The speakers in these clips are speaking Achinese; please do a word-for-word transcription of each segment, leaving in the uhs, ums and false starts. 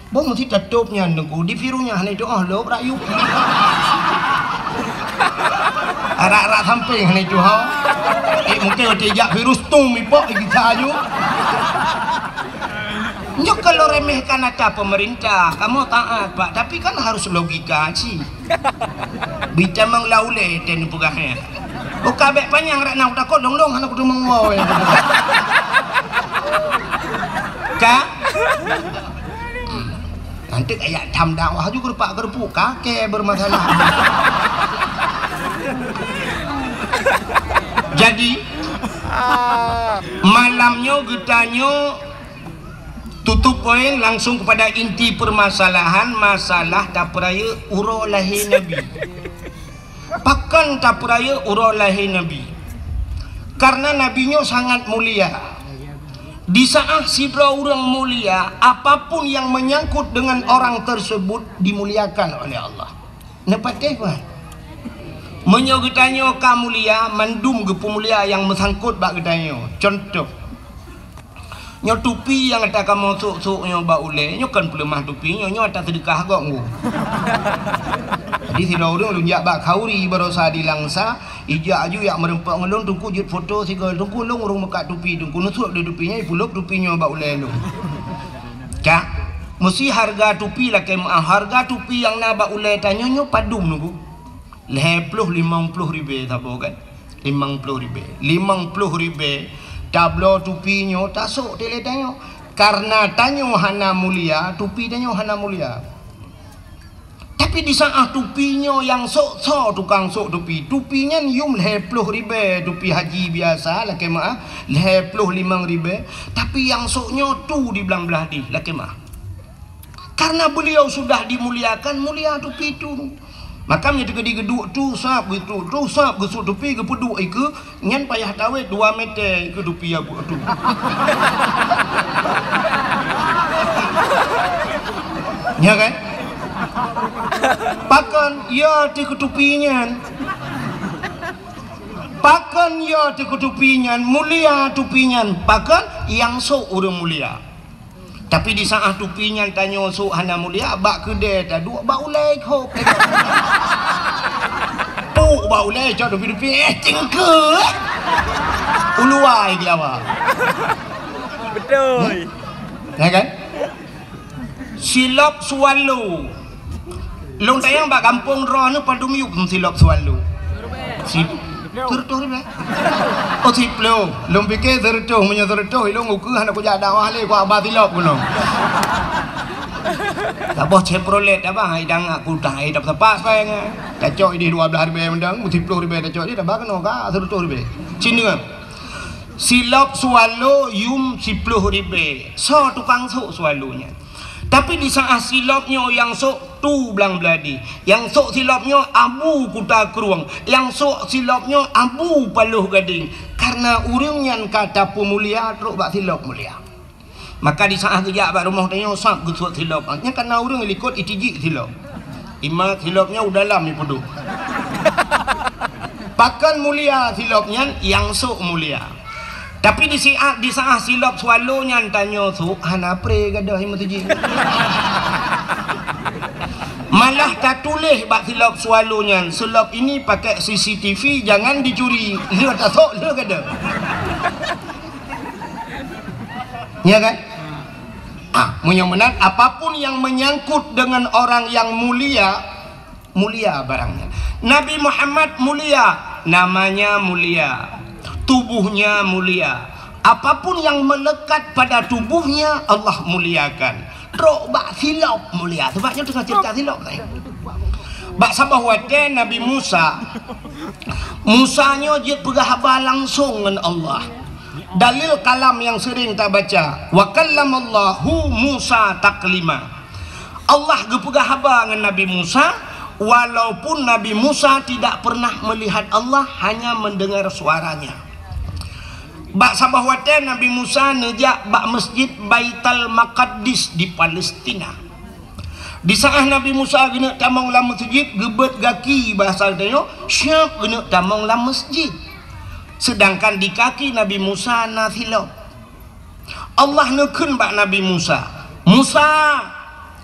Boh meusti tatôp nyan Teungku, di virus nyan hana itu'oh lôb rakyueb. Arak-arak sampéng hana itu'oh. Eh, mungken watèe jak virus tum ipok gisa aju. Nyoe kalau remehkan ata pemerintah, kamoe taat, Pak, tapi kan harus logika cit. Bitamong laulé ten peugah nyan. Buka bèk panyang rak na kutakot dong-dong hana kuteumong woe. Ka? Nanti kayak tham dakwah juga rupak kerupuk kakek bermasalah. Jadi malam nyoe geutanyoe tutup poin langsung kepada inti permasalahan masalah tapeurayeuk uroe lahé Nabi. Pakon tapeurayeuk uroe lahé Nabi? Karena Nabi nyoe sangat mulia. Di saat sidroe ureuëng mulia, apapun yang menyangkut dengan orang tersebut dimuliakan oleh Allah. Neupatéh, Pak? Meunyoe geutanyoe ka mulia, mandum geupeumulia nyang meusangkot bak geutanyoe. Contoh, nyoe tupi nyang ata kamoe sôk-sôk nyoe bak ulèe, nyoe kon peuleumah tupi nyoe, nyoe ata seudeukah gob nyoe. Jadi sidroe ureuëng lôn jak bak khauri barosa di Langsa, ijak aju jak meureumpok ngon lôn, Teungku jeuet foto sigoe, Teungku lôn ureuëng meukat tupi, Teungku neusôk di tupi nyoe, ipeulôb tupi nyoe bak ulèe lôn. Ka, meusti hareuga tupi lakèe meu'ah, hareuga tupi nyang na bak ulèe tanyoe nyoe padum Teungku? Lhèe ploh limong ploh ribèe saboh kan? Limong ploh ribèe. Limong ploh ribèe tabloe tupi nyoe tasôk dilèe tanyoe. Karena tanyoe hana mulia, tupi tanyoe hana mulia. Tapi di saat tupi nyoe nyang sôk soe tukang sôk tupi, tupi nyan yum lhèe ploh ribèe tupi haji biasa lakèe meu'ah, lhèe ploh limong ribèe, tapi nyang sôk nyoe tu di blang blah dih lakèe meu'ah. Karena beliau sudah dimuliakan, mulia tupi tu. Maka meunyoe teukeudi geuduek tu sab, geuduek tu sab, geusôk tupi, geupeuduek ikeue, nyan payah tawét dua meter ikeue tupi ya buet tu. Ya kan? Pakon ya teuh keu tupi nyan? Pakon ya teuh keu tupi nyan? Mulia tupi nyan. Pakon? Nyang sôk ureuëng mulia. Tapi di saat tupi nyan tanyoe sôk hana mulia, bak keudè taduek bak ulèe hop. Puk bak ulèe cok tupi-tupi, eh, cingke. Uluwa geulawa. Betul. Ya kan? Silop swallow. Lôn tanyong bak gampông droeneuh padum yup silop swallow? Si, sireutôh ribèe. Oh, siploh. Lôn piké sireutôh, meunyoe sireutôh, ilôn ukeue hana kujak dakwah lé, kuaba silop keunoe. Saboh Chevrolet abang, hai dang aku dah, hai dapat sepak saya ngai. Tacok idéh dua blah ribèe mendang, siploh ribèe tacok idéh, taba keunoe ka sireutôh ribèe. Cina. Silop swallow yum siploh ribèe. Soe tukang sôk swallow nyan? Tapi di saat silop nyoe nyang sôk tu blang blah dih, nyang sôk silop nyoe Abu Kuta Krueng, nyang sôk silop nyoe Abu Paloh Gadeng. Karena ureuëng nyan ka tapeumulia trok bak silop mulia. Maka di saat geujak bak rumoh tanyoe sab geusôk silop. Nyan karena ureuëng likot itijik silop. Imat silop nyoe u dalam ipeuduek. Pakon mulia silop nyan, nyang sôk mulia. Tapi di siat, di saat silop swallow nyan tanyoe sôk, hana pré gadoh i meuseujid. Malah tatuléh bak silop swallow nyan, "Silop ini pakai C C T V, jangan dicuri." Lheueh tasôk, lheueh gadoh. Ya kan? Ah, meunyoe meunan, apapun yang menyangkut dengan orang yang mulia, mulia barangnya. Nabi Muhammad mulia, namanya mulia, tubuhnya mulia. Apapun yang melekat pada tubuhnya, Allah muliakan. Trok bak silop mulia. Sebab nyoe teungoh cerita silop tadi. Bak saboh watèe Nabi Musa, Musa nyoe jeuet peugah haba langsong ngon Allah. Dalil kalam nyang sering tabaca, "Wa kallamallahu Musa taklima." Allah geupeugah haba ngon Nabi Musa, walaupun Nabi Musa tidak pernah melihat Allah, hanya mendengar suaranya. Bak saboh watèe Nabi Musa neujak bak Masjid Baitul Maqaddis di Palestina. Di saat Nabi Musa geuneuk tamong lam meuseujid, geubeuet gaki, bahasa geutanyoe, siap geuneuk tamong lam meuseujid. Sedangkan di kaki Nabi Musa na silop. Allah neukheun bak Nabi Musa, "Musa,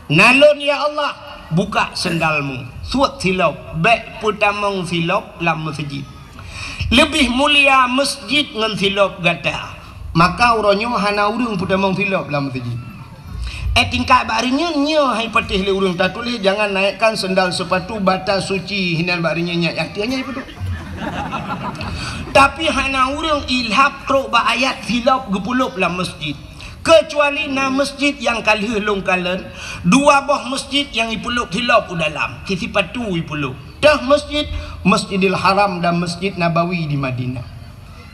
"Na lôn, ya Allah, buka seundalmu, suet silop, bék peutamong silop lam meuseujid. Leubeh mulia meuseujid ngon silop gata." Maka uroe nyoe hana ureuëng peutamong silop lam meuseujid. Eh, tingkat bak rinyeun nyoe hai patéh lé ureuëng tatuléh, "Jangan naikkan sendal sepatu bata suci," hinan bak rinyeun nyak, nyang tianya ipeuduk. Tapi hana ureuëng ilhab trok bak ayat silop geupeulop lam meuseujid. Keucuali na meuseujid nyang ka lheueh lôn kalon, dua boh meuseujid nyang ipeulop silop u dalam, si sipatu ipeulop. Teuh meuseujid, Masjidil Haram dan Masjid Nabawi di Madinah.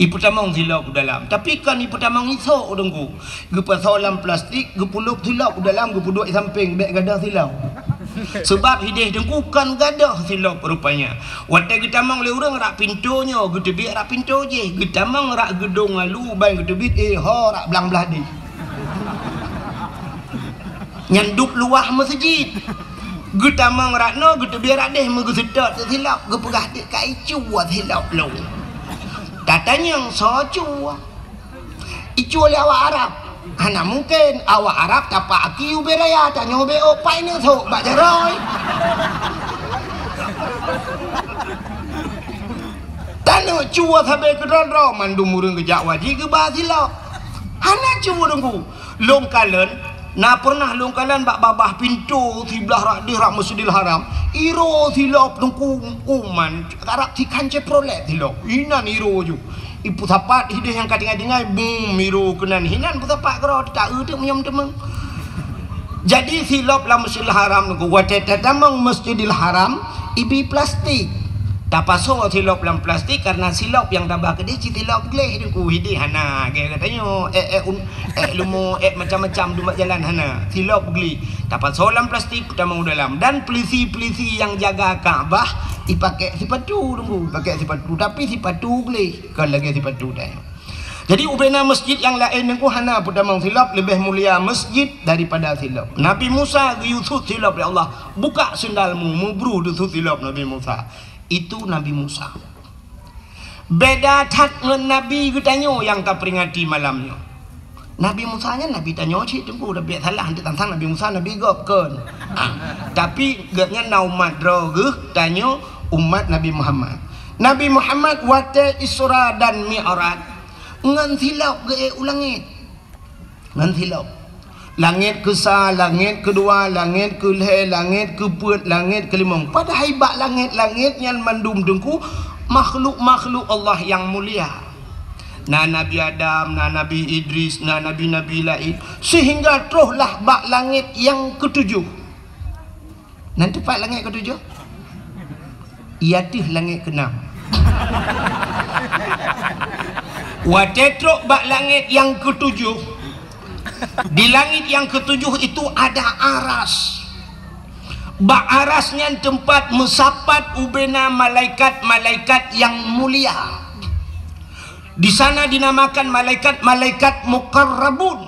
Ipeutamong silop u dalam. Tapi kon ipeutamong isok, Teungku. Geupasoe lam plastik, geupeulop silop u dalam, geupeuduek sampéng, bék gadôh silop. Seubab hideh Teungku kon gadôh silop rupanya. Watée geutamong lé ureuëng rak pintoe nyoe, geuteubiet rak pintoe jih. Geutamong rak geudong lalu, ban geuteubiet, eh, ho rak blang blah deh. Nyan dub luwah meuseujid. Geutamong rak noe, geuteubiet rak deh, meugeuseutôt silop, geupeugah, "Dek ka icue silop lôn." Tatanyong, "Soe cue?" "Icue lé awak Arab." "Hana mungken, awak Arab tapak aki ubé raya, tanyoe ubé ôk, pai neusok bak jaroe." Taneuk cue sabe keudroe-droe, mandum ureuëng geujak wajéb geuba silop. Hana cue, Teungku. Lôn kalon, na peureunah lôn kalon bak babah pintoe siblah rak deh rak Masjidil Haram. Iroe silop, Teungku, uman, karab sikhan Chevrolet silop. Inan iroe ju. Ipeusapat hideh nyang ka tinggai-tinggai, bum, iroe keunan. Hinan peusapat keudroe, ta-eu teuk meunyoe meuteumé. Jadi silop lam Masjidil Haram nyoe, watée tatamong Masjidil Haram, ibi plastik. Tapasoe silop lam plastik, karena silop nyang taba keudeh cit silop gleh, Teungku, hideh hana, lagée geutanyoe, ék, ék un-, ék leumo, ék macam-macam dumat jalan hana, silop gleh. Tapasoe lam plastik, peutamong u dalam. Dan peulisi-peulisi nyang jaga Ka'bah, ipakék sipatu, Teungku, ipakék sipatu, tapi sipatu gleh, kon lagée sipatu tanyoe. Jadi, ubena masjid nyang laén nyan hana peutamong silop, leubeh mulia masjid daripada silop. Nabi Musa geuyue sut silop lé Allah, "Buka sendalmu," meubru deusut silop Nabi Musa. Itu Nabi Musa. Beda that ngon nabi geutanyoe nyang taperingati malam nyoe. Nabi Musa nyan nabi tanyoe cit Teungku, tapi salah, hanti tantang Nabi Musa nabi gob kon. Ah, tapi gobnyan na umat droe geuh, tanyoe umat Nabi Muhammad. Nabi Muhammad watée Isra dan Mi'raj, ngon silop geuék u langét. Ngon silop. Langét keusa, langét keudua, langét keulhée, langét keupeuet, langét keulimong. Padahai bak langét-langét nyan mandum Teungku makhluk-makhluk Allah nyang mulia. Na Nabi Adam, na Nabi Idris, na nabi-nabi laén. Sehingga trohlah bak langét nyang keutujoh. Nan teumpat langét keutujoh? Iateuh langét keunam. Watée trok bak langét nyang keutujoh, di langét nyang keutujoh itu ada aras. Bak aras nyan teumpat meusapat ubena malaikat-malaikat nyang mulia. Di sana dinamakan malaikat-malaikat muqarrabun.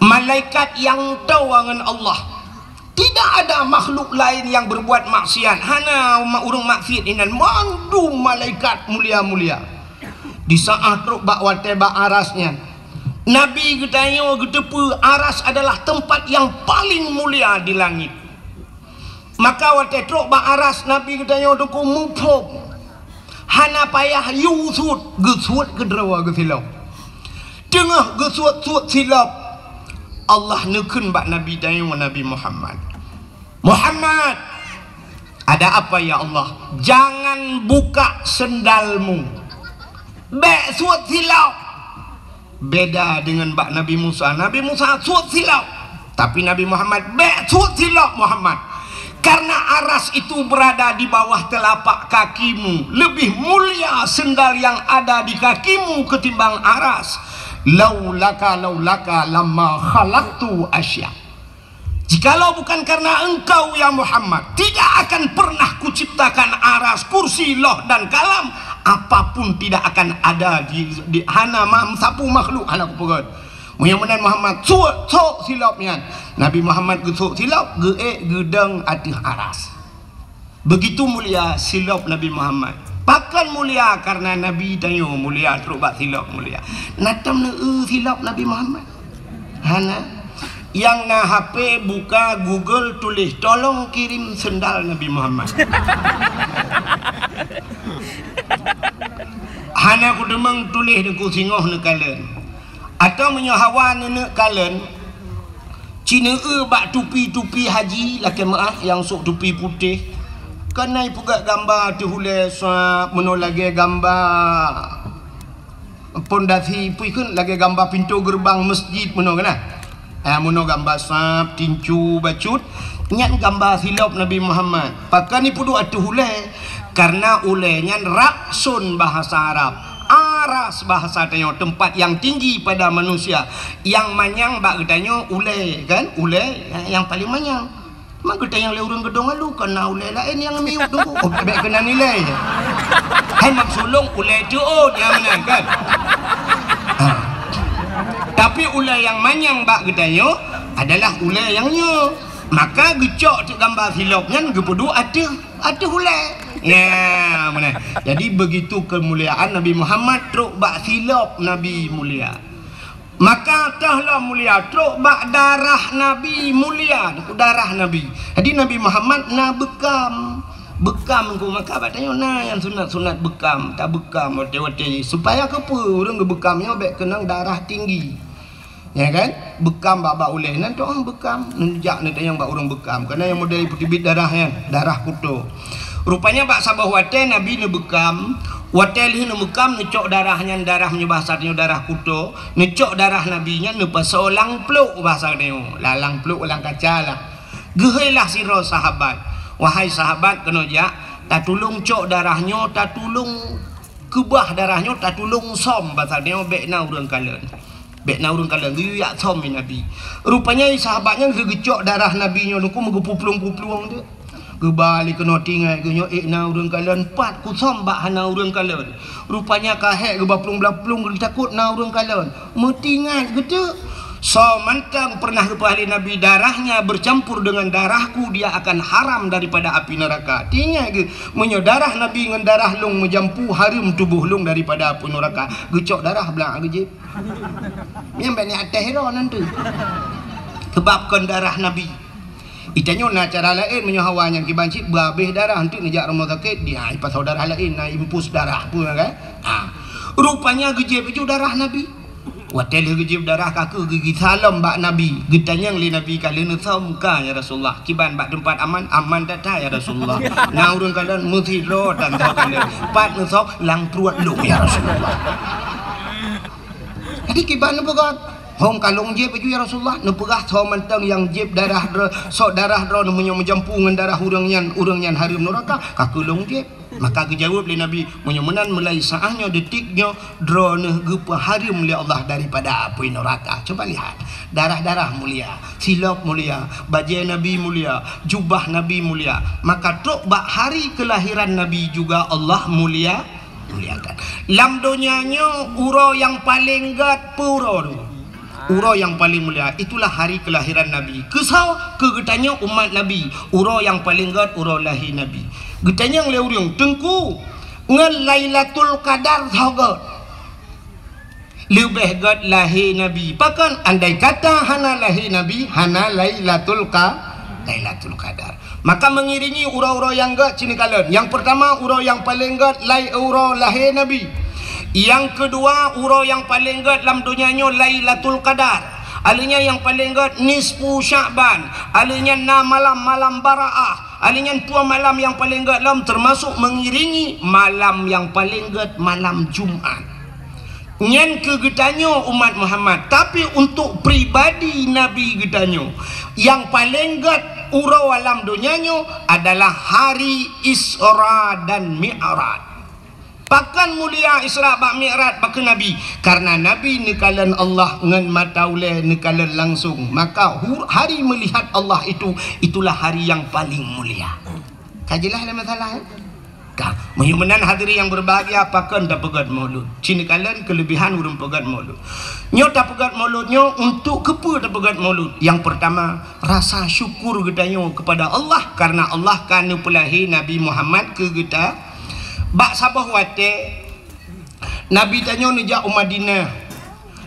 Malaikat nyang toe ngon Allah. Tidak ada makhluk laén nyang berbuat maksiat. Hana ma-, ureuëng maksiat inan, mandum malaikat mulia-mulia. Di saat trok bak watée bak aras nyan, Nabi geutanyoe geuteupeue aras adalah teumpat nyang paléng mulia di langét. Maka watée trok bak aras, Nabi geutanyoe Teungku muphom. Hana payah yue sut, geusuet keudroe geusilop. Teungoh geusuet-suet silop, Allah neukheun bak Nabi tanyoe Nabi Muhammad, "Muhammad, ada apa ya Allah?" "Jangan buka sendalmu." Bék suet silop. Beda dengan bak Nabi Musa. Nabi Musa suet silop. Tapi Nabi Muhammad bék suet silop, Muhammad. Karena aras itu berada di bawah telapak kakimu. Lebih mulia sendal yang ada di kakimu ketimbang aras. Laulaka, laulaka lama khalaqtu asya. Jikalau bukan karena engkau, ya Muhammad, tidak akan pernah kuciptakan aras, kursi, loh, dan kalam. Apapun tidak akan ada di, di hana ma-, sapeue makhluk hana kupeugét. Meunyoe meunan Muhammad, suet, sok silop nyan. Nabi Muhammad geusok silop, geuék geudong ateueh aras. Begitu mulia silop Nabi Muhammad. Pakon mulia? Karena Nabi tanyoe mulia, trok bak silop mulia. Na tom neu-eu silop Nabi Muhammad? Hana. Nyang na H P buka Google, tuléh, "Tolong kirim sendal Nabi Muhammad." Hana kuteumeung tuléh Teungku, singoh neukalon. Atawa meunyoe hawa neuneuk kalon, ci neueu bak tupi-tupi haji lakée meuáh nyang sôk tupi putéh. Kan na ipeugét gamba ateueh ulée sab meunoe lagée gamba pondasi, peue kheun, lagée gamba pintoe geureubang meuseujid meunoe kan na. Ah, meunoe gamba sab, tincu, bacut, nyan gamba silop Nabi Muhammad. Pakon ipeuduek ateueh ulée? Karena ulée nyan raksun bahasa Arab. Aras bahasa tanyoe, tempat yang tinggi pada manusia. Nyang manyang bak geutanyoe ulée kan, ulée nyang paleng manyang. Mak geutanyoe lé ureuëng geudong alu, kon na ulée laén nyang miyueb Teungku. Oh, bék keunan ilée. Hai mak sulong ulée teuôt nyang meunan kan. Ha. Tapi ulée nyang manyang bak geutanyoe adalah ulée nyang nyoe. Maka geucok teuk gamba silop nyan geupeuduek ateueh, ateueh ulée. Ya, meunan. Jadi begitu kemuliaan Nabi Muhammad trok bak silop Nabi mulia. Maka toh lom mulia trok bak darah Nabi mulia, darah Nabi. Jadi Nabi Muhammad na beukam. Beukam ku maka bak tanyoe na nyang sunat-sunat beukam, tabeukam watée-watée supaya keupeue ureuëng geubeukam nyoe bék keunong darah tinggi. Ya kan? Beukam bak-bak ulée nan toh beukam, neujak neutanyong bak ureuëng beukam. Kana nyang model peuteubiet darah nyan, darah kuto. Rupanya bak saboh watée Nabi neubeukam, watée lheueh neubeukam neucok darah nyan, darah meunyoe bahasa tanyoe darah kuto, neucok darah Nabi nyan neupasoe lam plôk bahasa tanyoe, lam, lam plôk lam kaca lah. Geuhôi lah sidroe sahabat, "Wahai sahabat, keunoe jak, tatulông cok darah nyoe, tatulông keubah darah nyoe, tatulông sôm bahasa tanyoe bék na ureuëng kalon." Bék na ureuëng kalon, geuyue jak sôm lé Nabi. Rupanya sahabat nyan lheueh geucok darah Nabi nyoe Teungku meugeupuplueng-puplueng teuk. Geuba lé keunoe tinggai geuh nyoe ék na ureuëng kalon, pat kusôm bak hana ureuëng kalon. Rupanya ka hék geuba plueng-plueng geutakot na ureuëng kalon. Meutingat geuteuk. Soe mantong pernah geupeuhah lé Nabi, darahnya bercampur dengan darahku, dia akan haram daripada api neraka. Tinggai geuh, meunyoe darah Nabi ngon darah lông meujampu, hareuem tuboh lông daripada api neraka. Geucok darah blang geujieb. Nyang banyak até hero nanti. Sebab kon darah Nabi. Itanyoe na cara laén meunyoe hawa nyang kiban cit beuhabéh darah, enteuk neujak rumoh sakét, dia ipasoe darah laén, na impus darah peue kan? Ha. Rupanya geujieb ju darah Nabi. Watée lheueh geujieb darah ka keuh geugisa lom bak Nabi, geutanyong lé Nabi ka lheueh neusôm ka ya Rasulullah. Kiban bak teumpat aman, aman that-that ya Rasulullah. Na ureuëng kalon meusidroe tan tho kalon. Pat neusôm lam pruet lôn ya Rasulullah. Jadi kiban neupeugah, hom ka lôn jieb ju ya Rasulullah, neupeugah soe mantong nyang jieb darah droe, sok darah droe meunyoe meujampu ngon darah ureuëng nyan, ureuëng nyan hareuem neuraka, ka keuh lôn jieb. Maka geujaweueb lé Nabi, meunyoe meunan mulai saát nyoe, detik nyoe, droeneuh geupeuhareuem lé Allah daripada apui neuraka. Coba lihat, darah-darah mulia, silop mulia, bajée Nabi mulia, jubah Nabi mulia. Maka trok bak hari kelahiran Nabi juga Allah mulia, muliakan. Lam donya nyoe uroe nyang paleng gét peue uroe nyoe? Uroe nyang paleng mulia, itulah hari kelahiran Nabi. Keusoe? Keu geutanyoe umat Nabi, uroe nyang paleng gét uroe lahé Nabi. Geutanyong lé ureuëng, "Teungku, ngon Lailatul Qadar soe gét?" Leubeh gét lahé Nabi. Pakon? Andai kata hana lahé Nabi, hana Lailatul Qa-, Lailatul Qadar. Maka mengiringi uroe-uroe nyang gét cit neukalon. Nyang peurtama, uroe nyang paleng gét lai uroe lahé Nabi. Nyang keudua, uroe nyang paleng gét lam donya nyoe Lailatul Qadar. Aleunya nyang paleng gét nisfu Sya'ban. Aleunya na malam-malam Baraah. Aleunya dua malam nyang paleng gét lom, teumasok mengiringi malam nyang paleng gét malam Jumat. Nyan keu geutanyoe umat Muhammad, tapi untuk pribadi Nabi geutanyoe, nyang paleng gét uroe lam donya nyoe adalah hari Isra dan Mi'raj. Pakon mulia Isra bak Mi'raj bak Nabi? Karena Nabi neukalon Allah ngon mata ulée, neukalon langsung. Maka hu-, hari melihat Allah itu, itulah hari yang paling mulia. Ka jeulaih lé masalah, ya? Ka. Meunyoe meunan hadirin yang berbahagia, pakon tapeugét maulud? Cit neukalon kelebihan ureuëng peugét maulud. Nyoe tapeugét maulud nyoe untuk keupeue tapeugét maulud? Yang pertama, rasa syukur geutanyoe kepada Allah karena Allah ka neupeulahé Nabi Muhammad keu geuta. Bak saboh watée, Nabi tanyoe neujak u Madinah.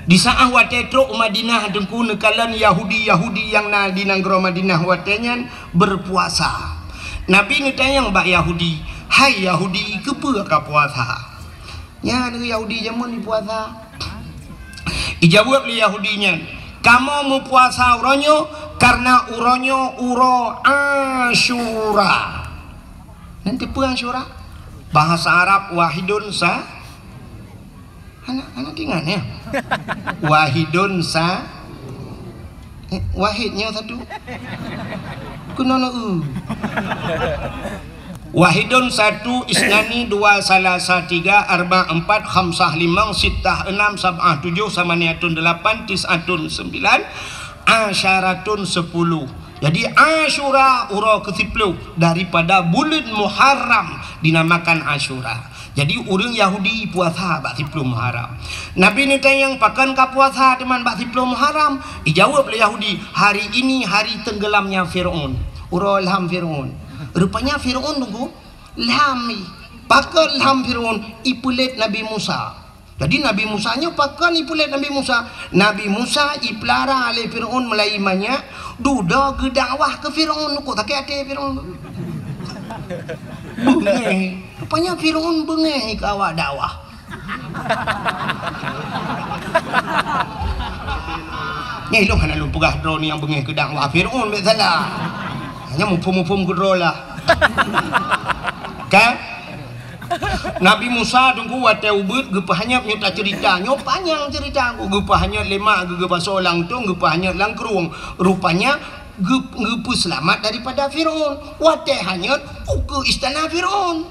Di saát watée trok u Madinah, Teungku, neukalon Yahudi-Yahudi nyang na di nanggroe Madinah watée nyan berpuasa. Nabi neutanyong bak Yahudi, "Hai Yahudi, keupeue ka puasa?" Nyan Yahudi jameun jipuasa. Ijaweueb lé Yahudi nyan, "Kamoe meupuasa uroe nyoe kareuna uroe nyoe uroe Asyura." Nyan teupeue Asyura? Bahasa Arab wahidun sa-, Hana, hana teuingat, ya? Wahidun sa-, eh, wahid nyoe satu. Keunoe na u. Wahidun satu, isnani dua, salasa tiga, arba empat, khamsah limong, sittah enam, sab'ah tujuh, samaniatun delapan, tis'atun sembilan, asyaratun sepuluh. Jadi, Asyura uroe keusiploh daripada buleuen Muharram dinamakan Asyura. Jadi, ureuëng Yahudi puasa bak siploh Muharram. Nabi neutanyong, "Pakon ka puasa teuma bak siploh Muharram?" Ijaweueb lé Yahudi, "Hari ini hari tenggelamnya Fir'aun." Uroe lham Fir'aun. Rupanya Fir'aun, Teungku, lham. Pakon lham Fir'aun? Ipeulet Nabi Musa. Jadi, Nabi Musa nyoe pakon ipeulet Nabi Musa? Nabi Musa ipeulara lé Fir'aun meulayeue manyak, dudoe geudakwah keu Fir'aun. Kok sakét até Fir'aun? Beungéh. Rupanya Fir'aun beungéh keu awak dakwah. Nyan lôn hana lôn peugah droeneuh nyang beungéh keu dakwah Fir'aun, bék salah. Hanya muphom-muphom keudroe lah. Kan? Nabi Musa, Teungku, watée ubit geupeuhanyot, nyoe taceurita, nyoe panyang ceurita, geupeuhanyot lé mak geuh, geupasoe lam tong, geupeuhanyot lam krueng. Rupanya geup-, geupeuseulamat daripada Fir'aun. Watée hanyot, ukeue istana Fir'aun.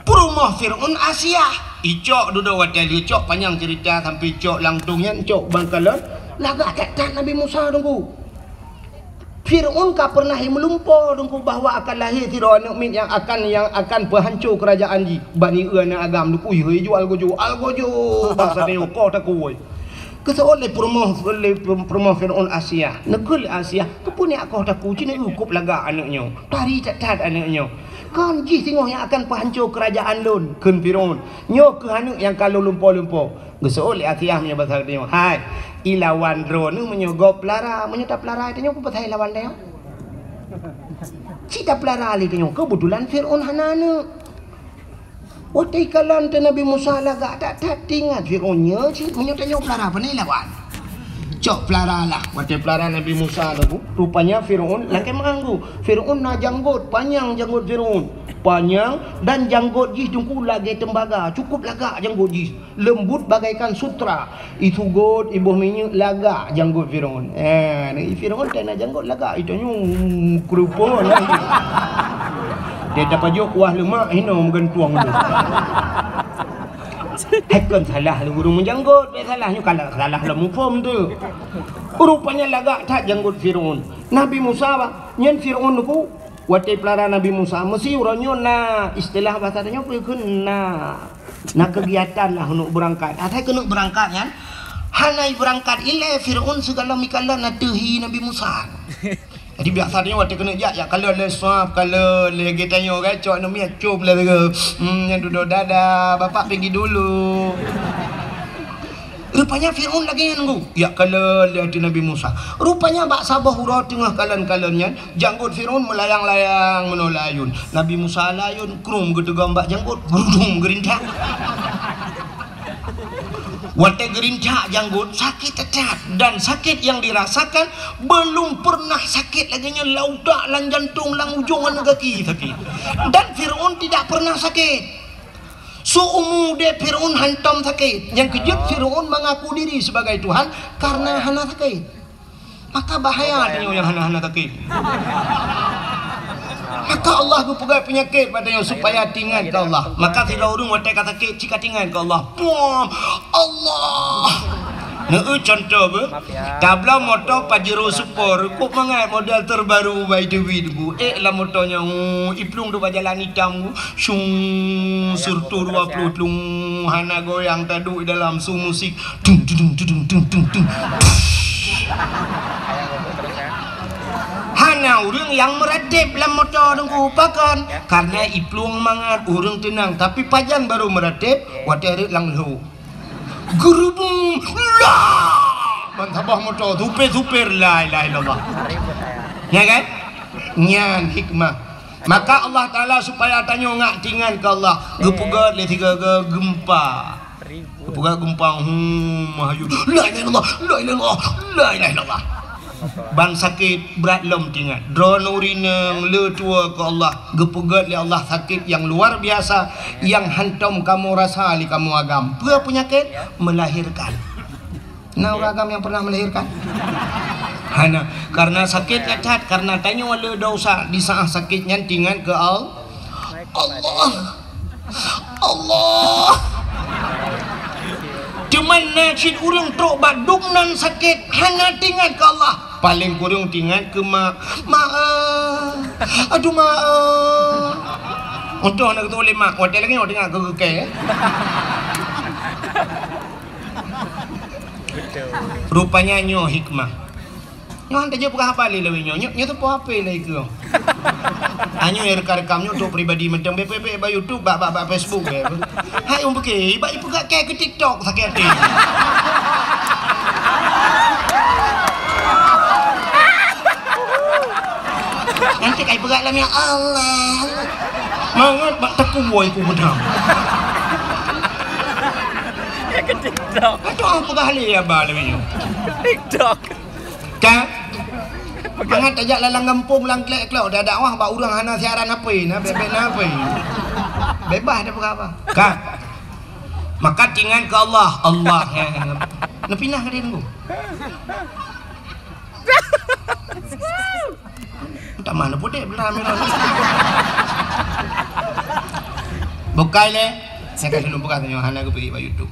Peurumoh Fir'aun Asiah. Icok dudoe watée lheueh cok, panyang ceurita sampai cok lam tong nyan, cok ban kalon. Lagak that-that Nabi Musa, Teungku. Fir'aun ka pernah meulumpoe, Teungku, bahwa akan lahé sidroe aneuëk miet nyang akan, nyang akan peuhanco keurajeuen jih. Bani eu aneuëk agam, Teungku, yue jual gojo, al gojo, basa nyoe koh takue. Geuseuôt lé peurumoh, lé peurumoh Fir'aun Asiah. Neukheun lé Asiah, "Keupeue nyak koh takue, ci neu kop lagak aneuëk nyoe. Tari that-that aneuëk nyoe. Kon jih singoh nyang akan peuhanco keurajeuen lôn," kheun Fir'aun. "Nyoe kheueh aneuëk nyang ka lôn lumpoe-lumpoe." Geuseuôt lé Asiah meunyoe basa tanyoe, "Hai, ilawan droeneuh meunyoe gob peulara, meunyoe tapeulara tanyoe, peue pasai lawan tanyoe? Ci tapeulara lé tanyoe, keubeutulan Fir'aun hana aneuëk." Watée ikalon teuh Nabi Musa lagak that-that, teuingat Fir'aun nyoe cit, meunyoe tanyoe peulara, pane lawan? Cok peulara lah. Watée peulara Nabi Musa tu, rupanya Fir'aun lakée meuanggu. Fir'aun na janggot, panyang janggot Fir'aun. Panyang dan janggot jih, Teungku, lagée tembaga, cukup lagak janggot jih. Leumbut bagaikan sutra, isugot iboh minyeuk, lagak janggot Fir'aun. Eh, Fir'aun teuh na janggot lagak, itanyoe keureupeuen lagi. Dia tapajok kuah leumak hinoe meugantueng tu. Hai kon salah lé ureuëng meujanggot, bék salah nyoe, kalau salah lom muphom tu. Rupanya lagak that janggot Fir'aun. Nabi Musa, bah, nyan Fir'aun tu, watée peulara Nabi Musa, meusi uroe nyoe na istilah basa tanyoe peue kheun na. Na keugiatan lah keuneuk beurangkat. Asai keuneuk beurangkat nyan, hana ibeurangkat ilée Fir'aun sigohlom ikalon ateueh hi Nabi Musa. Jadi biasa tanyoe watée keuneuk jak, jak kalon lé swab, kalon lé geutanyoe kan, cok neu miet cop lé lagée, hmm, nyan dudoe dada, bapak pergi dulu. Rupanya Fir'aun lagée nyan nunggu, jak kalon lé ateueh Nabi Musa. Rupanya bak saboh uroe teungoh kalon-kalon nyan, janggot Fir'aun meulayang-layang meunoe layun. Nabi Musa layun, krum geuteugom bak janggot, gurudum geurintak. Watée geurintak janggot, sakét that-that. Dan sakét nyang dirasakan belum pernah sakét lagée nyan lam utak, lam jantong, lam ujong aneuk gaki sakét. Dan Fir'aun tidak pernah sakét. Seumu udeb Fir'aun hantom sakét. Nyang keujeuet Fir'aun mengaku diri sebagai Tuhan karena hana sakét. Maka bahaya tanyoe nyang hana-hana sakét. Maka Allah geupeugah peunyakét bak tanyoe supaya teuingat keu Allah. Maka sidroe ureuëng watée ka sakét, cit ka teuingat keu Allah. Puang! Allah! Neu contoh beuh. Tabloe moto Pajero Sport, kok mangat model terbaru by the way bu. Eh, lam moto nyan, oh, iplueng dua jalan hitam bu. Syung, surtu dua puluh tlung, hana goyang, taduek dalam su musik. Dung, dung, dung. Hana ureuëng nyang meuratéb lam moto Teungku, pakon? Karena iplueng mangat, ureuëng teunang. Tapi pajan barô meuratéb, watée rhot lam lhô. Geurubung, lah! Ban saboh moto, supir-supir, la ilaha illallah. Ya kan? Nyan hikmah. Maka Allah Taala supaya tanyoe ngak tingat keu Allah, geupeugét lé sigoe-goe geumpa. Geupeugét geumpa, hmm, mahayu. La ilaha illallah, la ilaha illallah, la ilaha illallah. Ban sakét brat lom tingat. Droeneuh ureueng inong le tuwoe keu Allah, geupeugét lé Allah sakét nyang luar biasa, nyang hántom kamoe rasa lé kamoe agam. Peue peunyakét? Melahirkan. Na ureueng agam nyang pernah melahirkan? Hana. Karena sakét that-that, karena tanyoe le desya, di saat sakét nyan tingat keu Allah. Allah. Allah. Teuma na cit ureueng trok bak dum nan sakét, hana teuingat keu Allah. Paléng kureueng teuingat keu mak. Mak, eh. Aduh, mak, eh. Untung hana geuteupeue lé mak, watèe lagèe nyoe teuingat keu keu kèe. Rupanya nyoe hikmah. Nyoe han tajak peugah haba lé lawét nyoe. Nyoe, nyoe teupeu H P lé keu. Anyoe nyang rekam-rekam nyoe untuk pribadi, mantong bèk, bèk, bèk bak YouTube, bak, bak, bak Facebook, bèk. Hai, ureueng pike, bak ipeugah kèe keu TikTok sakét até. Nanti kai peugah lam, ya Allah. Mangat bak takue ku beudang. Keu TikTok. Aduh, peugah lé haba lawét nyoe. TikTok. Ka? Mangat tajak lam gampông, lam klek-klok, dakwah bak ureueng hana siaran H P, na bèk-bèk na H P. Bebas tapeugah haba. Ka? Maka teuingat keu Allah, Allah, ya. Neupinah ka dia tunggu. Tamah neupudek belah merah. Bukai lé. Saya kasih lôn peugah tanyoe hana geupeuék bak YouTube.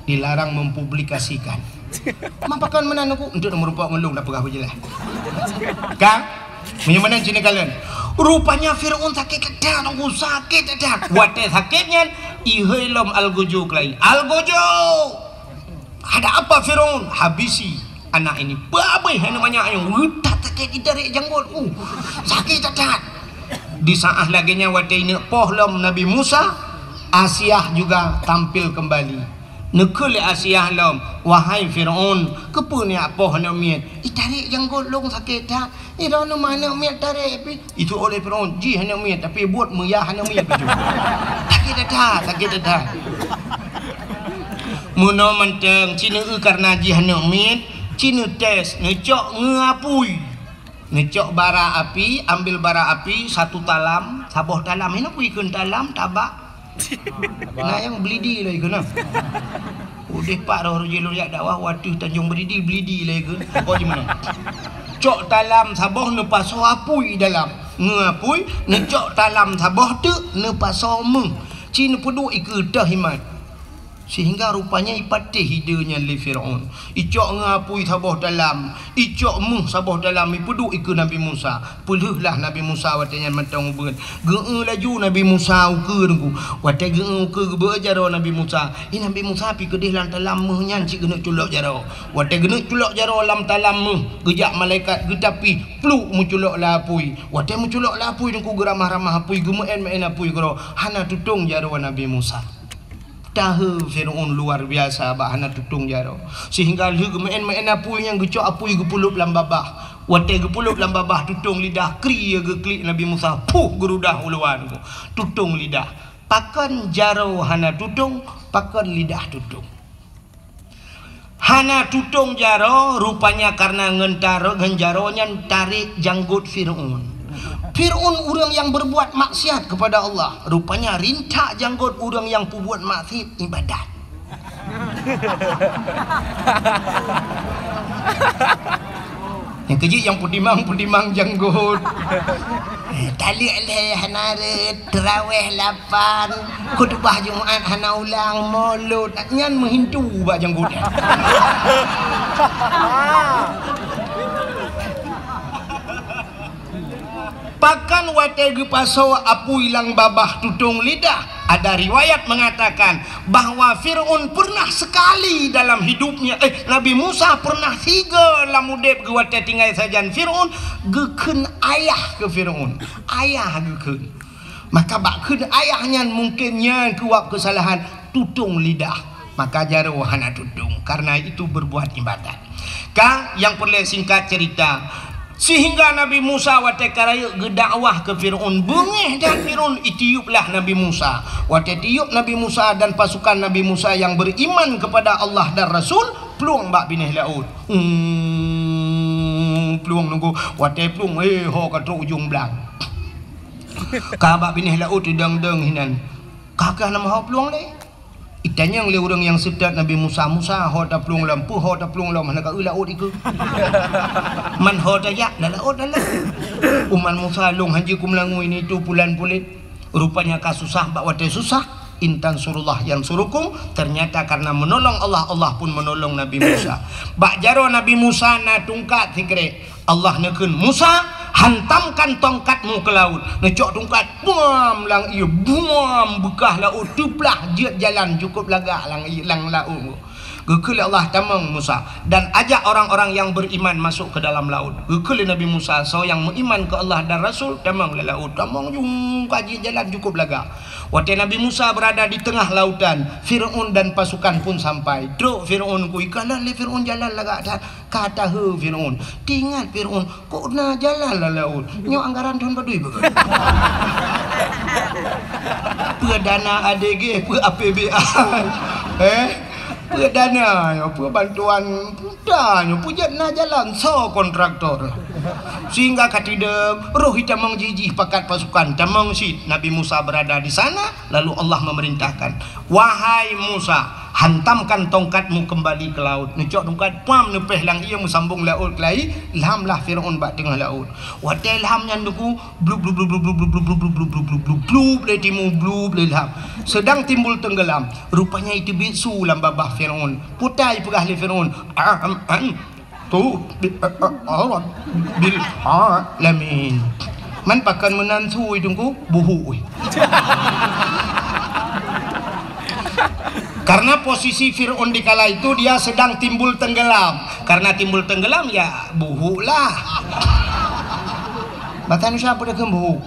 Dilarang mempublikasikan. Mapakan meunan aku? Untuk meurumpok ngon lôn dah peugah beujeulaih. Ka? Meunyoe meunan cit neukalon. Rupanya Firaun sakét that-that, Teungku, sakét that-that. Watèe sakét nyan, ihôi lom algojo keulai. Algojo! Ada apa Firaun? Habisi anak ini. Peue abéh hai namanya ayong? Reutat sakét itarek janggot. Uh, sakét that-that. Di saat lagèe nyan watèe ineuk poh lom Nabi Musa, Asiah juga tampil kembali. Neukheun lé Asiah lom, "Wahai Firaun, keupeue neujak poh aneuk miet? Itarek janggot lôn sakét that. Iroh neu ma aneuk miet tarek pih." Itu oleh Firaun, jih aneuk miet, tapi buet meuyah aneuk miet bacut. Sakét that-that, sakét that-that. Meunoe mantong, ci neu-eu kareuna jih aneuk miet, ci neutés, neucok ngon apui. Neucok bara api, ambil bara api, satu talam, saboh talam. Hana peue ikheun talam, tabak. Na nyang bleeding lé ikheun na. Udeh pat roh reuji lôn jak dakwah, watèe Tanjong Bleeding, bleeding lé ikheun. Pokok jih meunan. Cok talam saboh, neupasoe apui dalam. Ngon apui, neucok talam saboh teuk, neupasoe méuh. Ci neupeuduek ikeue teuh imat. Sehingga rupanya ipatéh ide nyan lé Firaun. Icok ngon apui saboh talam, icok méuh saboh talam, ipeuduek ikeue Nabi Musa. Peulheueh lah Nabi Musa watèe nyan mantong ubeut. Geu-eu laju Nabi Musa ukeue Teungku. Watèe geu-eu ukeue, geubeuet jaroe Nabi Musa. Ih, Nabi Musa pih keudeh lam talam méuh nyan cit geuneuk culok jaroe. Watèe geuneuk culok jaroe lam talam méuh, geujak malaikat geutapih, pluk meuculok lam apui. Watèe meuculok lam apui Teungku, geuramah-ramah apui, geumeu'en-meu'en apui keudroe. Hana tutong jaroe Nabi Musa. Tahe Firaun luar biasa bak hana tutong jaroe. Sehingga lheueh geumeu'en-meu'en apui nyan, geucok apui geupeulop lam babah. Watèe geupeulop lam babah, tutong lidah, kri geuklik Nabi Musa, puh, geurudah u luwa Teungku. Tutong lidah. Pakon jaroe hana tutong, pakon lidah tutong. Hana tutong jaroe, rupanya kareuna ngon taro-, ngon jaroe nyan tarek janggot Firaun. Firaun ureueng nyang berbuat maksiat kepada Allah, rupanya rintak janggot ureueng nyang peubuet maksiat ibadat. Nyang keujeuet nyang peutimang-peutimang janggot. Eh, taleuek lhèe hana rhot, teurawèh lapan, khutubah Jumat hana ulang, mulod, nyan meuhintu bak janggot nyan. Pakon watèe geupasoe apui lam babah tutong lidah, ada riwayat mengatakan, bahwa Firaun pernah sekali dalam hidupnya, eh, Nabi Musa pernah sigoe lam udép geuh watèe tinggai sajan Firaun, geukheun ayah keu Firaun. Ayah geukheun. Maka bak kheun ayah nyan mungken nyan keuwab keusalahan tutong lidah. Maka jaroe hana tutong, karena itu berbuat ibadat. Ka nyang peureulée singkat cerita, sehingga Nabi Musa watée ka rayeuk geudakwah keu Fir'aun, beungéh that Fir'aun, itiup lah Nabi Musa. Watée tiup Nabi Musa dan pasukan Nabi Musa yang beriman kepada Allah dan Rasul, plueng bak binéh laôt. Hmm, plueng nunggu, watée plueng, eh, ho ka trok ujong blang. Ka bak binéh laôt idong-dong hinan. Ka keuh nama ho plueng lé. Itanyong lé ureuëng nyang seutôt Nabi Musa, "Musa, ho taplueng lom, peue ho taplueng lom, hana ka eu laôt ikeue?" "Man ho tajak, na laôt na lom." "Umat Musa lôn hanjeuet kumeulangui nitu pulan pulet." Rupanya ka susah, bak watée susah, "In tansurullah yansurukum." Ternyata karena menolong Allah, Allah pun menolong Nabi Musa. Bak jaroe Nabi Musa na tungkat sikrek. Allah neukheun, "Musa, hantamkan tongkatmu ke laut." Neucok tungkat, buam lam ié, buam, beukah laôt teuplah jeuet jalan cukôp lagak lam ié, lam laôt. Geukheun lé Allah, "Tamong Musa, dan ajak orang-orang yang beriman masuk ke dalam laut." Geukheun lé Nabi Musa, "Soe nyang meuiman keu Allah dan Rasul, tamong lam laôt." Tamong jung ka jeuet jalan cukôp lagak. Watée Nabi Musa berada di tengah lautan, Fir'aun dan pasukan pun sampai. Trok Fir'aun ku ikalon lé Fir'aun jalan lagak that. Ka taheu Fir'aun. Teuingat Fir'aun, "Kok na jalan lam laôt? Nyoe anggaran thon padum beugeut?" Peue dana A D G, peue A P B A. Eh? Peue dana nyoe, peue bantuan pemerintah nyoe, peue jeuet na jalan, soe kontraktor? Sehingga ka teudong, roh itamong jih-jih pakat pasukan, tamong cit. Nabi Musa berada di sana, lalu Allah memerintahkan, "Wahai Musa, hantamkan tongkatmu kembali ke laut." Neucok tongkat, pam, neupéh lam ié, meusambong laôt keulai, lhamlah Fir'aun bak teungoh laôt. Watée lham nyan teungku, blub, blub, blub, lé timu, blub, lé lham. Sedang timbul tenggelam. Rupanya iteubiet su lam babah Fir'aun. Putai peugah lé Fir'aun, "Am, am, tu, bi, a, a, a, bil, a, lamin." Man pakon meunan su teungku, buhu. Karena posisi Fir'aun di kala itu dia sedang timbul tenggelam. Karena timbul tenggelam, ya, buhu lah. Bahasa Indonesia apa dia kheun buhu?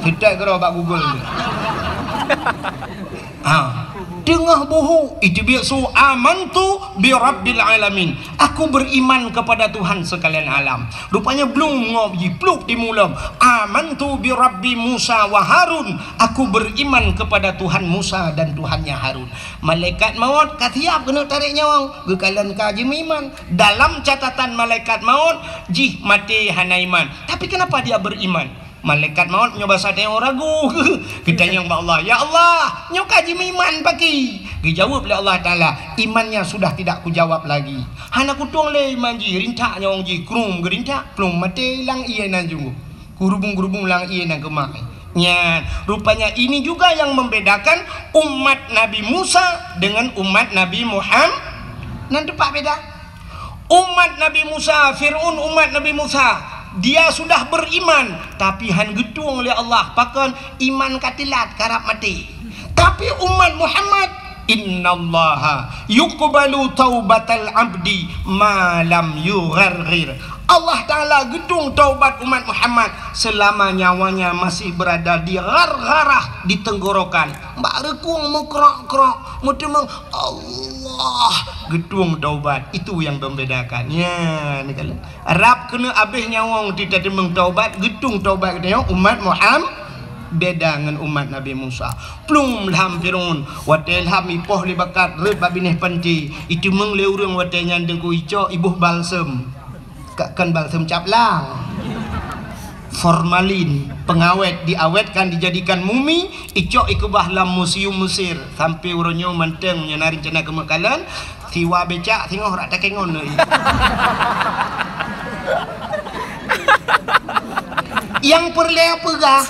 Kita kira bak Google ni. Ha. Teungoh buhu, iteubiet su, "Amantu bi rabbil alamin." "Aku beriman kepada Tuhan sekalian alam." Rupanya blung ngob jih, pluk timu lom. "Amantu bi rabbi Musa wa Harun." "Aku beriman kepada Tuhan Musa dan Tuhannya Harun." Malaikat maut ka siap keuneuk tarek nyawöng, geukalon ka jimeuiman. Dalam catatan malaikat maut, jih maté hana iman. Tapi kenapa dia beriman? Malaikat maut meunyoe basa tanyoe ragu. Geutanyong bak Allah, "Ya Allah, nyoe ka jimeuiman pakri?" Geujaweueb lé Allah Taala, "Imannya sudah tidak kujawab lagi." Hana kutueng lé iman jih, rintak nyawöng jih, krum geurintak, plueng maté lam ié nan junggoh. Geurubung-geurubung lam ié nan keumah. Nyan, rupanya ini juga yang membedakan umat Nabi Musa dengan umat Nabi Muham-, nan teumpat beda. Umat Nabi Musa, Fir'aun umat Nabi Musa, dia sudah beriman, tapi han geutueng lé Allah. Pakon? Iman ka teulat, karab maté. Tapi umat Muhammad, "Innallaha yuqbalu taubatal abdi ma lam yugharghir." Allah Taala geutueng taubat umat Muhammad selama nyawanya masih berada di ghargharah, di tenggorokan. Bak reukung meukrok-krok, meuteumong, Allah geutueng taubat. Itu yang membedakan. Ya, ni kalau rab keuneuk abéh nyawöng teuteumong taubat, geutueng taubat geutanyoe umat Muhammad. Beda ngon umat Nabi Musa. Plueng lham Fir'aun, watée lham ipoh lé bakat rhot bak binéh panti, iteumong lé ureuëng watée nyan teungku icok iboh balsem. Ka kon balsem cap lang. Formalin, pengawet, diawetkan, dijadikan mumi, icok ikeubah lam museum Mesir. Sampai uroe nyoe mantong, meunyoe na rencana keumeuk kalon, siwa becak singoh rak takengon lé. Nyang peureulée peugah,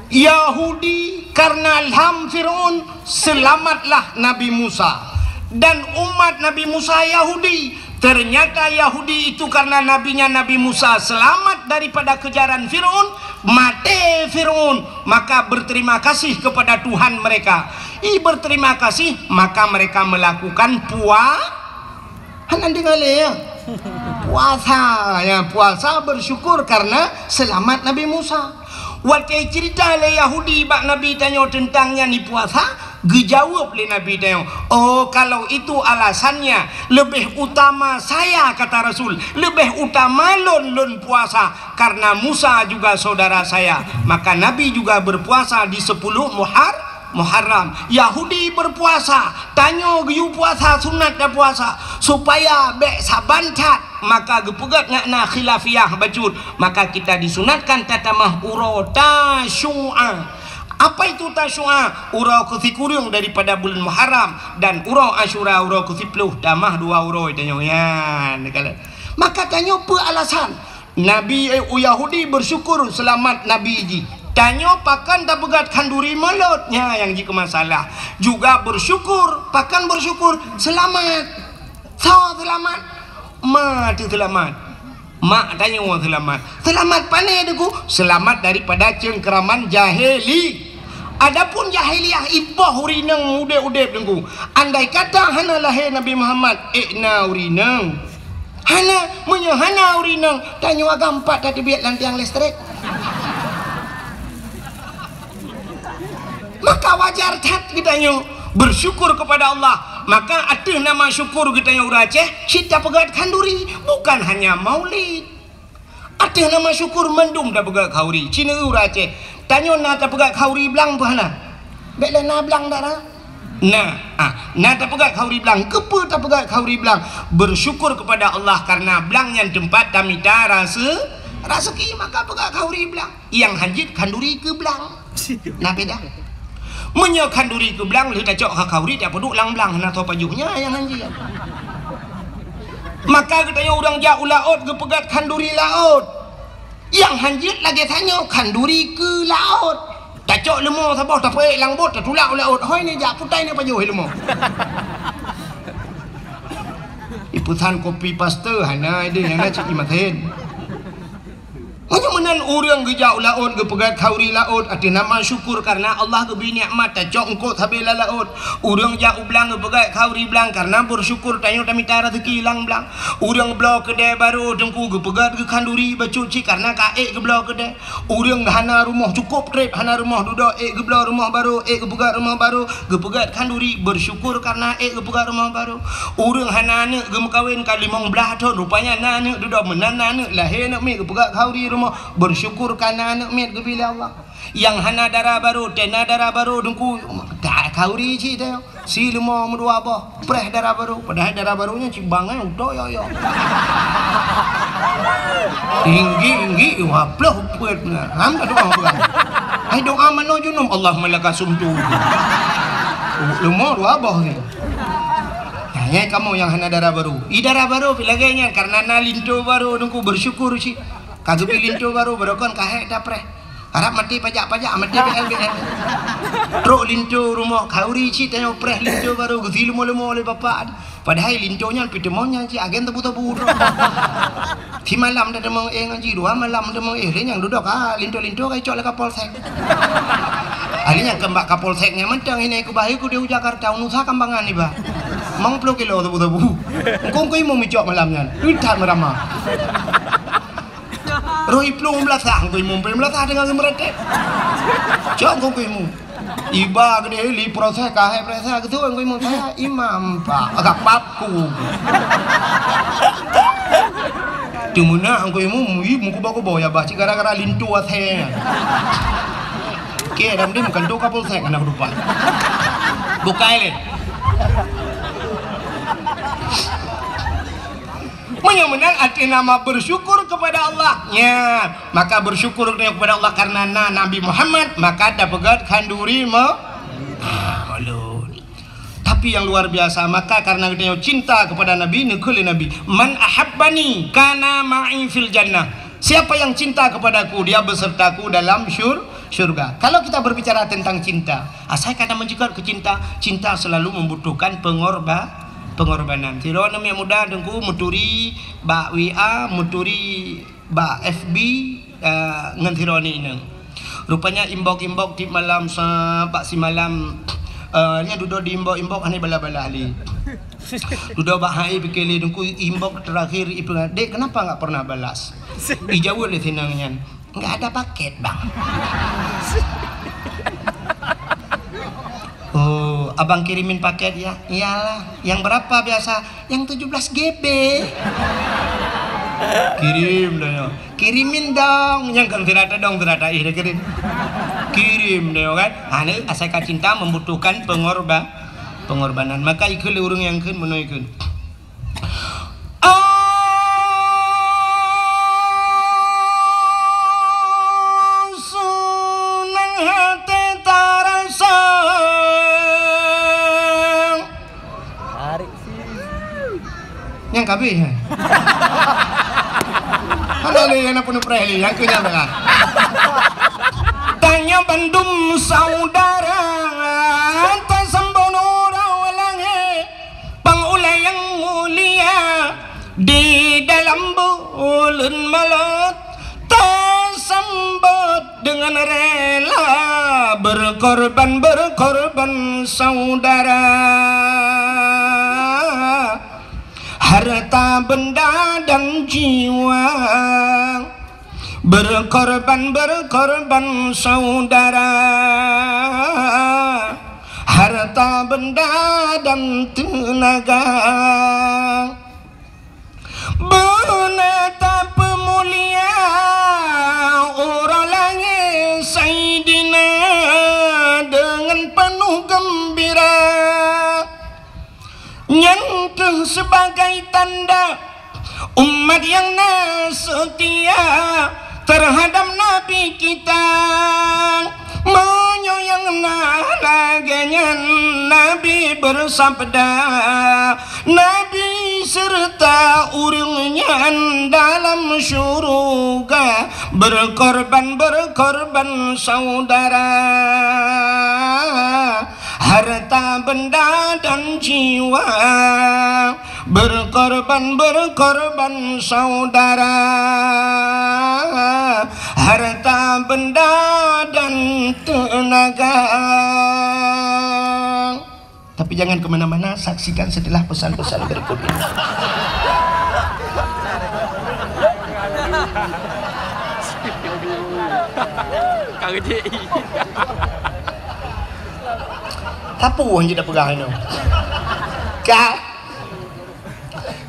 Yahudi karena lham Fir'aun, selamatlah Nabi Musa. Dan umat Nabi Musa Yahudi. Ternyata Yahudi itu karena nabinya Nabi Musa selamat daripada kejaran Fir'aun, maté Fir'aun, maka berterima kasih kepada Tuhan mereka. I berterima kasih, maka mereka melakukan pua-, Hana deungoe lé, ya? Puasa, ya, puasa bersyukur karena selamat Nabi Musa. Watée cerita lé Yahudi bak Nabi tanyoe teuntang nyan ipuasa, geujaweueb lé Nabi tanyoe, "Oh, kalau itu alasannya, lebih utama saya," kata Rasul, "lebih utama lôn, lôn puasa, karena Musa juga saudara saya." Maka Nabi juga berpuasa di sepuluh Muhar-, Muharram. Yahudi berpuasa, tanyoe geuyue puasa sunat tapuasa, supaya bék saban that, maka geupeugét ngat na khilafiyah bacut. Maka kita disunatkan tatamah uroe Tasyu'a. Apa itu Tasyu'a? Uroe keusikureueng daripada buleuen Muharram, dan uroe Asyura uroe keusiploh tamah dua uroe tanyoe nyan. Maka tanyoe peue alasan? Nabi, eh, u Yahudi bersyukur seulamat Nabi jih. Tanyoe pakon tapeugét khanduri mulod, nyan nyang jikeu masalah. Juga bersyukur, pakon bersyukur seulamat. Soe seulamat? Ma teuh seulamat. Mak tanyoe seulamat. Seulamat pane Teungku? Seulamat daripada cengkraman jahili. Adapun jahiliyah iboh ureueng inong udeb-udeb Teungku. Andai kata hana lahé Nabi Muhammad, ék na ureueng inong. Hana, meunyoe hana ureueng inong, tanyoe agam pat tateubiet lam tiang listrik. Maka wajar that geutanyoe bersyukur kepada Allah. Maka ateueh nama syukur geutanyoe ureueng Aceh, cit tapeugét khanduri, bukan hanya maulid. Ateueh nama syukur mandum tapeugét khanduri, cit ureueng Aceh. Tanyoe na tapeugét khanduri blang peue hana? Bék lé na blang dak na? Na, ah, na tapeugét khanduri blang. Keupeue tapeugét khanduri blang? Bersyukur kepada Allah karena blang nyan teumpat tamita rase-, raseuki, maka peugét khanduri blang. Nyang hanjeuet khanduri keu blang. Na beda. Meunyoe khanduri keu blang lheueh tacok keu khanduri tapeuduek lam blang, hana soe pajoh, nyan nyang hanjeuet. Maka geutanyoe ureueng jak u laôt geupeugét khanduri laôt. Nyang hanjeuet lagée tanyoe khanduri keu laôt. Tacok leumo saboh tapeuék lam bot tatulak u laôt. Hôi ni jak putai ni pajoh leumo. Ipeusan kopi paste hana ideh nyang na cit imaten. Meunyoe meunan ureueng geujak u laôt geupeugét khanduri laôt ateueh nama syukur karena Allah geubri nikmat tacok eungkôt sabe lam laôt. Ureueng jak u blang geupeugét khanduri blang karena bersyukur tanyoe tamita raseuki lam blang. Ureueng bloe keudée barô Teungku geupeugét geu khanduri bacut cit karena ka ék geubloe keudée. Ureueng hana rumoh cukôp trép hana rumoh dudoe ék geubloe rumoh barô ék geupeugét rumoh barô geupeugét khanduri bersyukur karena ék geupeugét rumoh barô. Ureueng hana aneuk geumeukawen ka limong blaih thon rupanya na aneuk dudoe meunan na aneuk lahé aneuk miet geupeugét khanduri rumoh. Bersyukur ka na aneuk miet geubri lé Allah. Nyang hana dara barô, tena dara barô Teungku, ka khanduri cit teuh. Si leumo meudua boh, preh dara barô. Padahai dara barô nyan cit bangai utok yo-yo. Tinggi-tinggi, waploh peuet na. Ham ka doa peugah. Ai doa manoe junub, Allahumma laka sumtu. Leumo dua boh ni. Nah, nyan kamoe nyang hana dara barô. I dara barô pi lagée nyan karena na linto barô Teungku bersyukur cit. Ka geubri linto barô, barô kon ka hék tapreh. Harab maté pajak-pajak, maté B L B L. Trok linto rumoh khanduri cit tanyoe preh linto barô geusi leumo-leumo lé bapak. Padahai linto nyan peuteumon nyan cit agen tebu-tebu trok. Si malam dah teumong éh ngon jih, dua malam teumong éh, lé nyang dudoe ka linto-linto ka icok lé Kapolsek. Ahli nyang keumbak Kapolsek nyan mantong ini keubahi ku di Jakarta, unusa kambangan iba. Mong ploh kilo tebu-tebu. Engkong ku imum icok malam nyan. Utat meurama. Roh iplueng meulasah, ngku imum pih meulasah deungon geumeureutek. Cok ngku imum. Iba keudeh li proses, kahai proses, geuseuôt ngku imum, "Saya imam, Pak." Agak pap ku. Teumeunak ngku imum, ih, meukuba-kuba ya, bah, cit gara-gara linto asée. Oke, dam dim, kan tu Kapolsek, anak lupa. Bukai leh. Meunyoe meunan arti nama bersyukur kepada Allah. Nya, maka bersyukur kepada Allah karena na Nabi Muhammad, maka tapeugét khanduri me-, ah, ulôn. Tapi yang luar biasa, maka karena geutanyoe cinta kepada Nabi, neukheun lé Nabi, "Man ahabbani kana ma'i fil jannah." Siapa yang cinta kepadaku, dia besertaku dalam syur-, syurga. Kalau kita berbicara tentang cinta, asai ka na meunyeukot keu cinta, cinta selalu membutuhkan pengorba-, pengorbanan. Sidroe aneuk muda Teungku meuturi bak W A, meuturi bak F B, eh, ngon sidroe aneuk inong. Rupanya inbox-inbox tiep malam sa-, bak simalam, eh, nyan dudoe di inbox-inbox hana balas-balas lé. Dudoe bak hai pike lé Teungku inbox terakhir ipeugah, "Dek, kenapa nggak pernah balas?" Ijaweueb lé si inong nyan. "Nggak ada paket, Bang." "Oh, abang kirimin paket ya?" "Iyalah." "Yang berapa biasa?" "Yang tujuh belas G B." "Kirim dah ya." "Kirimin dong." Nyang kan tidak ada dong, tidak ada ih, dia kirim. Kirim dah ya kan. Ha, ni asai ka cinta membutuhkan pengorba-, pengorbanan. Maka ikheun lé ureueng nyang kheun, meunoe ikheun. Senang hati tarasa. Tarik sih. Nyang kabeh, eh? Hana lé nyang na peunupreh lé, nyang keu nyang tengah. Tanyoe bandum saudara, tasambot uroe langét, pang ulèe nyang mulia, di dalam buleuen Maulud, tasambot dengan rela, berkorban, berkorban saudara. Harta benda dan jiwa, berkorban, berkorban saudara. Harta benda dan tenaga. Beuna tapeumulia uroe langét Saidina deungon peunoh geumbira. Nyan kheueh sibagai tanda umat nyang na seutia terhadap Nabi kita. Meunyoe nyang na lagèe nyan, Nabi beusabda, Nabi seureuta ureueng nyan dalam syeuruga, berkorban, berkorban saudara. Harta benda dan jiwa, berkorban, berkorban saudara. Harta benda dan tenaga. Tapi jangan ke mana-mana, saksikan setelah pesan-pesan berikut ini. Ka rejek. Tapu hana jipeugah inoe. Ka?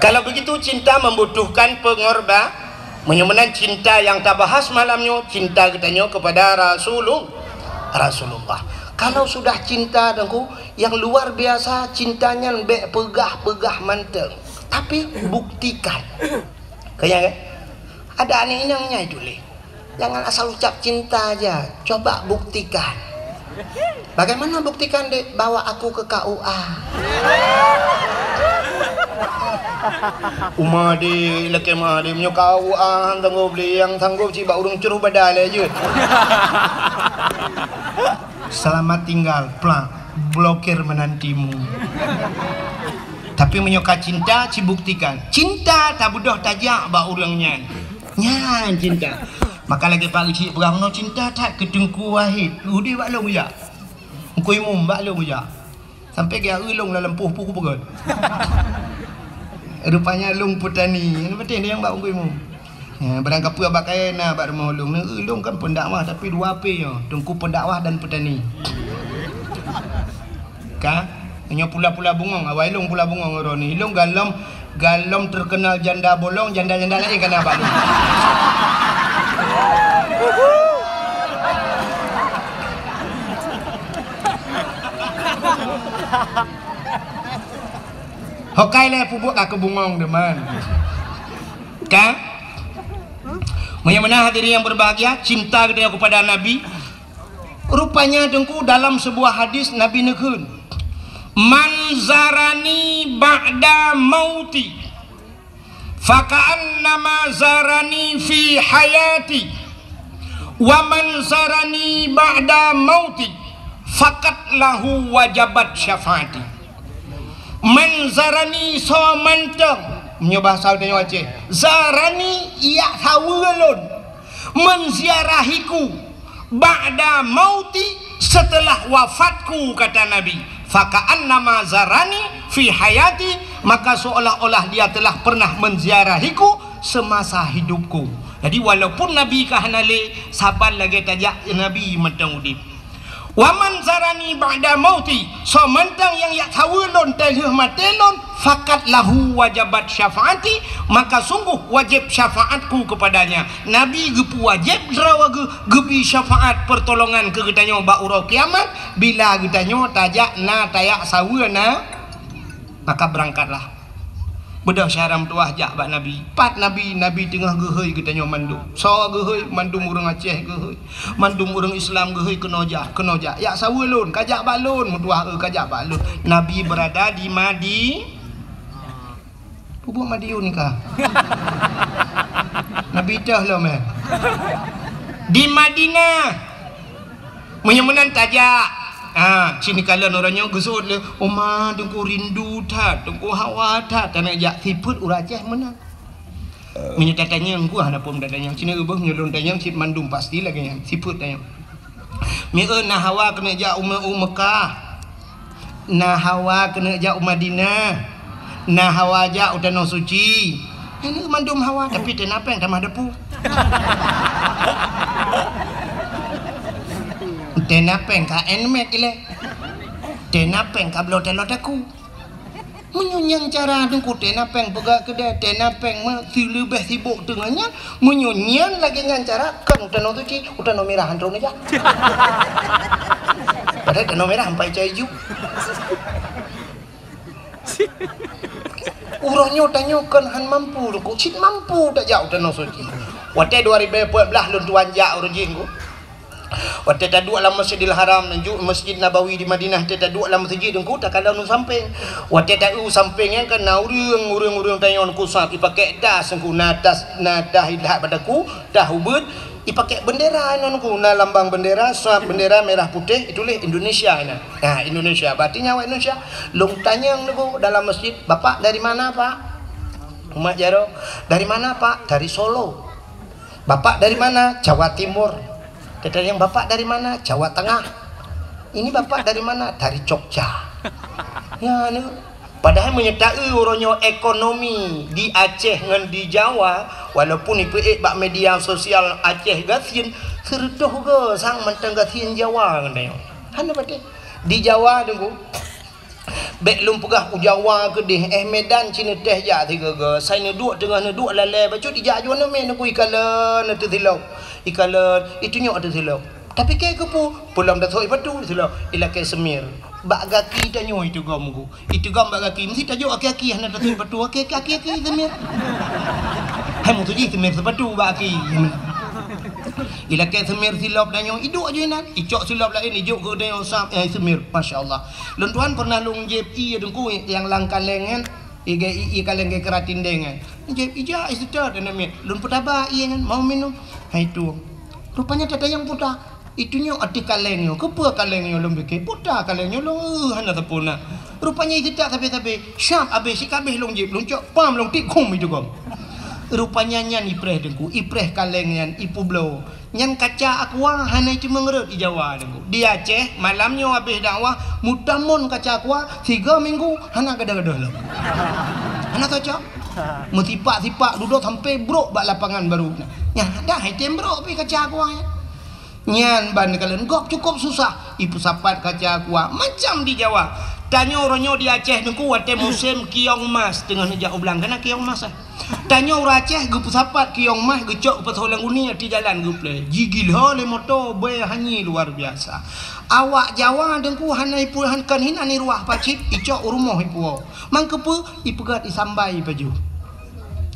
Kalau begitu, cinta membutuhkan pengorba-, meunyoe meunan cinta nyang tabahas malam nyoe, cinta geutanyoe kepada Rasulul-, Rasulullah. Kalau sudah cinta, Teungku, nyang luar biasa cinta nyan, bèk peugah-peugah mantong, tapi buktikan. Keu nyang, eh? Ada aneuk inong nyan tuléh. Jangan asal ucap cinta aja, coba buktikan. Bagaimana buktikan, Dek? Bawa aku ke K U A. Uma, Dek, lakèe ma, Dek, meunyoe K U A, han sanggob lé, nyang sanggob cit bak ureueng cruh badan lé jeuet. Selamat tinggal, plak, blokir menantimu. Tapi meunyoe ka cinta, cibuktikan. Cinta tabeudôh tajak bak ureueng nyan. Nyan cinta. Maka lagèe Pak Geuchik peugah, "Meunoe cinta that keu Teungku Wahid, udép bak lôn jak. Teungku Imum bak lôn jak." Sampai geujak eu lôn lam lampôh peue kupeugöt. Rupanya lôn peutani. Nyan patéh nyang bak Teungku Imum. Ya, barang kapeue bak kayèe na bak rumoh lôn. Neu eu lôn kan pendakwah, tapi dua P nyoe, Teungku Pendakwah dan Petani. Ka? Nyoe pula-pula bungöng, awai lôn pula bungöng droeneuh. Lôn galom, galom terkenal janda bolong, janda-janda laén ka na bak lôn. Hokai lé pubuet ka keu bungöng deman. Ka? Meunyoe meunan hadirin yang berbahagia, cinta geutanyoe kepada Nabi, rupanya, Teungku, dalam sebuah hadis Nabi neukheun, "Man zarani ba'da mauti, faka'annama zarani fi hayati, wa man zarani ba'da mauti, faqad lahu wajabat syafaati." Man zarani soe mantong, meunyoe bahasa geutanyoe Aceh, zarani, jak saweue lôn, menziarahiku, ba'da mauti, setelah wafatku, kata Nabi, faka'annama zarani fi hayati, maka seolah-olah dia telah pernah menziarahiku semasa hidupku. Jadi walaupun Nabi ka hana lé, saban lagée tajak Nabi mantong udeb. Wa man zarani ba'da mauti, soe mantong nyang jak saweue lôn teulheueh maté lôn, faqad lahu wajabat syafaati, maka sungguh wajéb syafaatku kepadanya. Nabi geupeuwajéb droe geuh geubi syafaat peurtolongan keu geutanyoe bak uroe kiamat, bila geutanyoe tajak na tajak saweue na, maka beurangkatlah. Beudôh syedara meutuwah jak bak Nabi. Pat Nabi, Nabi teungoh geuhôi geutanyoe mandum. Soe geuhôi? Mandum ureuëng Aceh geuhôi. Mandum ureuëng Islam geuhôi keunoe jak, keunoe jak. Jak saweue lôn, kajak bak lôn, meutuwah eu kajak bak lôn. Nabi beurada di Madi-, peubuet Madiun ka. Nabi teuh lom, eh. Di Madinah. Meunyoe meunan tajak. Ha, sini kalon ureuëng nyoe geuseuôt lé, "Oma, Teungku rindu that, Teungku hawa that." Tanyoe jak sifeuet ureuëng Aceh meunan. Meunyoe tatanyong, ku hana phon tatanyong. Sini ubah meunyoe lôn tanyong cit mandum pasti lagée nyan. Sifeuet tanyong. Mieu na hawa keuneuk jak u Me-, u Mekah. Na hawa keuneuk jak u Madinah. Na hawa jak u Tanoh Suci. Nyan mandum hawa, tapi teuh na péng tamah depu. Teuh na péng ka handmade ilée. Teuh na péng ka bloe taloe takue. Meunyoe nyan cara Teungku, teuh na péng peugah keudè, teuh na péng meusileubeh sibok teungoh nyan, meunyoe nyan lagée nyan cara, kon u Tanoh Suci, u Tanoh Mirah han troh neujak. Padahai Tanoh Mirah ampai cai ju. Uroe nyoe tanyoe kon han mampu, Teungku, cit mampu tajak u Tanoh Suci. Watée dua ribu empat belas lôn tuan jak uroe jih, Teungku. Watée taduek lam Masjidil Haram, ju-, Masjid Nabawi di Madinah, watée taduek lam meuseujid, Teungku, takalon u sampéng. Watée ta-, u sampéng nyan kan na ureuëng, ureuëng-ureuëng tanyoe, Teungku, sab, ipakék das, Teungku, na tas, na tas ilhat bak takue, tas ubeut, ipakék beundera inoe, Teungku, na lambang beundera, sab beundera mirah putéh, ituléh Indonesia inan. Ha, Indonesia, berarti nyan awak Indonesia. Lôn tanyong, Teungku, dalam masjid, "Bapak dari mana, Pak?" Umat jaroe, "Dari mana, Pak?" "Dari Solo." "Bapak dari mana?" "Jawa Timur." Tatanyong, "Bapak dari mana?" "Jawa Tengah." "Ini Bapak dari mana?" "Dari Jogja." Ya, ni. Padahai meunyoe ta-eu uroe nyoe ekonomi di Aceh ngon di Jawa, walaupun ipeuék bak media sosial Aceh gasien, seureutôh go sang mantong gasien Jawa ngon tanyoe. Hana patéh. Di Jawa, Teungku, bék lôn peugah u Jawa keudeh, eh, Medan cit neutéh jak sigoe-goe. Sai neuduek teungoh neuduek lalé bacut ijak ju aneuk miet, Teungku, ikalon ateueh silop. Ikalon, itunyok ateueh silop. Tapi keu keupeue? Peulom tasok sipatu silop, ilakée seumir. Bak gaki tanyoe itugom, Teungku. Itugom bak gaki, meusti tajok aki-aki hana tasok sipatu, aki-aki, aki-aki seumir. Hai meutuji seumir sipatu bak aki. Ilakée seumir silop tanyoe, iduek ju inan. Icok silop laén, ijok keu tanyoe sab, eh, seumir. Masya Allah. Lôn tuan pernah lôn jieb ié, Teungku, nyang lam kaleng nyan, ié, ié kaleng geukeuratin deng nyan. Jieb ija, iseutôt aneuk miet. Lôn peutaba ié nyan, mau minum. Hai tueng. Rupanya tatanyong puta. Itunyok ateueh kaleng nyoe. Keupeue kaleng nyoe lôn pike? Puta kaleng nyoe lôn, eh, hana sapeue na. Rupanya iseutôt sabe-sabe. Syab abéh, sikabéh lôn jieb, lôn cok pam, lôn tip khum itugom. Rupanya nyan ipreh, Teungku, ipreh kaleng nyan, ipeubloe. Nyan kaca aqua hana iteumé rhot di Jawa, Teungku. Di Aceh, malam nyoe abéh dakwah, meutamon kaca aqua, tiga minggu hana gadoh-gadoh lom. Hana cocok. Meusipak-sipak dudoe sampai brok bak lapangan baru. Nyan dah item brok pih kaca aqua nyan. Nyan ban kalon gob cukup susah. Ipeusapat kaca aqua macam di Jawa. Tanyoe uroe nyoe di Aceh, Teungku, watée musém kiong mas teungoh neujak u blang, kana kiong mas, eh. Tanyoe ureuëng Aceh geupeusapat kiong mas, geucok geupasoe lam guni, ateueh jalan geuplé. Jigila lé moto, bée hanyé luar biasa. Awak Jawa, Teungku, hana ipeu-, han-, kon hinan iruwah pacit, icok u rumoh ipuwoe. Mangkeupeue? Ipeugét isambai pajoh.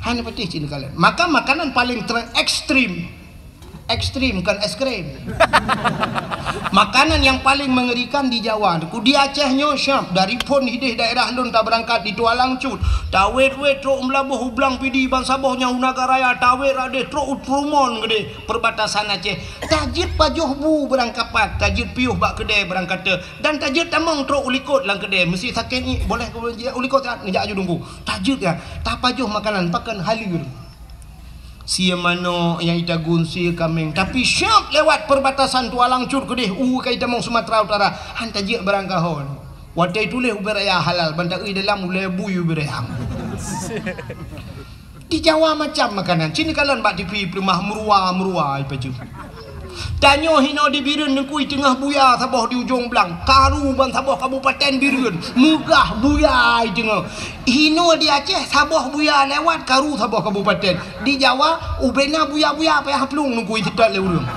Hana patéh cit neukalon. Maka makanan paling ter-, ekstrim. Ekstrim, kon es krim. Makanan nyang paleng meungerikan di Jawa, Teungku. Di Aceh nyoe syab, dari phon hideh daerah lôn tabeurangkat di Tualang Cut, tawet-wet trok u Meulaboh, u Blang Pidie, ban saboh nyang u Nagan Raya, tawet rot deh trok u Trumon keudeh, perbatasan Aceh. Tajeuet pajoh bu beurangkapat, tajeuet piôh bak keudè beurangkate, dan tajeuet tamong trok u likot lam keudè, meusi sakét ngiek, boleh u likot that, neujak aju Teungku. Tajeuet nyan, tapajoh makanan, pakon haleue. Sie manok nyang itagun sie kaméng, tapi syab lewat perbatasan Tualang Cut keudeh u ka itamong Sumatera Utara, han tajeuet barang kahon. Watée tuléh ubé raya halal, ban taeu dalam ulée bui ubé raya. Di Jawa macam makanan. Sini kalon bak T V peuleumah meurua-meurua ipajoh. Tanyoe hinoe di Bireuen Teungku teungoh buya saboh di ujong blang. Karu ban saboh kabupaten Bireuen. Meugah buya teungoh. Hinoe di Aceh saboh buya lewat karu saboh kabupaten. Di Jawa ubena buya-buya payah plueng Teungku seutôt lé ureueng.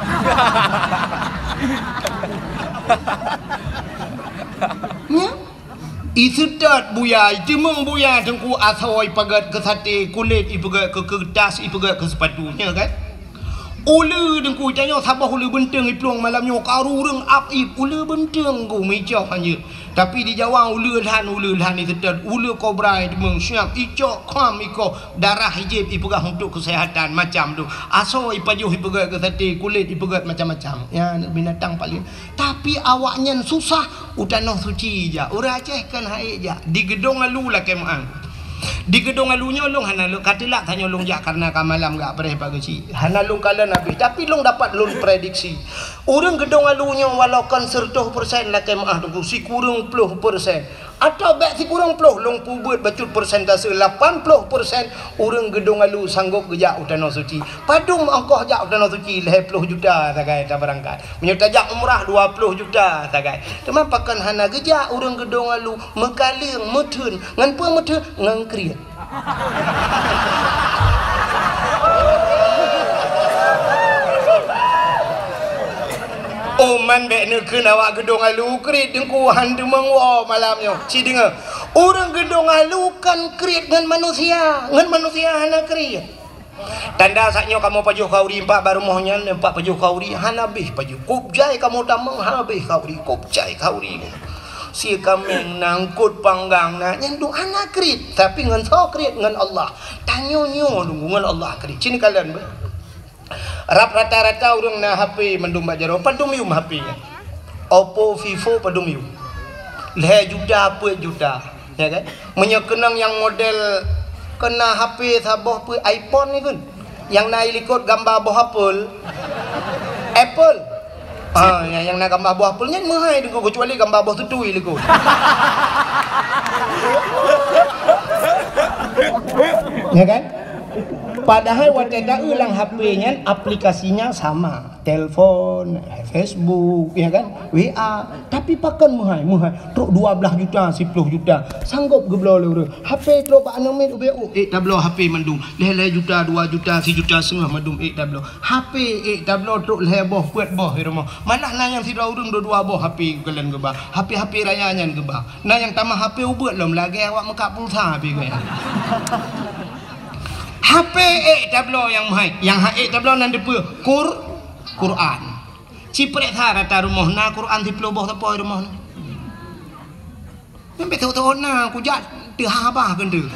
Nyo? Iseutôt buya, iteumeung buya Teungku, asoe ipeugét keu saté, kulét ipeugét keu keuretas, ipeugét keu seupatu, nyo kan? Uleue Teungku, tanyoe saboh uleue beunteueng iplueng malam nyoe, karu ureueng ap ip, uleue beunteueng Teungku, meuicok hanjeuet. Tapi di Jawa uleue lhan, uleue lhan iseutôt, uleue kobra iteumeung, siap icok kham ikoh, darah ijieb ipeugah untuk keuseuhatan, macam tu. Asoe ipajoh ipeugét keu saté, kulét ipeugét macam-macam. Ya, binatang paléng Tapi awaknyan susah u Tanoh Suci jak. Ureueng Aceh kan han ék jak. Di Geudong Alu lakée meu'ah. Di Geudong Alu nyoe lôn hana lôn ka teulak, tanyoe lôn jak kareuna ka malam gak preh pagi cit. Hana lôn kalon habéh, tapi lôn dapat lôn prediksi. Ureueng Geudong Alu nyoe walau kon seratus persen lakée meu'ah Teungku, sikureueng ploh persen. Atawa bék sikureueng ploh, lôn peubeuet bacut persentase, lapan ploh persen ureueng Geudong Alu sanggop geujak u Tanoh Suci. Padum ongkoh jak u Tanoh Suci? Lhée ploh juta sagai tabeurangkat. Meunyoe tajak umrah dua ploh juta sagai. Teuma pakon hana geujak ureueng Geudong Alu, meukaleueng, meutheun. Ngon peue meutheun? Ngon kriet. Oh, man bék neukheun awak Geudong Alu kriet Teungku, han teumeung woe malam nyoe. Ci deungoe, ureueng Geudong Alu kan kriet ngon manusia, ngon manusia hana kriet. Tanda saat nyoe kamoe pajoh khauri, empat bak rumoh nyan, empat pajoh khauri, hana habéh pajoh. Kop jai kamoe tamong, hana habéh khauri, kop jai khauri. Sie kaméng na, eungkot panggang na, nyan duek hana kriet, tapi ngon soe kriet? Ngon Allah. Tanyoe nyoe Teungku ngon Allah kriet. Ci neukalon beuh. Rab rata-rata ureueng na H P mandum bak jaroe, padum yum H P nyan. Oppo, Vivo padum yum. Lhée juta, peuet juta. Ya kan? Meunyoe keunong nyang model keu na H P saboh peuet iPhone ni kan. Nyang na i likot gamba boh apel. Apple. Ah, nyang, nyang na gamba boh apel nyan meuhai Teungku, keucuali gamba boh tutui likot. Ya kan? Padahai watée ta-eu lam H P nyan aplikasinya sama. Telepon, Facebook, ya kan? W A. Tapi pakon meuhai, meuhai. Trok dua blaih juta, siploh juta. Sanggop geubloe lé ureueng. H P trok bak aneuk miet ubé, oh, ék tabloe H P mandum. Lhée-lhée juta, dua juta, sijuta seungoh mandum ék tabloe. H P ék tabloe trok lhée boh, peuet boh di rumoh. Malah na nyang sidroe ureueng dua-dua boh H P geukalon geuba. H P-H P raya nyan geuba. Na nyang tamah H P ubeut lom lagée awak meukat pulsa pih geuya. H P ék tabloe nyang meuhai, nyang han ék tabloe nan dipeue? Qur-, Quran. Ci peureksa rata rumoh na Quran siploh boh sapo di rumoh na. Nyang beutôi-beutôi na kujak teuhah bah keuneuk.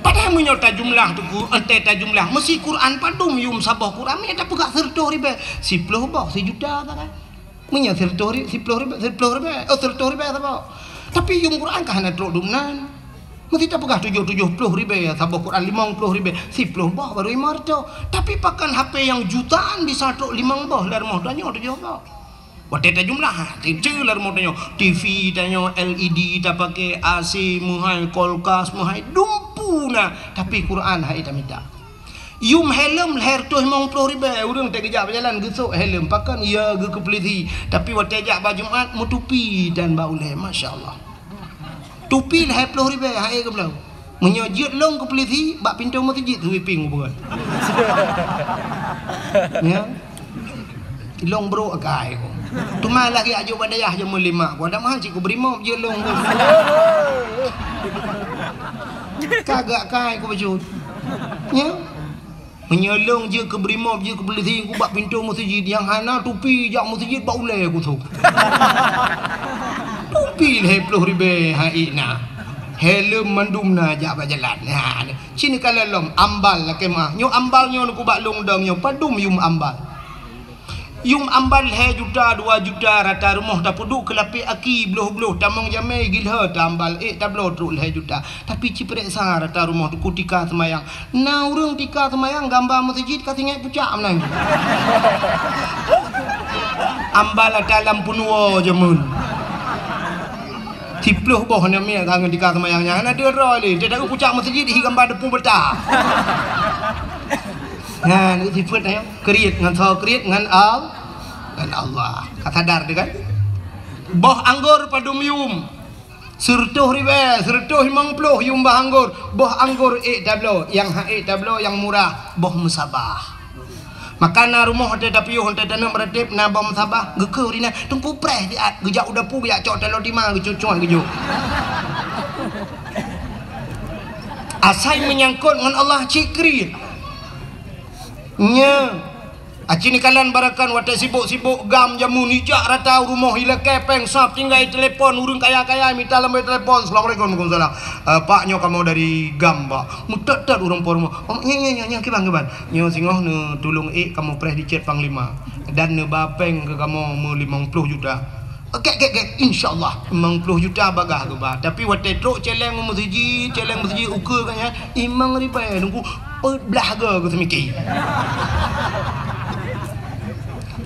Padahai meunyoe tajumlah Teungku, entée tajumlah, meusi Quran padum yum saboh Quran, meunyoe tapeugah sireutoh ribée, siploh boh, sijuta sagai. Meunyoe sireutoh ri-, siploh ribée, siploh ribée, oh, sireutoh ribée saboh. Tapi yum Quran ka hana trok dumnan. Meusti tapeugah tujoh, tujoh ploh ribée saboh Quran, limong ploh ribée, siploh boh baru limong reutôh. Tapi pakon H P nyang jutaan bisa trok limong boh lam rumoh tanyoe tujoh boh. Watée tajumlah, keuceue lam rumoh tanyoe, T V tanyoe, L E D tapake, A C meuhai, kulkas meuhai, dumpeue na, tapi Quran han ék tamita. Yum helm lhée reutôh limong ploh ribée, ureueng teugeujak beujalan geusok helm, pakon ya geukeupeuleudi, tapi watée jak bak Jumat meutupi dan bak ulée, masya Allah. Tupi lhée ploh ribée han ék geubloe. Meunyoe jeuet lôn keu pulisi bak pintoe meuseujid sweeping ubeuen. Ya. Lôn brok akai ku. Teuma lagée ajok bak dayah jameun lima ku, ada meuhan cit ku brimob jeuet lôn ku. Kagak kai ku bacut. Ya. Meunyoe lôn jeuet keu brimob, jeuet keu pulisi, ku bak pintoe meuseujid nyang hana tupi jak meuseujid bak ulée ku sôk. Tupi lhée ploh ribée han ék na. Helm mandum na jak bak jalan. Ha, ci neukalon lom ambal lakée meu'ah. Nyoe ambal nyoe ku bak lôn dong nyoe padum yum ambal. Yum ambal lhée juta, dua juta rata rumoh tapeuduek keu lapék aki bloh-bloh tamong jamé gilhée tambal ék tabloe trok lhée juta. Tapi ci peureksa rata rumoh teungku tika seumayang. Na ureuëng tika seumayang gamba meuseujid ka singét pucak meunan. Ambal ata lam peunuwoe jameun. Siploh boh aneuk miet ka ngon tika seumayang nyan, hana deuh droe lé. Teuh taeu pucak meuseujid hi gamba depu beuta. Nyan, sifeuet nyan. Kriet ngon soe? Kriet ngon Al-, ngon Allah. Ka sadar teuh kan? Boh anggor padum yum? Sireutôh ribèe, sireutôh limong ploh yum boh anggor. Boh anggor ék tabloe, nyang hana ék tabloe nyang murah, boh meusabah. Maka na rumoh watèe tapiôh, watèe taneuk meuratéb, na boh meusabah, geukheun ureueng inong, "Teungku, preh siat," geujak u dapu, geujak cok taloe tima, geucucok geujok. Asai meunyangkot ngon Allah cit kriet. Nyoe, aci neukalon barakan watèe sibok-sibok GAM jameun, ijak rata u rumoh, ilakèe pèng sab, tinggai telepon ureueng kaya-kaya, mita lambôi telepon, "Assalamualaikum." "Waalaikumsalam." "Eh, Pak, nyoe kamoe dari GAM, Pak." Meutot-tot ureueng po rumoh. "Oh, nyoe, nyoe, nyoe, nyoe, kiban, kiban?" "Nyoe singoh neutulông ék kamoe preh di cét Panglima. Dan neuba pèng keu kamoe meulimong ploh juta." "Oke, oke, oke. Insya Allah, limong ploh juta bagah geuba." Tapi watèe trok cèlèng meuseujid, cèlèng meuseujid ukeue geuh nyan, limong ribèe, Teungku, peuet blah goe geuseumiké.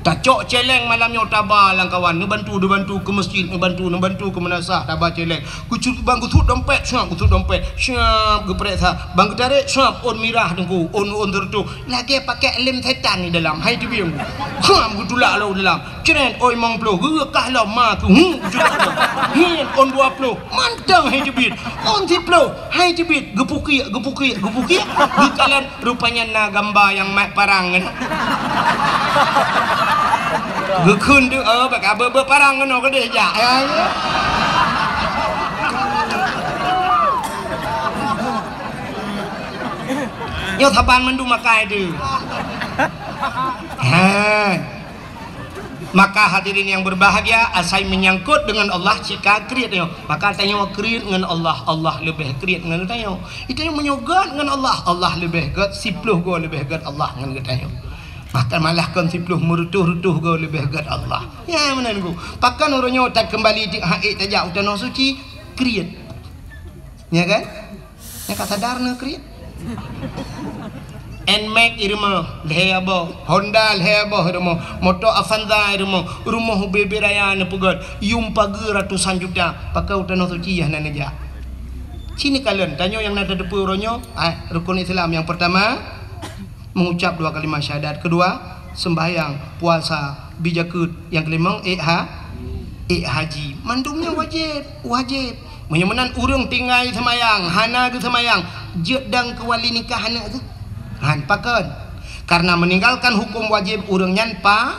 Tacok cèlèng malam nyoe taba lam kawan, neubantu, neubantu keu meuseujid, neubantu, neubantu keu meunasah, taba cèlèng. Geucut-, ban geusuet dompet, siap geusuet dompet, siap geupareksa. Ban geutarek, siap ôn mirah Teungku, ôn, ôn sireutôh. Lagèe pakèk lem setan di dalam, hai teubieng. Kham geutulak lom u dalam. Cret, ôn limong ploh, geukah lom ma keu, hu, geucut lom. Nyan, ôn dua ploh, mantong hai teubiet. Ôn siploh, hai teubiet, geupukiek, geupukiek, geupukiek. Geukalon, rupanya na gamba nyang mat parang nyan. Geukheun teuh, oh, bak abeuet-beuet parang keunoe keudeh jak. Ya, ya. Nyoe saban mandum makai teuh. Ha. Maka hadirin yang berbahagia, asai menyangkut dengan Allah cit ka kriet nyoe. Maka tanyoe kriet ngon Allah, Allah leubeh kriet ngon tanyoe. Tanyoe meunyoe gèt ngon Allah, Allah leubeh gèt, siploh goe leubeh gèt Allah ngon geutanyoe. Bahkan malah kon siploh, meureutôh-reutôh goe leubeh gèt Allah. Ya, meunan ku. Pakon uroe nyoe takeumbali di hak tajak u Tanoh Suci, kriet. Ya kan? Nyang ka sadar na kriet. Nmax i rumoh, lhèe boh. Honda lhèe boh i rumoh. Moto Avanza i rumoh. Rumoh ubé-bé raya neupeugèt. Yum pageue ratusan juta. Pakon u Tanoh Suci hana neujak. Ci neukalon, tanyoe nyang na tateupeue uroe nyoe, ah, rukun Islam nyang peurtama, mengucap dua kalimat syahadat. Kedua, sembahyang, puasa, bi jakeuet. Nyang keulimong, ék ha-, ék haji. Mandum nyan wajéb, wajéb. Meunyoe meunan ureueng tinggai seumayang, hana geuseumayang, jeuet dong keu wali nikah aneuk geuh? Han, pakon? Karena meninggalkan hukum wajib ureueng nyan pa-,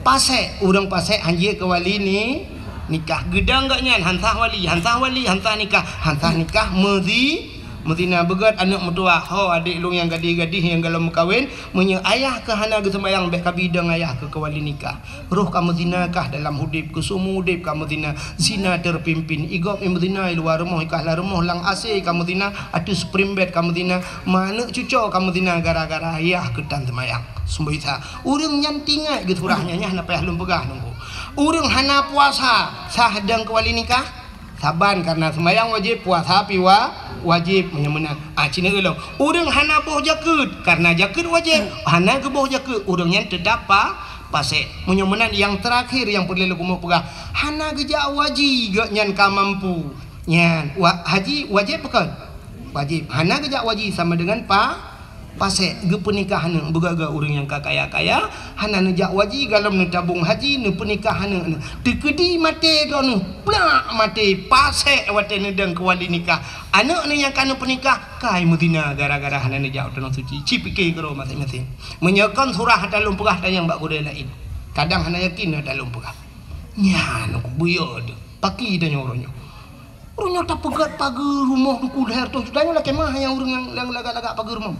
pasék. Ureueng pasék han jeuet keu wali ni-, nikah. Geudong gobnyan han sah wali, han sah wali, han sah nikah, han sah nikah meuzi-, meuzina. Beugèt aneuk meutuwah, "Ho, adék lôn nyang gadih-gadih nyang golom meukawen, meunyoe ayah keuh hana geuseumayang, bèk kabi dong ayah keuh keu wali nikah." Roh kamoe zina kah dalam udép, keu seumeu udép kamoe zina. Zina terpimpin. I gob i meuzina i luwa rumoh, i kahla rumoh lam AC kamoe zina, ateueh spring bed kamoe zina. Ma aneuk cuco kamoe zina gara-gara ayah keuh tan seumayang. Seumboi sa. Ureueng nyan tingat geusurah nyan, nyan hana payah lôn peugah nunggu. Ureueng hana puasa, sah dong keu wali nikah? Saban, karena seumayang wajéb, puasa pi wa-, wajéb, meunyoe meunan. Ah, ci neueu lom. Ureueng hana boh jakeuet, karena jakeuet wajéb, hana geuboh jakeuet, ureueng nyan teutap pa-, pasék. Meunyoe meunan, nyang teurakhir nyang peureulèe lôn keumeung peugah, hana geujak haji gobnyan ka mampu. Nyan, wa-, haji wajéb bukon? Wajéb. Hana geujak haji sama dengan pa-, pasék, geupeunikah aneuk. Beugöt-göt ureueng nyang ka kaya-kaya, hana neujak haji, golom neutabong haji, neupeunikah aneuk, aneuk. Teukeudi maté droeneuh, plak maté, pasék watèe neudong keu wali nikah. Aneuk neuh nyang ka neupeunikah, kai meuzina gara-gara hana neujak u Tanoh Suci. Ci pike keudroe maséng-maséng. Meunyoe kon surah ata lôn peugah tanyong bak gurèe laén. Kadang hana yakin ata lôn peugah. Nyan, ku buyö teuh. Paki tanyoe uroe nyoe. Ureueng nyoe tapeugöt pageue rumoh Teungku lhèe reutôh juta nyoe lakèe meu'ah nyang ureueng nyang lagak-lagak pageue rumoh.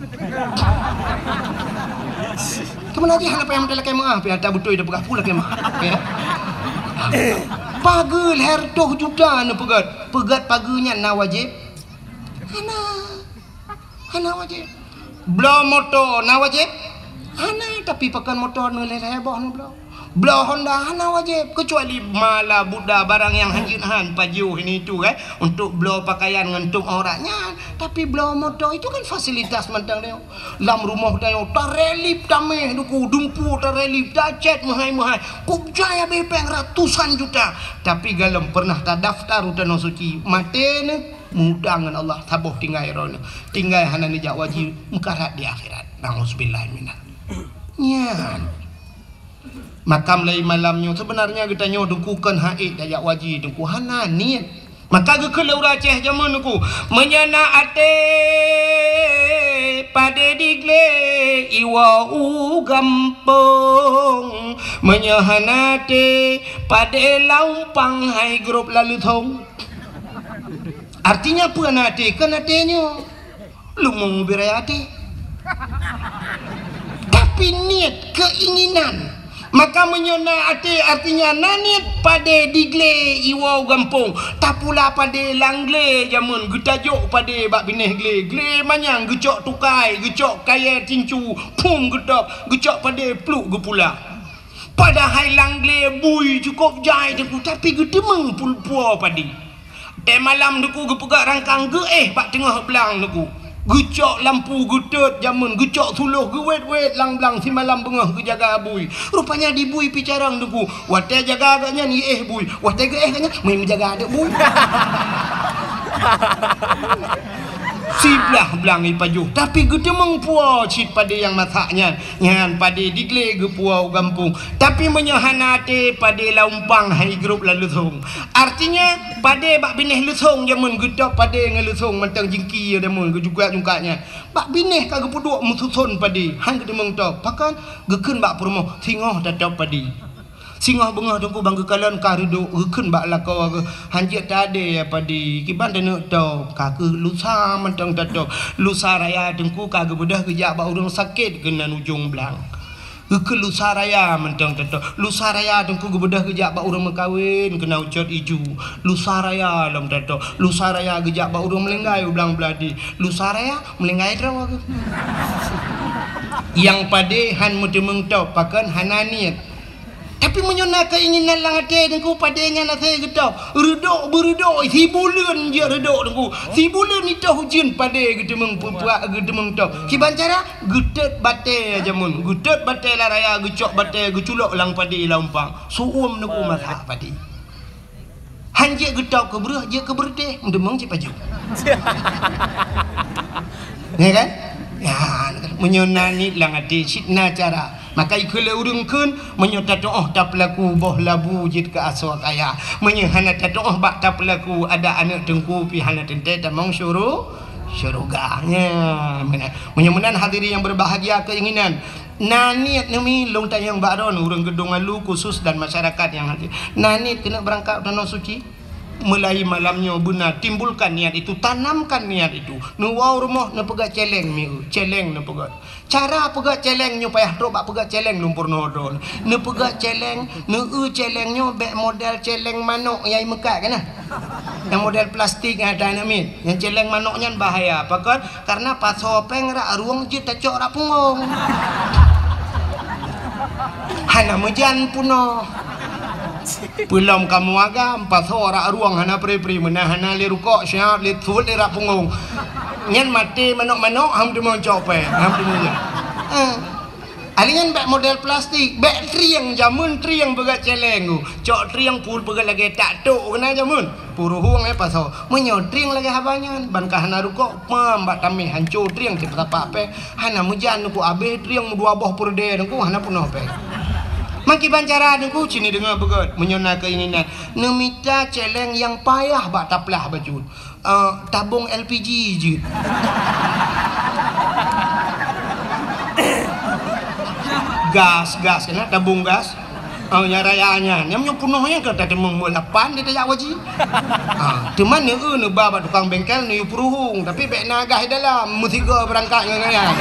Teuma lagèe hana payah meutai lakèe meu'ah, pih ata beutôi tapeugah peue lakèe meu'ah. Ya. Pageue lhèe reutôh juta neupeugöt. Peugöt pageue nyan na wajéb? Hana. Hana wajéb. Bloe moto na wajéb? Hana, tapi pakon moto neuh lhèe-lhèe boh neubloe. Bloe Honda hana wajéb, keucuali mala buda barang nyang hanjeuet han pajoh ini itu, eh, untuk bloe pakaian ngon tutup aurat nyan. Tapi bloe moto itu kan fasilitas mantong nyoe. Lam rumoh tanyoe tarelip tameh duku, dumpu tarelip, tacet meuhai-meuhai. Kub jai habéh péng ratusan juta. Tapi galom pernah tadaftar u Tanoh Suci, maté neuh, meuutang ngon Allah, saboh tinggai droeneuh. Tinggai hana neujak haji, meukarat di akhirat. Nauzubillah minal. Nyan. Maka mulai malam nyoe, sebenarnya geutanyoe teungku kon hak ék tajak haji teungku, hana niet. Maka geukheun lé ureueng Aceh jameun teungku, meunyoe na até padé diglé iwoe u gampông, meunyoe hana até padé laumpang hai grob lam leuthong. Artinya peue na até? Kon até nyoe. Leumo beu raya até. Tapi niet, keinginan. Maka meunyoe na até, artinya na niet, padé diglé iwoe u gampông. Tapula padé lam glé jameun, geutajok padé bak binéh glé. Glé manyang geucok tukai, geucok kayée tincu, phum geutôb, geucok padé pluek geupula. Padahai lam glé bui cukôp jai teungku, tapi geuteumeung pul-, puwoe padé. Watée malam teungku geupeugah rangkang geuéh bak teungoh blang teungku. Geucok lampu geutot jameun, geucok suloh geuwét-wét lam blang simalam beungoh geujaga bui. Rupanya di bui pih carông teungku. Watée jaga gobnyan iéh bui. Watée geuéh gobnyan, meujaga adak bui. Siblah blang ipajoh, tapi geuteumeung puwoe cit padé nyang masak nyan. Nyan padé diglé geupuwoe u gampông. Tapi meunyoe hana até, padé laumpang hai grob lam leuthong. Artinya, padé bak binéh leuthong jameun geutôb padé ngon leuthong mantong jingki jameun geujungkat-jungkat nyan. Bak binéh ka geupeuduek meususon padé, han geuteumeung tôb. Pakon geukheun bak peurumoh, singoh tatôb padé. Singoh beungoh teungku ban geukalon ka reudok, geukheun bak lakoe geuh, "Han jeuet tadé ya padé, kiban taneuk tôb, ka keuh lusa mantong tatôb. Lusa raya teungku ka geubeudôh geujak bak ureueng sakét keunan ujong blang." Geukheun lusa raya mantong tatôb. Lusa raya teungku geubeudôh geujak bak ureueng meukawen keunan ucot iju. Lusa raya lom tatôb. Lusa raya geujak bak ureueng meulinggai u blang Beuladi. Lusa raya meulinggai droe geuh. Nyang padé han meuteumeung tôb, pakon hana niet. Tapi meunyoe na keinginan lam até teungku, padé nyan asai geutôb. Reudok beureudok, sibuleuen jeuet reudok teungku. Sibuleuen itôh ujeuen padé geuteumeung peupuak, geuteumeung tôb. Kiban cara, geutot batée jameun. Geutot batée lam raya, geucok batée, geuculok lam padé laumpang. Su'uem teungku masak padé. Han jeuet geutôb keu breueh, jeuet keu beureutéh, meuteumeung cit pajoh. Ya kan? Ya, meunyoe na niet lam até, cit na cara. Maka ikheun lé ureueng kheun, meunyoe tatu'oh tapeulaku boh labu jeuet keu asoe kaya. Meunyoe hana tatu'oh bak tapeulaku, adak aneuk teungku pih hana teuntée tamong syuru-, syeuruga. Nya, meunan. Meunyoe meunan hadirin yang berbahagia keinginan, na niet neumi lôn tanyong bak droeneuh ureueng Geudong Alu khusus dan masyarakat yang hadir. Na niet keuneuk beurangkat u Tanoh Suci? Mulai malam nyoe beuna timbulkan niat itu, tanamkan niat itu. Neuwoe rumoh neupeugét céléng mieu, céléng neupeugét. Cara peugét céléng nyoe payah trok bak peugét céléng lôn peurunoe droeneuh. Neupeugét céléng, neueu céléng nyoe bék model céléng manok nyang imeukat kana. Nyang model plastik nyang ata aneuk miet. Nyang céléng manok nyan bahaya. Pakon? Karena pasoe péng rak rueng jeuet tacok rak punggong. Hana meujan peunoh. Peulom kamoe agam, pasoe rak rueng hana pri-pri, meunan hana lé rukok, siap lé thot lé rak punggong. Nyan maté manok-manok, han teumeung cok péng, han teumeung jan. Eh. Alèh nyan bék model plastik, bék trieng jameun trieng peugét céléng. Cok trieng pul peugét lagèe tak tok keunan jameun. Puruhueng, eh, pasoe. Meunyoe trieng lagèe haba nyan, ban ka hana rukok, pam bak tamèh hanco trieng cit peusapat péng. Hana meujan teungku, abéh trieng meudua boh peureudèe teungku, hana peunoh péng. Meukiban cara teungku, cit neudeungö beugöt. Meunyoe na keinginan, neumita céléng nyang payah bak taplah bacut. Eh, tabong L P G jeuet. Gas, gas, keunan tabong gas. Oh, nyang raya nyan. Nyang meunyoe peunoh nyan ka tateumeung meuh lapan di tajak haji. Ah, teuma neu-eu neuba bak tukang bengkel neuyue peuruhueng, tapi bék na gas di dalam, meusigoe beurangkat ngon nyan.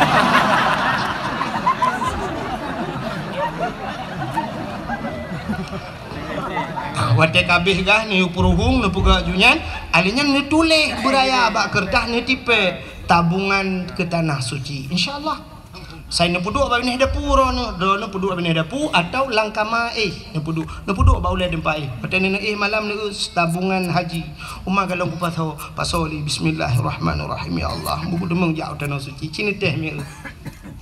Ah, watèe ka abéh gas neuyue peuruhueng, neupeugah ju nyan, alèh nyan neutuléh beuraya bak keureutah neutipèe tabungan keu tanah suci. Insya Allah. Sai neupeuduek bak binéh dapu droeneuh, droeneuh peuduek bak binéh dapu atau lam kama éh neupeuduek, neupeuduek bak ulèe teumpat éh. Watèe neuéh malam neuéh tabungan haji. Uma galong kupasoe, pasoe lé, "Bismillahirrahmanirrahim, ya Allah." Buku deungon jak u Tanoh Suci, ci neutéh miéu.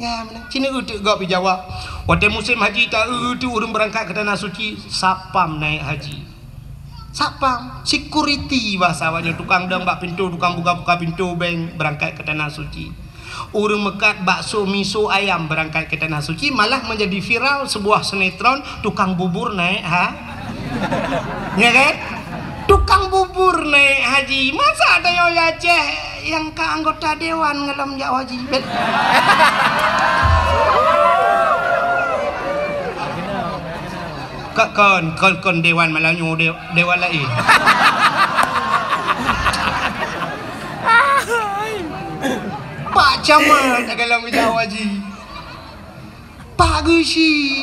Ya, meunan. Ci neuéh teuk gob jijawab. Watèe musém haji taéh teuk ureueng beurangkat keu Tanoh Suci, satpam naék haji. Satpam, security bahasa awaknyan, tukang dong bak pintoe, tukang buka-buka pintoe bank beurangkat keu Tanoh Suci. Ureueng meukat bakso miso ayam beurangkat keu Tanoh Suci, malah menjadi viral sebuah sinetron tukang bubur naék ha-, ya kan? Tukang bubur naék haji. Masa tanyoe Aceh nyang ka anggota dewan ngalom jak haji? Bet- Ka-, kon, kon, kon dewan malam nyoe de-, dewan laén. Pak Camat galom jak haji. Pak Geuchik.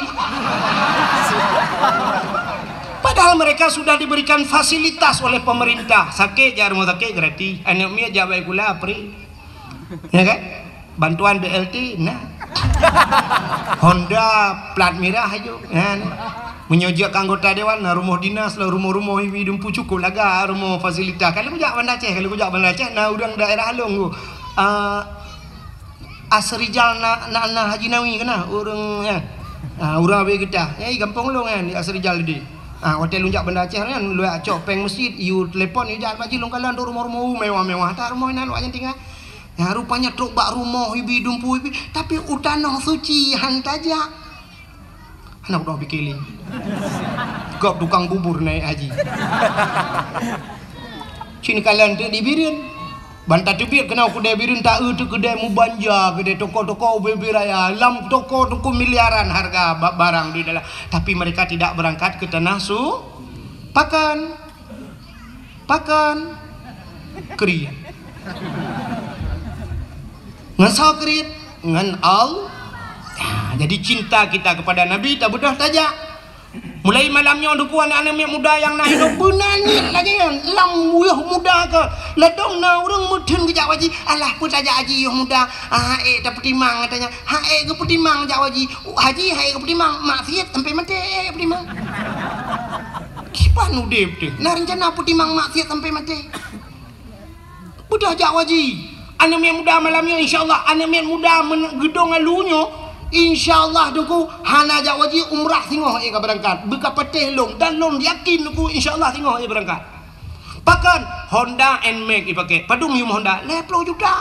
Padahal mereka sudah diberikan fasilitas oleh pemerintah. Sakét jak rumoh sakét gratis. Aneuk miet jak bak sikula free. Ya kan? Bantuan B L T na. Honda plat mirah aju. Ya, na. Meunyoe jeuet keu anggota dewan, na rumoh dinas lah, rumoh-rumoh ibi dumpu cukup laga, rumoh fasilitas. Kalau kujak Banda Aceh, kalau kujak Banda Aceh, na ureueng daerah Along tu. Ah, Asrijal na, na, na Haji Nawi keunan, ureueng nyan. Ah, ureueng Abee Getah. Ya, gampông lôn nyan, di Asrijal tadi. Ah, watèe lôn jak Banda Aceh nyan, lôn cok péng masjid, yue telepon, yue jak Haji lôn kalon tu rumoh-rumoh mewah-mewah. That rumoh inan awak nyan tinggai. Ya, rupanya trok bak rumoh ibi dumpu ibi, tapi u Tanoh Suci han tajak. Hana udong pike lé. Gob tukang bubur naék haji. Cit kalon teuk di Bireuen. Ban tateubiet keunoe keudè Bireuen, taeu teuk keudè meubanja, keudè toko-toko ubé-ubé raya. Lam toko-toko miliaran harga ba-, barang di dalam. Tapi mereka tidak berangkat ke tanah su-, pakon. Pakon? Kriet. Ngon soe kriet? Ngon Allah. Ha, jadi cinta kita kepada Nabi tabeudôh tajak. Mulai malam nyoe, Teungku, aneuk-aneuk miet muda nyang na hidup beuna niet lagèe nyan. Lam yoh muda ka. Ladôm na ureueng meutheun geujak haji. Alah, peue tajak haji yoh muda? Ah, ék tapeutimang, katanya. Ha, ék geupeutimang jak haji. Haji, ha, ék geupeutimang. Maksiet sampai maté, ék geupeutimang. Kiban udép teuh, na reuncana peutimang maksiet sampai maté. Beudôh jak haji. Aneuk miet muda malam nyoe, insya Allah, aneuk miet muda men-, geudong alu nyoe, insya Allah, Teungku, hana jak haji, umrah singoh ék ka beurangkat. Beu ka patéh lôn, dan lôn yakin, Teungku, insya Allah, singoh ék beurangkat. Pakon? Honda Nmax ipakè. Padum yum Honda? Lhèe plôh juta.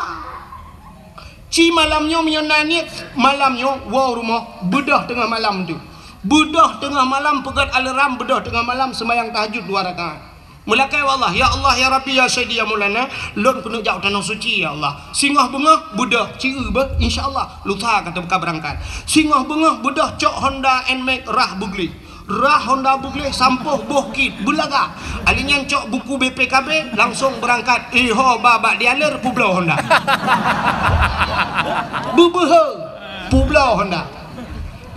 Ci malam nyoe meunyoe na niet, malam nyoe woe rumoh, beudôh teungoh malam tu. Beudôh teungoh malam, peugöt alarm, beudôh teungoh malam seumayang tahajud dua rakaat. Meulakèe bak Allah, "Ya Allah, ya Rabbi, ya Sayyidi, ya Maulana, lôn keuneuk jak u Tanoh Suci, ya Allah. Singoh beungoh beudôh, ci eu beuh, insya Allah, lusa ka teuka beurangkat. Singoh beungoh beudôh cok Honda Nmax rhah beugleh. Rhah Honda beugleh sampôh boh kit beulaga. Alèh nyan cok buku B P K B, langsong beurangkat. Iho ba bak dealer peubloe Honda." Beubeuhe, peubloe Honda.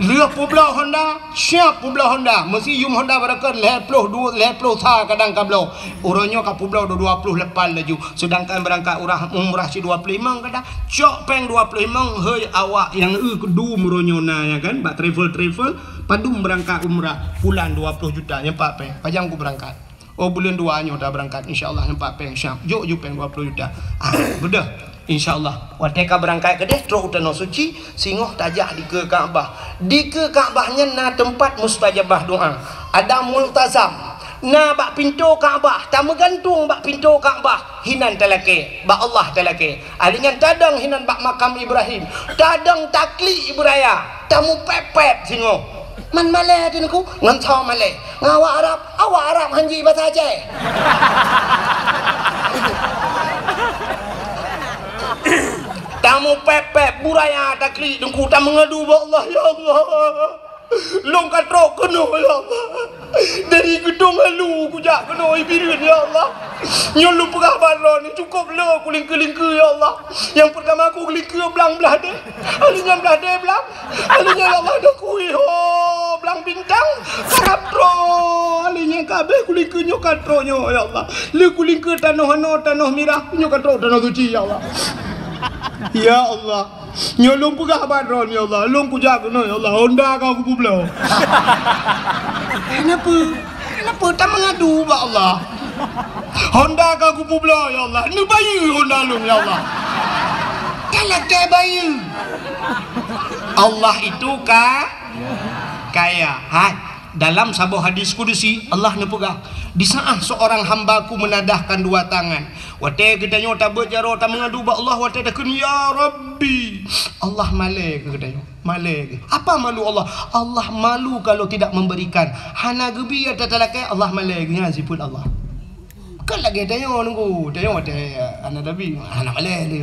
Lheueh peubloe Honda, siap peubloe Honda. Meusiyum Honda barokon lhèe plôh dua, lhèe plôh sa kadang ka bloe. Uroe nyoe ka peubloe dua, dua plôh lapan laju. Seudangkan beurangkat urah, umrah cit dua plôh limong kadang. Cok péng dua plôh limong, hei awak nyang eu keudum uroe nyoe na, ya kan, bak travel-travel. Padum beurangkat umrah, pulan dua plôh juta, nyan pat péng. Pajan ku beurangkat? Oh, buleuen dua nyoe ta beurangkat, insya Allah, nyan pat péng siap. Jok ju péng dua plôh juta. Ah, beudôh. Insya Allah. Watèe ka beurangkat keudeh, trok u Tanoh Suci, singoh tajak dikeue Ka'bah. Dikeue Ka'bah nyan na teumpat mustajabah doa. Ada multazam. Na bak pintoe Ka'bah, tameugantung bak pintoe Ka'bah, hinan talakèe, bak Allah talakèe. Alèh nyan tadong hinan bak makam Ibrahim, tadong taklik beuraya, tamupèp-pèp singoh. Man malèe teuh Teungku, ngon soe malèe? Ngon awak Arab, awak Arab han ji basa Aceh. Tamupèp-pèp beuraya taklik Teungku, tameungadu bak Allah, "Ya Allah, lôn ka trok keunoe, ya Allah. Dari Geudong Alu kujak keunoe Ibireuen, ya Allah. Nyoe lôn peugah bak droeneuh, cukôp le kulingkeue-lingkeue, ya Allah. Nyang peurtama kugeulingkeue blang blah deh. Alèh nyan blah deh blang. Alèh nyan, ya Allah, dah kui ho blang bintang. Karab trok. Alèh nyan ka abéh kulingkeue nyoe ka trok nyoe, ya Allah. Le kulingkeue tanoh anoe, tanoh mirah, nyoe ka trok Tanoh Suci, ya Allah." Ya Allah, nyoe lôn peugah bak Droeneuh, ya Allah, lôn kujak keunoe, ya Allah, honda ka kupeubloe. Kenapa? Kenapa? Tameungadu bak Allah. Honda ka kupeubloe, ya Allah. Neubayeue honda lôn, ya Allah. Talakée bayeue. Allah itu ka-, kaya. Hai, dalam saboh hadis kudusi, Allah neupeugah, "Di saat seorang hamba-Ku menadahkan dua tangan." Watée geutanyoe tabeuet jaroe tameungadu bak Allah, watée takheun, "Ya Rabbi," Allah malée keu geutanyoe. Malée geuh. Apa malu Allah? Allah malu kalau tidak memberikan. Hana geubi ata talakée, Allah malée geuh. Nyan sifeuet Allah. Kan lagée tanyoe nunggu, tanyoe watée hana tabi, hana malée lé.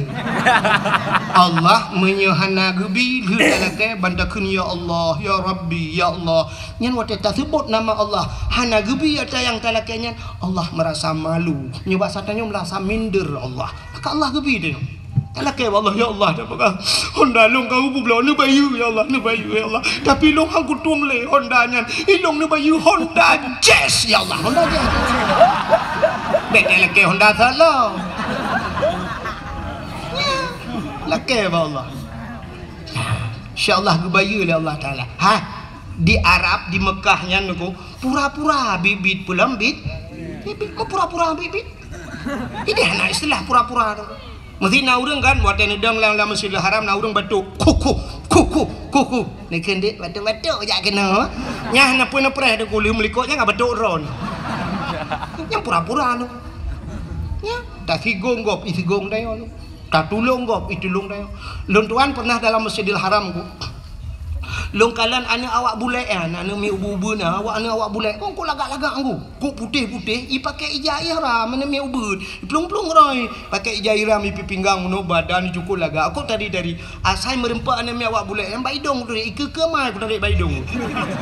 Allah meunyoe hana geubi lheueh talakée ban takheun, "Ya Allah, ya Rabbi, ya Allah." Nyan watée taseubot nama Allah, hana geubi ata nyang talakée nyan, Allah merasa malu. Nyoe basa tanyoe merasa minder Allah. Maka Allah geubi tanyoe. Talakée bak Allah, "Ya Allah, dah peugah honda lôn ka kupeubloe, neubayeue, ya Allah, neubayeue, ya Allah. Tapi lôn han kutueng lé honda nyan. Ilôn neubayeue honda Jazz, ya Allah, honda Jazz." Bék talakée honda salah. Lakée bak Allah. Insya Allah geubayeue lé Allah Taala. Ha, di Arab, di Mekah nyan nyoe, pura-pura bit-bit peulom bit. Bit-bit, kok pura-pura bit-bit? Ideh na istilah pura-pura tu. Meusti na ureuëng kan, watée neudong lam, lam Masjidil Haram, na ureuëng batuk, "Kuku, kuku, kuku." Neukheun dek batuk-batuk jak keunoe. Nyan na pue neupreh deungon lheueh meulikot nyan ka batuk droe. Nyan pura-pura tu. Nyan, tasigong gob, isigong dayoe tu. Tatulông gob, itulông dayoe. Lôn tuan pernah dalam Masjidil Haram ku. Lôn kalon aneuk awak bulek nyan, aneuk miet ubeut-ubeut na, awak aneuk awak bulek. Kok, kok lagak-lagak ku. Kok putéh-putéh, ipaké ija ihram, aneuk miet ubeut. Iplueng-plueng roi, paké ija ihram, ipi pinggang meunoe, badan icukôp lagak. Kok tari-tari. Asai meureumpok aneuk miet awak bulek nyan bak idong ku tarék, ikeue-keue mai ku tarék bak idong.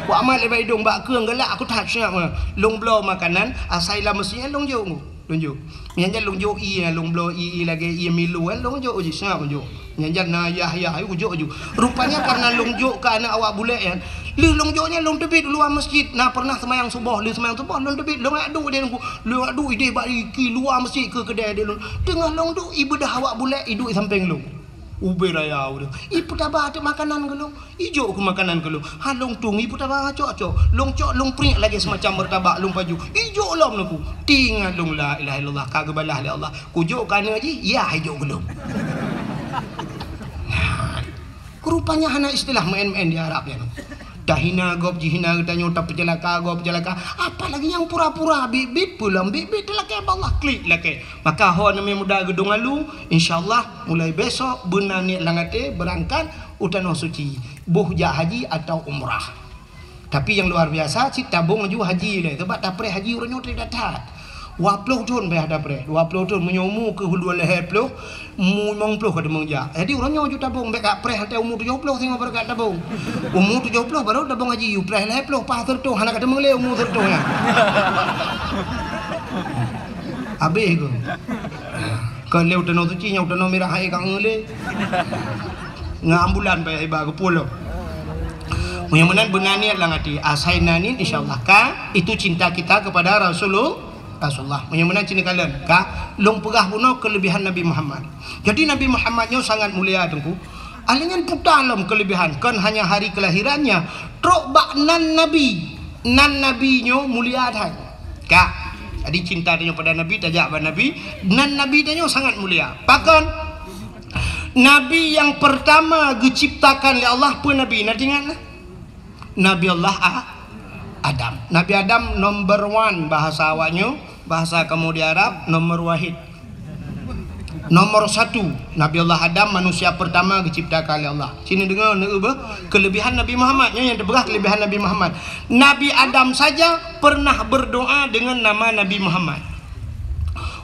Ku amat lé bak idong, bak keue galak ku that seungab. Lôn bloe makanan, asai lam meuseujid lôn jok ku. Lôn jok. Nyan jan lôn jok ié, lôn bloe ié, ié lagée ié milu, eh, lôn jok uji, seungab lôn jok. Nyan jan na yah-yah, ayu kujok ju. Rupanya karena lôn jok keu aneuk awak bulek nyan. Lheueh lôn jok nyan lôn teubiet luwa masjid. Na pernah seumayang suboh, lheueh seumayang suboh lôn teubiet, lôn jak duek di lôn, lôn jak duek ideh bak iki luwa masjid keu keudée di lôn. Teungoh lôn duek, ibeudoh awak bulek iduek sampéng lôn. Ubé raya ureuëng. Ipeutaba teuk makanan keu lôn. Ijok keu makanan keu lôn. Ha lôn tueng, ipeutaba cok-cok. Lôn cok, lôn priek lagée seumacam meurtabak lôn pajoh. Ijok lom lôn ku. Teuingat lôn, la ilaha illallah, ka geubalah lé Allah. Kujok keu aneuk jih, yah ijok keu lôn. Nah, rupanya hana istilah meu'en-meu'en di Arab nyan. Tahina gob, jihina geutanyoe, tapeuceulaka gob, peuceulaka. Apalagi nyang pura-pura bit-bit, peulom bit-bit, talakée bak Allah, klik lakée. Maka ho aneuk miet muda geudong alu, insya Allah, mulai besok beuna niet lam até beurangkat u Tanoh Suci, boh jak haji atau umrah. Tapi nyang luar biasa, cit tabong laju haji lé, sabab tapreh haji uroe nyoe treb that-that. Dua ploh thon payah tapreh, dua ploh thon, meunyoe umu keu dua lhée ploh, umu limong ploh ka teumeung jak. Jadi uroe nyoe ju tabong, bék ka preh watée umu tujoh ploh singoh baru ka tabong. Umu tujoh ploh baru tabong haji, u preh lhée ploh, paih sireutôh, hana ka teumeung lé umu sireutôh nyan. Habéh keuh. Kon lé u Tanoh Suci, nyoe u Tanoh Mirah hai ka ngeulé. Ngon ambulan payah iba geupulo. Meunyoe meunan beuna niet lam até, asai na niet, insya Allah ka, itu cinta kita kepada Rasulul-, Rasulullah. Meunyoe meunan cit neukalon ka, lôn peugah bunoe keulebihan Nabi Muhammad. Jadi Nabi Muhammad nyoe sangat mulia teungku. Alèh nyan puta lom keulebihan, kon hanya hari kelahirannya, trok bak nan Nabi. Nan Nabi nyoe mulia that. Ka. Jadi cinta tanyoe pada Nabi, tajak bak Nabi, nan Nabi tanyoe sangat mulia. Pakon? Nabi nyang pertama geuciptakan lé Allah peue Nabi? Na teuingat na? Nabi Allah A-, Adam. Nabi Adam number one bahasa awak nyoe, bahasa kamoe di Arab, nomor wahid. Nomor satu, Nabi Allah Adam manusia pertama geuciptakan lé Allah. Sini deungoe, neueu beuh, keulebihan Nabi Muhammad, nyoe nyang teupeugah keulebihan Nabi Muhammad. Nabi Adam saja pernah berdoa dengan nama Nabi Muhammad.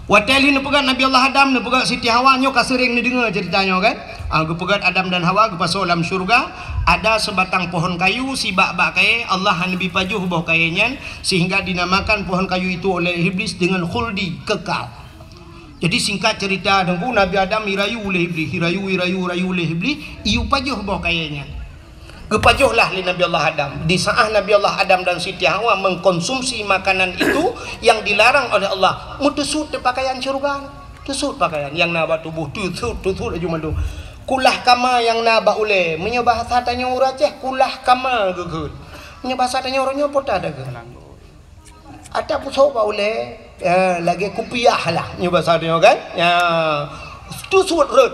Watée lheueh neupeugah Nabi Allah Adam, neupeugah Siti Hawa, nyoe ka seuréng neudeungoe ceurita nyoe kan? Ah, geupeugah Adam dan Hawa geupasoe lam syeuruga, ada sebatang pohon kayu, sibak bak kayée, Allah hana neubi pajoh boh kayée nyan, sehingga dinamakan pohon kayu itu oleh Iblis dengan khuldi, kekal. Jadi singkat cerita teungku, Nabi Adam irayu lé Iblis, irayu, irayu, irayu lé Iblis, iyue pajoh boh kayée nyan. Geupajoh lah lé Nabi Allah Adam. Di saat Nabi Allah Adam dan Siti Hawa mengkonsumsi makanan itu yang dilarang oleh Allah, meuteusut di pakaian syeuruga. Teusut pakaian nyang na bak tuboh, teusut, teusut laju mandum. Kulah kama nyang na bak ulée. Meunyoe bahasa tanyoe ureuëng Aceh, kulah kama geukheun. Meunyoe bahasa tanyoe uroe nyoe, peue ta takheun? Ata pusoe bak ulée, ya, lagée kupiah lah, nyoe bahasa tanyoe kan? Ya, teusut rhot.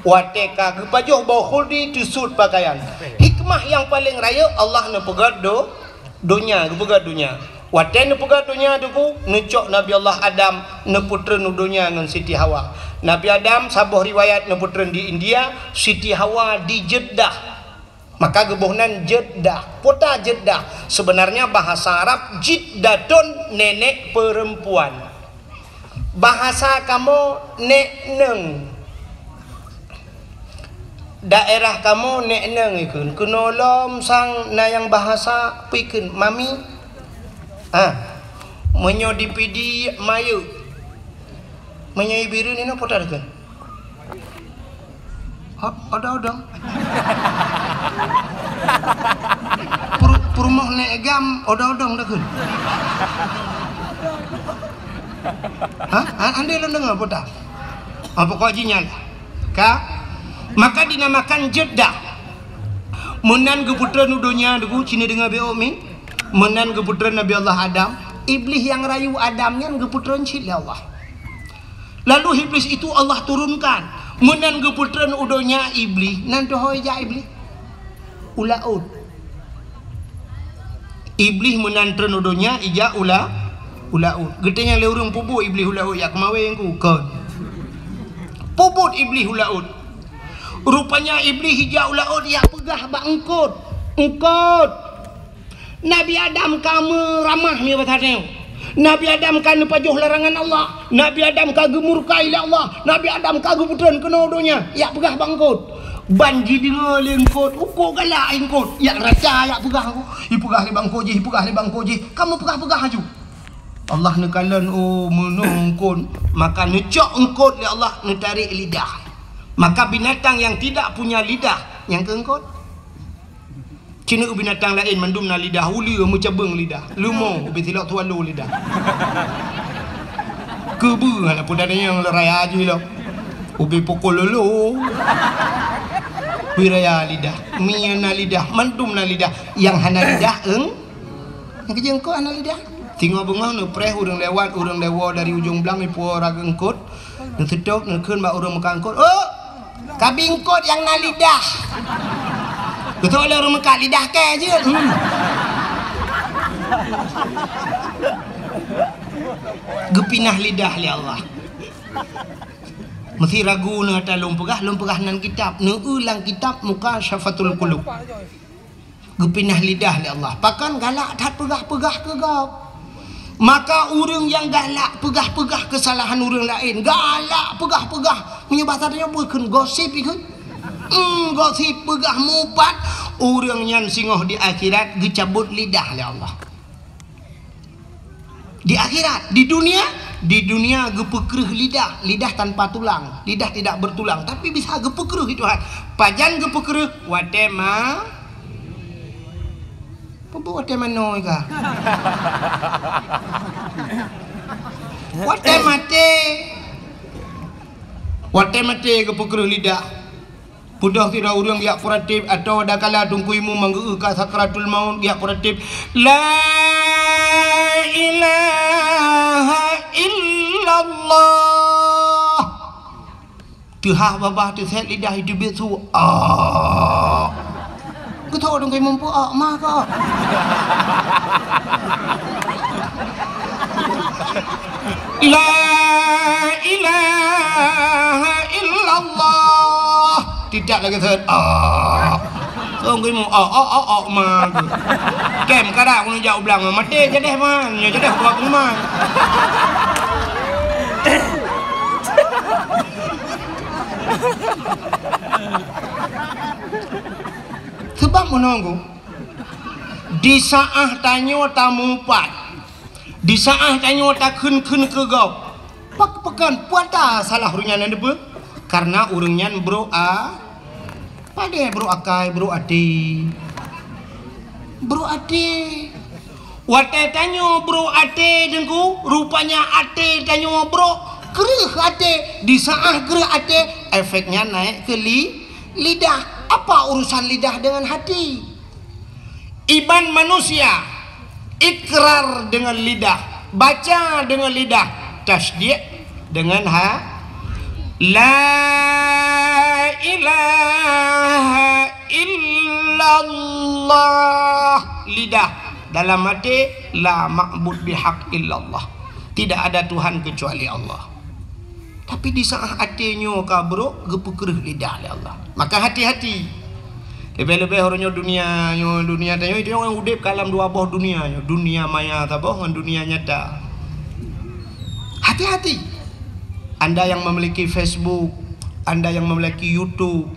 Watée ka geupajoh boh khuldi, teusut pakaian. Hikmah nyang paleng rayeuk, Allah neupeugét do-, donya, geupeugét donya. Watée neupeugét donya Teungku, neucok Nabi Allah Adam, neupeutreun u donya ngon Siti Hawa. Nabi Adam, saboh riwayat, neupeutreun di India, Siti Hawa di Jeddah. Maka geuboh nan Jeddah. Peue ta Jeddah? Sebenarnya bahasa Arab jiddatun, nenek perempuan. Bahasa kamoe, nek neueng. Daerah kamoe, nek neueng ikheun. Keunoe lom sang na nyang bahasa peue ikheun, mami. Ah. Meunyoe di Pidie, mayeuek. Meunyoe i Bireuen inoe, peue ta takheun? Ho-, odong-odong. Pur-, peurumoh nek gam, odong-odong takheun. Ha? Ha, andai lôn deungoe peue ta? Ha, pokok jih nyan. Ka? Maka dinamakan Jeddah. Meunan geupeutreun u donya Teungku, ci neudeungoe beuh mi. Meunan geupeutreun Nabi Allah Adam. Iblih nyang rayu Adam nyan geupeutreun cit lé Allah. Lalu Iblis itu Allah turunkan. Meunan geupeutreun u donya Iblih, nan teuhôi jak Iblih? U laôt. Iblih meunan treun u donya, ijak u la-, u laôt. Geutanyong lé ureuëng, peue buet Iblih u laôt, jak keumawé Teungku? Kon. Peue buet Iblih u laôt? Rupanya Iblih ijak u laôt, jak peugah bak eungkôt. Eungkôt. Nabi Adam ka meuramah, meunyoe basa tanyoe. Nabi Adam ka neupajoh larangan Allah. Nabi Adam ka geumurka ilée Allah. Nabi Adam ka geupeutreun keunoe donya. Jak peugah bak eungkôt. Ban jideungoe lé eungkôt, eungkôt galak eungkôt. Jak raca, jak peugah eungkôt. Ipeugah lé bak eungkôt jih, ipeugah lé bak eungkôt jih. Ka meupeugah-peugah laju. Allah neukalon, oh, meunoe eungkôt. Maka neucok eungkôt lé Allah, neutarek lidah. Maka binatang yang tidak punya lidah, nyang keu eungkôt. Ci neueu binatang laén mandum na lidah, uleue meucabeueng lidah, leumo ubé silok tualo lidah. Keubeue hana peue tanyong lé raya jih lom. Ubé pukul lolo. Ubé raya lidah, mie na lidah, mandum na lidah. Nyang hana lidah, eung-, nyang keujeueng eungkôt hana lidah. Singoh beungoh neupreh ureuëng lewat, ureuëng lewat dari ujong blang, ipuwoe raga eungkôt, neuseutôt, neukheun bak ureuëng meukat eungkôt, "Oh, kabi eungkôt nyang na lidah." Beutôi lé ureuëng meukat lidah kèe jeuet. Hmm. Geupinah lidah lé Allah. Meusé ragu neuh ata lôn peugah, lôn peugah nan kitab, neueu lam kitab Mukasyafatul Qulub. Geupinah lidah lé Allah. Pakon galak that peugah-peugah keu gob. Maka ureuëng nyang galak peugah-peugah keusalahan ureuëng laén, galak peugah-peugah, meunyoe basa tanyoe bukon gosip ikheun. Hmm, gosip peugah mupat, ureuëng nyan singoh di akhirat geucabot lidah lé Allah. Di akhirat, di dunia, di dunia geupeukreuh lidah, lidah tanpa tulang, lidah tidak bertulang, tapi bisa geupeukreuh Tuhan. Pajan geupeukreuh? Watée ma-, peue buet watée manoe ka? Watée maté. Watée maté geupeukreuh lidah. Beudôh sidroe ureuëng jak peuratéb, atau adakala Teungku Imum nyang geu-eu ka sakratul maut jak peuratéb, "La ilaha illallah." Teuhah babah teusét lidah, iteubiet su, "Ah." Geutôk Teungku Imum, "Peue, ah, ma ka?" "La ilaha illallah." Tidak lagi seuet. Ah. Song geumu, oh, oh, oh, oh, ma. Kem kada keuneuk jak u blang, maté jadeh man, nyoe jadeh buat rumah. Sebab menunggu di saat tanyoe tamupat, di saat tanyoe takheun-kheun keu gob, pak-, pakon puata salah ureuëng nyan neudeue? Karena ureuëng nyan brok a-, padé brok akai, brok até. Brok até. Watée tanyoe brok até Teungku, rupanya até tanyoe brok, Kreueh até, di saat kreueh até, efeknya naik ke li-, lidah. Apa urusan lidah dengan hati? Iman manusia ikrar dengan lidah, baca dengan lidah, tasdik dengan ha-, la ilaha illallah, lidah, dalam hati, la ma'bud bihaq illallah. Tidak ada Tuhan kecuali Allah. Tapi di saat até nyoe ka brok, geupeukreueh lidah lé Allah. Maka hati-hati. Leubeh-leubeh uroe nyoe dunia nyoe, dunia tanyoe, itu nyoe udeb ka lam dua boh dunia nyoe, dunia maya saboh ngon dunia nyata. Hati-hati. Anda yang memiliki Facebook, anda yang memiliki YouTube,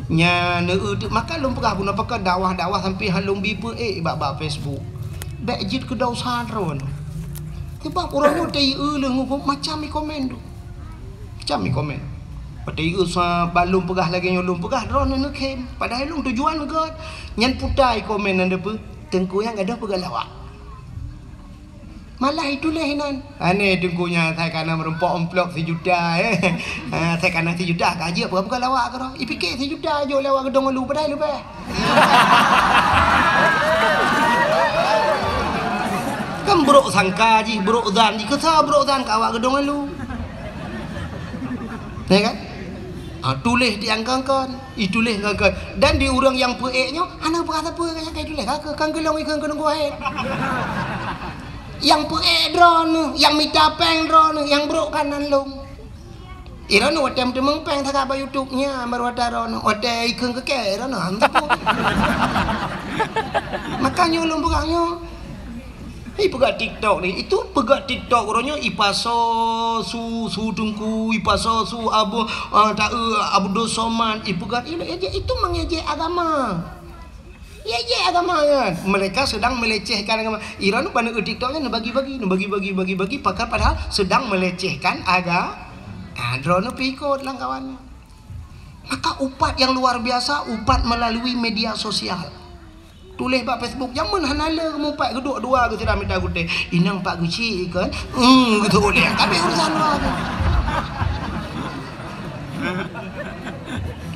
nyan, eh, maka lôn peugah bunoe pakat dakwah-dakwah sampai han lôn bi peu-ék bak-bak Facebook. Bék jeuet keu dosa droe. Sebab uroe nyoe teuieu leuh ngon macam i komen tu. Macam i komen. Watèe i sa balum peugah lagèe nyoe lôn peugah, droeneuh neukhém. Padahai lôn tujuan gèt. Nyan puta i komen nyan deupeu, teungku nyang gadôh peugah lawak. Malah ituléh inan. Aneh teungku nyan, sai kana meurumpok amplop sijuta, eh. Ha, sai kana sijuta ka jeuet peugah-peugah lawak keudroe. Ipike sijuta jok lé awak geudong ulu padahai leubeh. Kan brok sangka jih, brok zan jih. Keu sa brok zan keu awak geudong ulu? Ya kan? Ha, tuléh di angkon-angkon, ituléh angkon-angkon. Dan di ureueng nyang peu-ék nyoe, hana peugah sapeue nyang ka ituléh. Ka, ka, kan geulong ikheun keu nunggu akhé. Nyang peu-ék droeneuh, nyang mita péng droeneuh, nyang brok kan nan lôn. Droeneuh watèe meuteumeung péng sagai bak YouTube nyan, baru ata droeneuh. Watèe ikheun keu kèe, droeneuh han teupeu. Maka nyoe lôn peugah nyoe. Ipeugah TikTok ni, itu peugah TikTok uroe nyoe ipasoe su, su teungku, ipasoe su Abu, ah, ta-, eh, Abdul Somad, ipeugah, itu mengejek agama. Ngejek agama nyan. Mereka sedang melecehkan agama. Iran tu bagi TikTok nyan bagi-bagi, bagi-bagi, bagi-bagi, pakat padahal sedang melecehkan aga-, ah, droeneuh pih ikot lam kawan. Maka upat yang luar biasa, upat melalui media sosial. Tuléh bak Facebook, jameun hana le meupat geuduek dua geuh sidang mita gutèe. Inong pat geuchik kan? Hmm, gitu ulèe. Tapi urusan dua tu.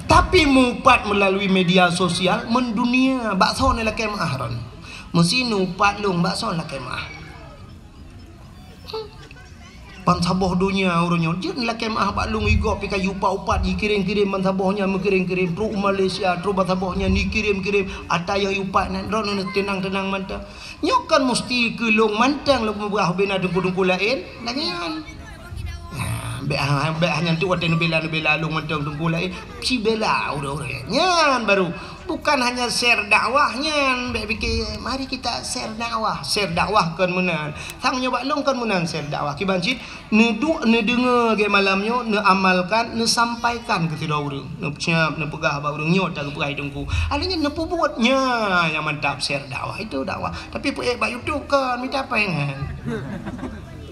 Tapi meupat melalui media sosial mendunia, bak soe neulakèe meu'ah droeneuh? Meusi neupat lôn, bak soe neulakèe meu'ah? Bansaboh donya uroe nyoe jeuet lakèe meu'ah bak lôn, i gob pih ka jiupat-upat, jikirém-kirém bansaboh nyan, meukirém-kirém trok u Malaysia, trok bansaboh nyan jikirém-kirém, ata nyang jiupat nyan droeneuh teunang-teunang mantong. Nyoe kan musti keu lôn mantong lôn peugah ubé na teungku-teungku laén, lagèe nyan. Nah, bèk ha-, bèk hana tu watèe neubela-neubela lôn mantong teungku laén, sibela ureueng-ureueng nyan baru. Bukan hanya share dakwah nyan, bèk pike, mari kita share dakwah. Share dakwah kon meunan. Sang nyoe bak lôn kon meunan share dakwah. Kiban cit, neuduek, neudeungoe lagèe malam nyoe, neuamalkan, neusampaikan keu sidroe ureueng. Neusiap, neupeugah bak ureueng nyoe, ta geupeugah teungku. Akhirnya neupeubuet nyan nyang mantap share dakwah. Itu dakwah. Tapi peu-ék bak YouTube kon, mita péng kan.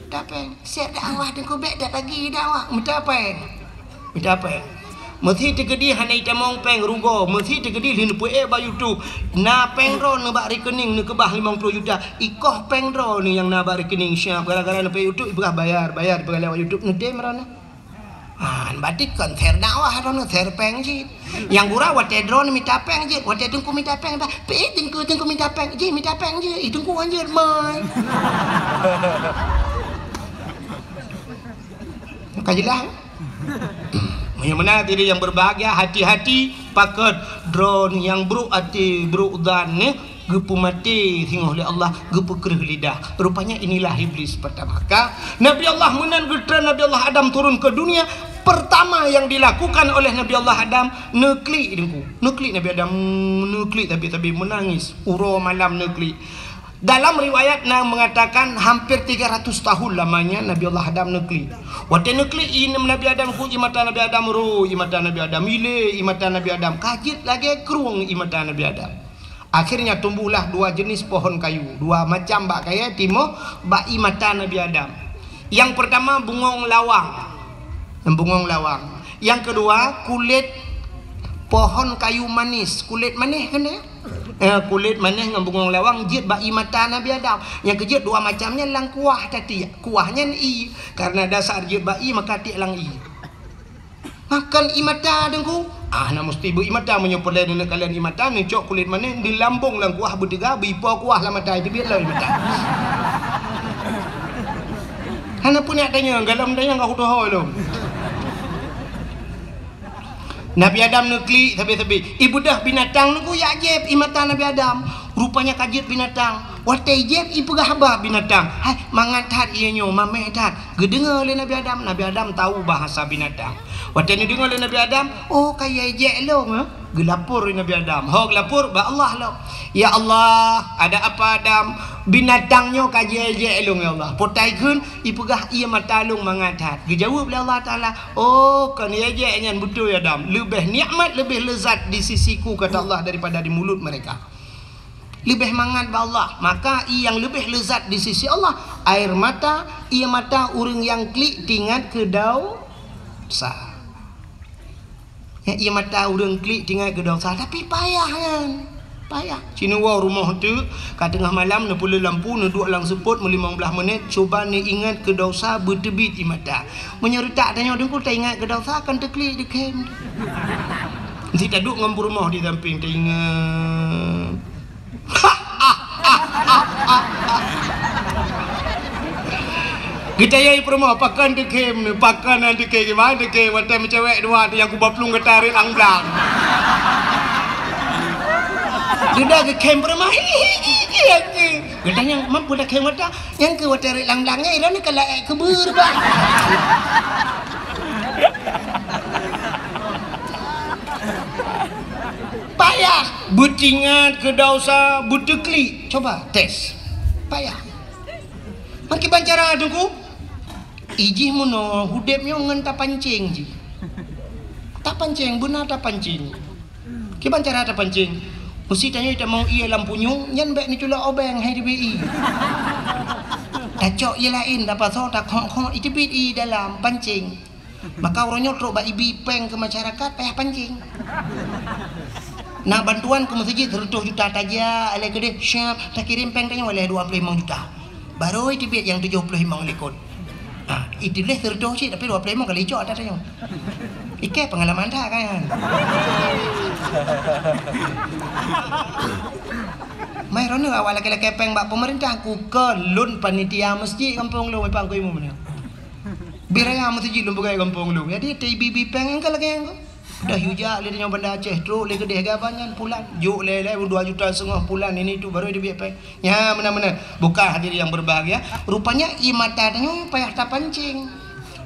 Mita péng. Share dakwah teungku, bèk dak lagi dakwah. Mita péng. Mita péng. Meusi teukeudi hana itamong péng rugoe, meusi teukeudi lheueh neupeu-ék bak YouTube. Na péng droeneuh bak rekening neukeubah limong ploh juta. Ikoh péng droeneuh nyang na bak rekening siap gara-gara neupeu-ék YouTube, ipeugah bayar, bayar, ipeugah lewat YouTube, neutem droeneuh. Ah, berarti kon share dakwah droeneuh, share péng cit. Nyang gura watèe droeneuh mita péng cit, watèe teungku mita péng, bah, pih teungku, teungku mita péng, jih mita péng jih, ih teungku anjir mai. Ka jeulaih? Meunyoe meunan hadirin yang berbahagia, hati-hati, pakon droeneuh nyang brok até, brok zan, eh, geupeumaté singoh lé Allah, geupeukreueh lidah. Rupanya inilah iblis pertama. Ka, Nabi Allah meunan geutreun Nabi Allah Adam turun ke dunia, pertama yang dilakukan oleh Nabi Allah Adam, neuklik teungku. Neuklik Nabi Adam, neuklik sabe-sabe, meunangis. Uroe malam neuklik. Dalam riwayat na mengatakan hampir tiga ratus tahun lamanya Nabi Allah Adam neuklik. Watèe neuklik i Nabi Adam ku, i mata Nabi Adam ro, i mata Nabi Adam ilé, i mata Nabi Adam ka jeuet lagèe krueng i mata Nabi Adam. Akhirnya tumbuhlah dua jenis pohon kayu, dua macam bak kayèe timoh bak i mata Nabi Adam. Yang pertama bungong lawang. Bungong lawang. Yang kedua kulit Pohon kayu manis, kulét manéh kan ya? Eh, kulét manéh ngon bungong lawang jeuet bak ie mata Nabi Adam. Nyang keujeuet dua macam nyan lam kuah tadi. Kuah nyan ie. Karena dasar jeuet bak ie, maka tiek lam ie. Makan ie mata Teungku. Ah, na meusti beu ie mata, meunyoe peureulée neuneuk kalon ie mata, neucok kulét manéh, dilambong lam kuah beuteuga, beuipo kuah lam mata, itu biet lom ie mata. Hana peuneuk tanyong, galom tanyong ka kutoho lom. Nabi Adam neuklik sabe-sabe. Ibeudôh binatang Teungku jak jieb ie mata Nabi Adam. Rupanya ka jeuet binatang. Watée jieb, ipeugah haba binatang. Hai, mangat that ie nyoe, maméh that. Geudeungoe lé Nabi Adam, Nabi Adam tahu bahasa binatang. Watée neudeungoe lé Nabi Adam, "Oh, ka ie ejek lôn, eh?" Geulapor lé Nabi Adam. Ho geulapor bak Allah lom. "Ya Allah, ada apa Adam? Binatang nyoe ka jie ejek lôn, ya Allah. Potai kheun ipeugah ie mata lôn mangat that." Geujaweueb lé Allah Taala, "Oh, kon ie ejek nyan beutôi Adam. Leubeh nikmat, leubeh lezat di sisi-Ku," kata Allah, "daripada di mulut mereka." Leubeh mangat bak Allah. Maka ie nyang leubeh lezat di sisi Allah, air mata, ie mata ureuëng nyang klik tingat keu dosa. Ya, ie mata ureuëng klik tingat keu dosa, tapi payah nyan. Payah. Sinewoe rumoh teuk, ka teungoh malam, neupeuleueh lampu, neuduek lam seupôt meulimong blaih menit, cuba neuingat keu dosa, beuteubiet ie mata. Meunyoe reutak tanyoe Teungku, taingat keu dosa, kan teuklik dikhem. Meusti taduek ngon peurumoh di sampéng, taingat. Geutanyong peurumoh, "Pakon teukhem nyoe, pakon han teukhem, kiban teukhem, watée meucewek dua tu nyang kuba plueng gata rot lam blang." Dudoe geukhem peurumoh, geutanyong, "Man peue takhem gata?" "Nyang keu watée rot lam blang nyan, droeneuh ka laék keubeuet, bah." Payah. Beutingat keu dosa, beuteuklik. Coba tes. Payah. Meukiban cara Teungku? Ijih meunoe udeb nyoe ngon tapancéng jih. Tapancéng, beuna tapancéng. Kiban cara tapancéng? Meusti tanyoe tamong ie lam punyueng, nyan bék neuculok obeng hai teubiet ie. Tacok ie laén, tapasoe, takhok-khok, iteubiet ie dalam pancéng. Maka uroe nyoe trok bak ibi péng keu masyarakat payah pancéng. Na bantuan keu meuseujid seratus juta tajak, lé keudeh siap takirém péng tanyoe lé dua ploh limong juta. Barô iteubiet nyang tujoh ploh limong likot. Ha, iteubiet seratus cit tapi dua ploh limong ka licok ata tanyoe. Ikei peungalaman that kan. Mai droeneuh awak lakée-lakée péng bak peumeurintah, kukon lôn panitia meuseujid gampông lôn, Pak Guru Imum nyoe. Bit raya meuseujid lôn peugah gampông lôn. Jadi, teuibi-bi péng nyang ka lagée nyan. Dah yue jak lé tanyoe Banda Aceh, trok lé keudeh gaba nyan pulan. Jok lé-lé dua juta setengah pulan, ini itu baru dia biak péng. Nya, meunan-meunan. Bukan hadirin yang berbahagia. Rupanya, ie mata tanyoe payah tapancéng.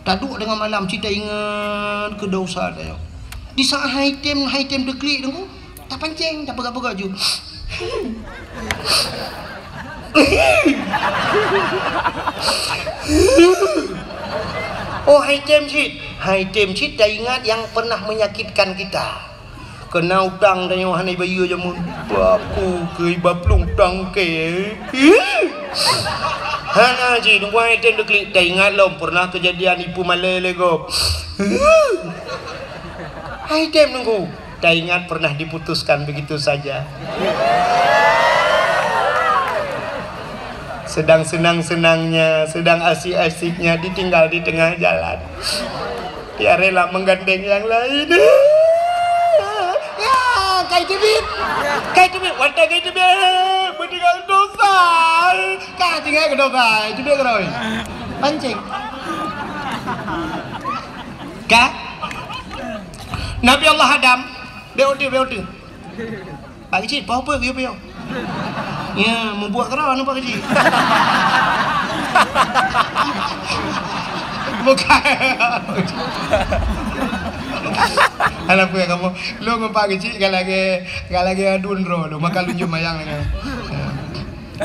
Taduek deungon malam, cit taingat keu dosa tanyoe. Di saat hai tem, hai tem teuklik Teungku, tapancéng, tapeugah-peugah ju. Oh, hai tem cit. Hai tem cit taingat nyang pernah menyakitkan kita. Keuna utang tanyoe hana ibayeue jameun. Paku keu iba plueng tangke. Hana cit, Teungku, hai tem teuklik, taingat lom pernah keujadian ipeumalée lé gob. Hai tem Teungku. Taingat pernah diputuskan begitu saja. Sedang senang-senangnya, sedang asik-asiknya ditinggal di tengah jalan. Dia rela menggandeng yang lain. Ya, kai teubiet. Kai teubiet, watée kai teubiet. Beutinggai dosa. Ka tinggai keu dosa, teubiet keudroe. Pancéng. Ka? Nabi Allah Adam, bék uteue, bék uteue. Pak Keuchik, poh peue geuyue piôh? Ya, mubuet keudroe anu Pak Keuchik. Bukan. Alah, peue kamoe. Lôn ngon Pak Keuchik ka lagée, ka lagée aduen droe lôn, maka lôn jeuet mayang lagée. Ya.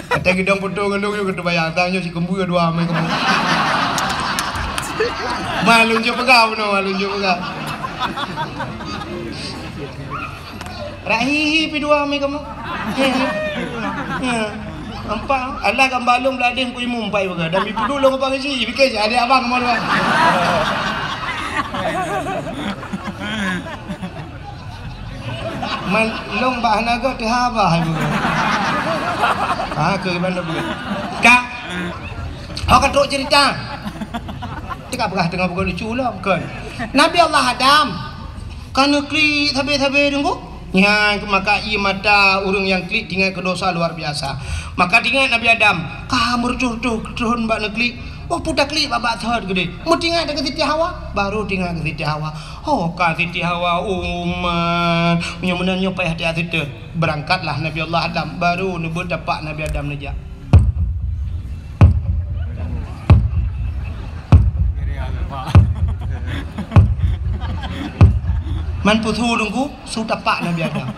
Watée geudong putôh ngon lôn nyoe, keuteuk bayang, tang nyoe sikeumbeue dua mé kamoe. Ma lôn jeuet peugah bunoe, ma lôn jeuet peugah. Rahihi pi dua mé kamoe. Ya. Ya. Nampak? Alah gambar lôn beuladeh ku imum pai peugah. Dan mi puduk lôn apa keuchik, pikir si adik abang kamoe dua. Man long bak hana gèt teuhaba hai bu. Ha, keu ban dah buet. Ka. Ho ka trok cerita. Teuka peugah teungoh bukan lucu lah, bukan. Nabi Allah Adam ka neuklik sabe-sabe teungku. Nyan maka ie mata ureuëng nyang klik teuingat keu dosa luar biasa. Maka teuingat Nabi Adam ka meureutoh-reutoh keuthon bak neuklik. Oh, puta klik babak thot geude. Meuteuingat keu Siti Hawa, baru teuingat keu Siti Hawa. Ho ka Siti Hawa umat. Meunyoe meunan nyoe payah tiat siteun. Beurangkatlah Nabi Allah Adam, baru neubeutapak Nabi Adam neujak. Man peue su teungku, su tapak Nabi Adam.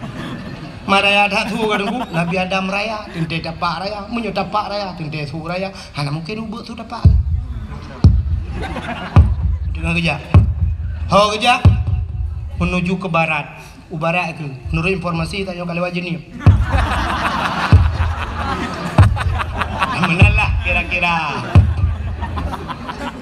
Maraya that su ka teungku, Nabi Adam raya, teuntèe tapak raya. Meunyoe tapak raya, teuntèe su raya. Hana mungken ubeut su tapak. Deungoe geujak. Ho geujak menuju ke barat. U barat keuh. Menurut informasi tanyoe ka lewat Jeunieb. Meunan lah kira-kira.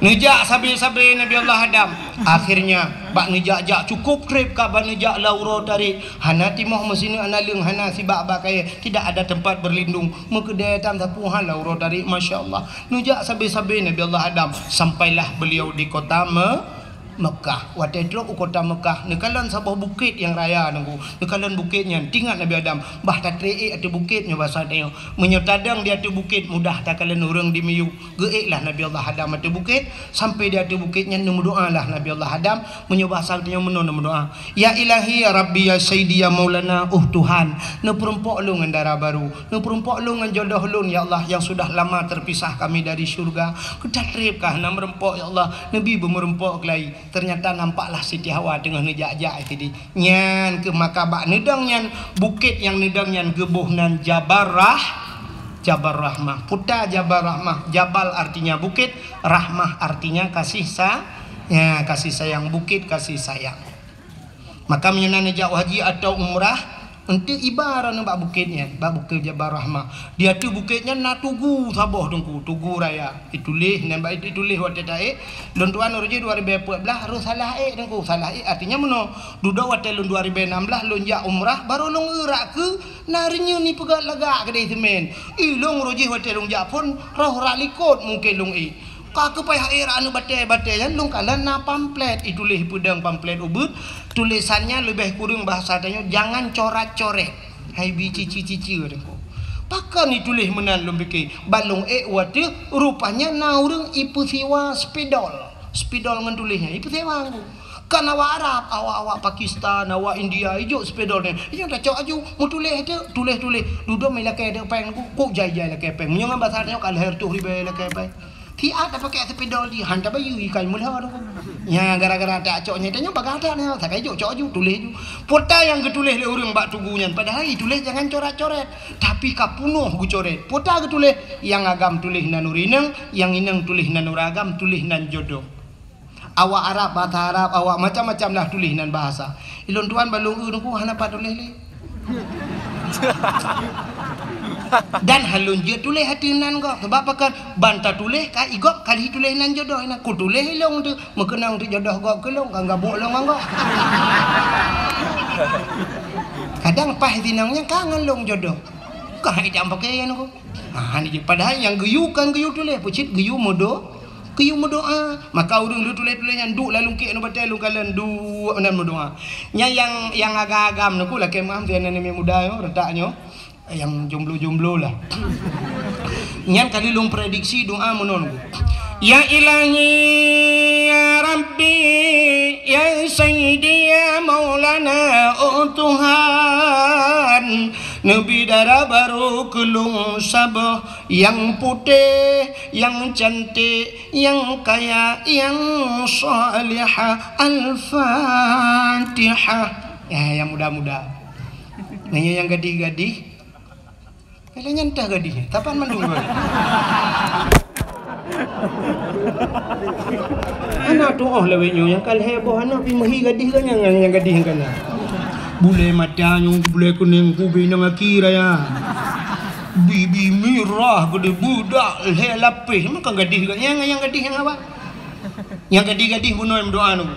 Neujak sabe-sabe Nabi Allah Adam. Akhirnya bak neujak-jak cukup trép ka bak neujak lam uroe tarék. Hana timoh meusineuk hana leueng hana sibak bak kayèe. Tidak ada tempat berlindung. Meukeudè tam sapeue hana uroe tarék, masya Allah. Neujak sabe-sabe Nabi Allah Adam, sampailah beliau di kota Me-, Mekah. Watèe trok u kota Mekah, neukalon saboh bukét nyang raya teungku. Neukalon bukét nyan, teuingat Nabi Adam, bah tatré ék ateueh bukét nyoe basa tanyoe. Meunyoe tadong di ateueh bukét, mudah takalon ureuëng di miyueb. Geuék lah Nabi Allah Adam ateueh bukét, sampai di ateueh bukét nyan neumeudoa lah Nabi Allah Adam, meunyoe basa tanyoe meunoe neumeudoa. Ya Ilahi, ya Rabbi, ya Sayyidi, ya Maulana, oh Tuhan, neupeureumpok lôn ngon dara barô, neupeureumpok lôn ngon jodoh lôn, ya Allah, yang sudah lama terpisah kami dari syurga. Keu tatrép ka hana meureumpok, ya Allah, neubi beumeureumpok keulai. Ternyata nampaklah Siti Hawa teungoh neujak-jak sideh. Nyan keuh maka bak neudong nyan, bukét nyang neudong nyan geuboh nan Jabal Rah-, Jabal Rahmah. Peue ta Jabal Rahmah, Jabal artinya bukit, Rahmah artinya kasih sa-, ya, kasih sayang, bukit kasih sayang. Maka meunyoe na neujak haji atau umrah, eunteuk iba droeneuh bak bukét nyan, bak bukét Jabal Rahmah. Di ateueh bukét nyan na tugu saboh teungku, tugu raya. Ituléh, nyan bak ituléh watèe taék, lôn tuan uroe jih dua ribèe peuet blah, roh salah ék teungku, salah ék artinya meunoe. Dudoe watèe lôn dua ribèe nam blah, lôn jak umrah, barô lôn eu rak keu na reunyeun ipeugöt lagak keudéh seumén. Ilôn uroe jih watèe lôn jak phôn, roh rak likôt mungken lôn ék. Ka keupai hai rak aneuk batèe-batèe nyan lôn kalon na pamflet, ituléh peudong pamflet ubit, tulésan nyan leubeh kureueng bahasa tanyoe, jangan corat-coret. Hai bi cici-cici teungku. Pakon ituléh meunan lôn pike, ban lôn ék watèe rupanya na ureueng ipeusiwa spidol. Spidol ngon tuléh nyan ipeusiwa teungku. Kan awak Arab, awak-awak Pakistan, awak India, ijok spidol nyan. Ijok tacok aju, meutuléh teuk, tuléh-tuléh. Dudoe mé lakèe teuk péng, kok jai-jai lakèe péng. Meunyoe ngon basa tanyoe ka lhèe reutôh ribèe lakèe péng. Siat tapakèk spidol jih, han tabayeue ikai meulhô teungku. Nya gara-gara tacok nyan, tanyoe bagah that nyan, sakai jok cok aju, tuléh aju. Peue ta nyang geutuléh lé ureueng bak tugu nyan, padahai ituléh jangan coret-coret. Tapi ka peunoh geucoret. Peue ta geutuléh, nyang agam tuléh nan ureueng inong, nyang inong tuléh nan ureueng agam, tuléh nan jodoh. Awak Arab, bahasa Arab, awak macam-macam lah tuléh nan bahasa. Ilôn tuan ban lôn eu teungku hana pat tuléh lé. Dan han lôn jeuet tuléh ateueh nan gob. Sabab pakon? Ban tatuléh ka i gob ka lheueh tuléh nan jodoh inan. Kutuléh ilôn teuk, meukeunong teuk jodoh gob keu lôn, ka gabuk lôn ngon gob. Kadang paih sinong nyan ka ngon lôn jodoh. Ka hai jam pakaian ku. Ha, ni jih. Padahai nyang geuyue kan geuyue tuléh, peucit geuyue meudo-, geuyue meudoa. Maka ureueng lôn tuléh-tuléh nyan duek lam lungkek ngon batèe lôn kalon duek meunan meudoa. Nyan nyang, nyang agam-agam nyoe ku lakèe meu'ah sinan aneuk muda nyoe, reutak nyoe. Nyang jomblo-jomblo lah. Nyan kali lôn prediksi doa meunan ku. Ya Ilahi, ya Rabbi, ya Sayyidi, ya Maulana, oh Tuhan. Neubi dara barô keu lôn saboh, nyang putéh, nyang cantik, nyang kaya, nyang salihah. Al-Fatihah. Ya, nyang muda-muda. Nyan nyang gadih-gadih. Lé nyan teuh gadih. Tapan mandum gadih. Hana tu'oh lawét nyoe nyang ka lhèe boh aneuk pih meuhi gadih geuh nyang, nyang gadih nyang kana. Bulèe mata nyoe, bulèe kunéng, kubi nang aki raya. Bibi mirah geude beudak lhèe lapéh, meukan gadih geuh nyang, nyang gadih nyang awak. Nyang gadih-gadih bunoe meudoa nyoe.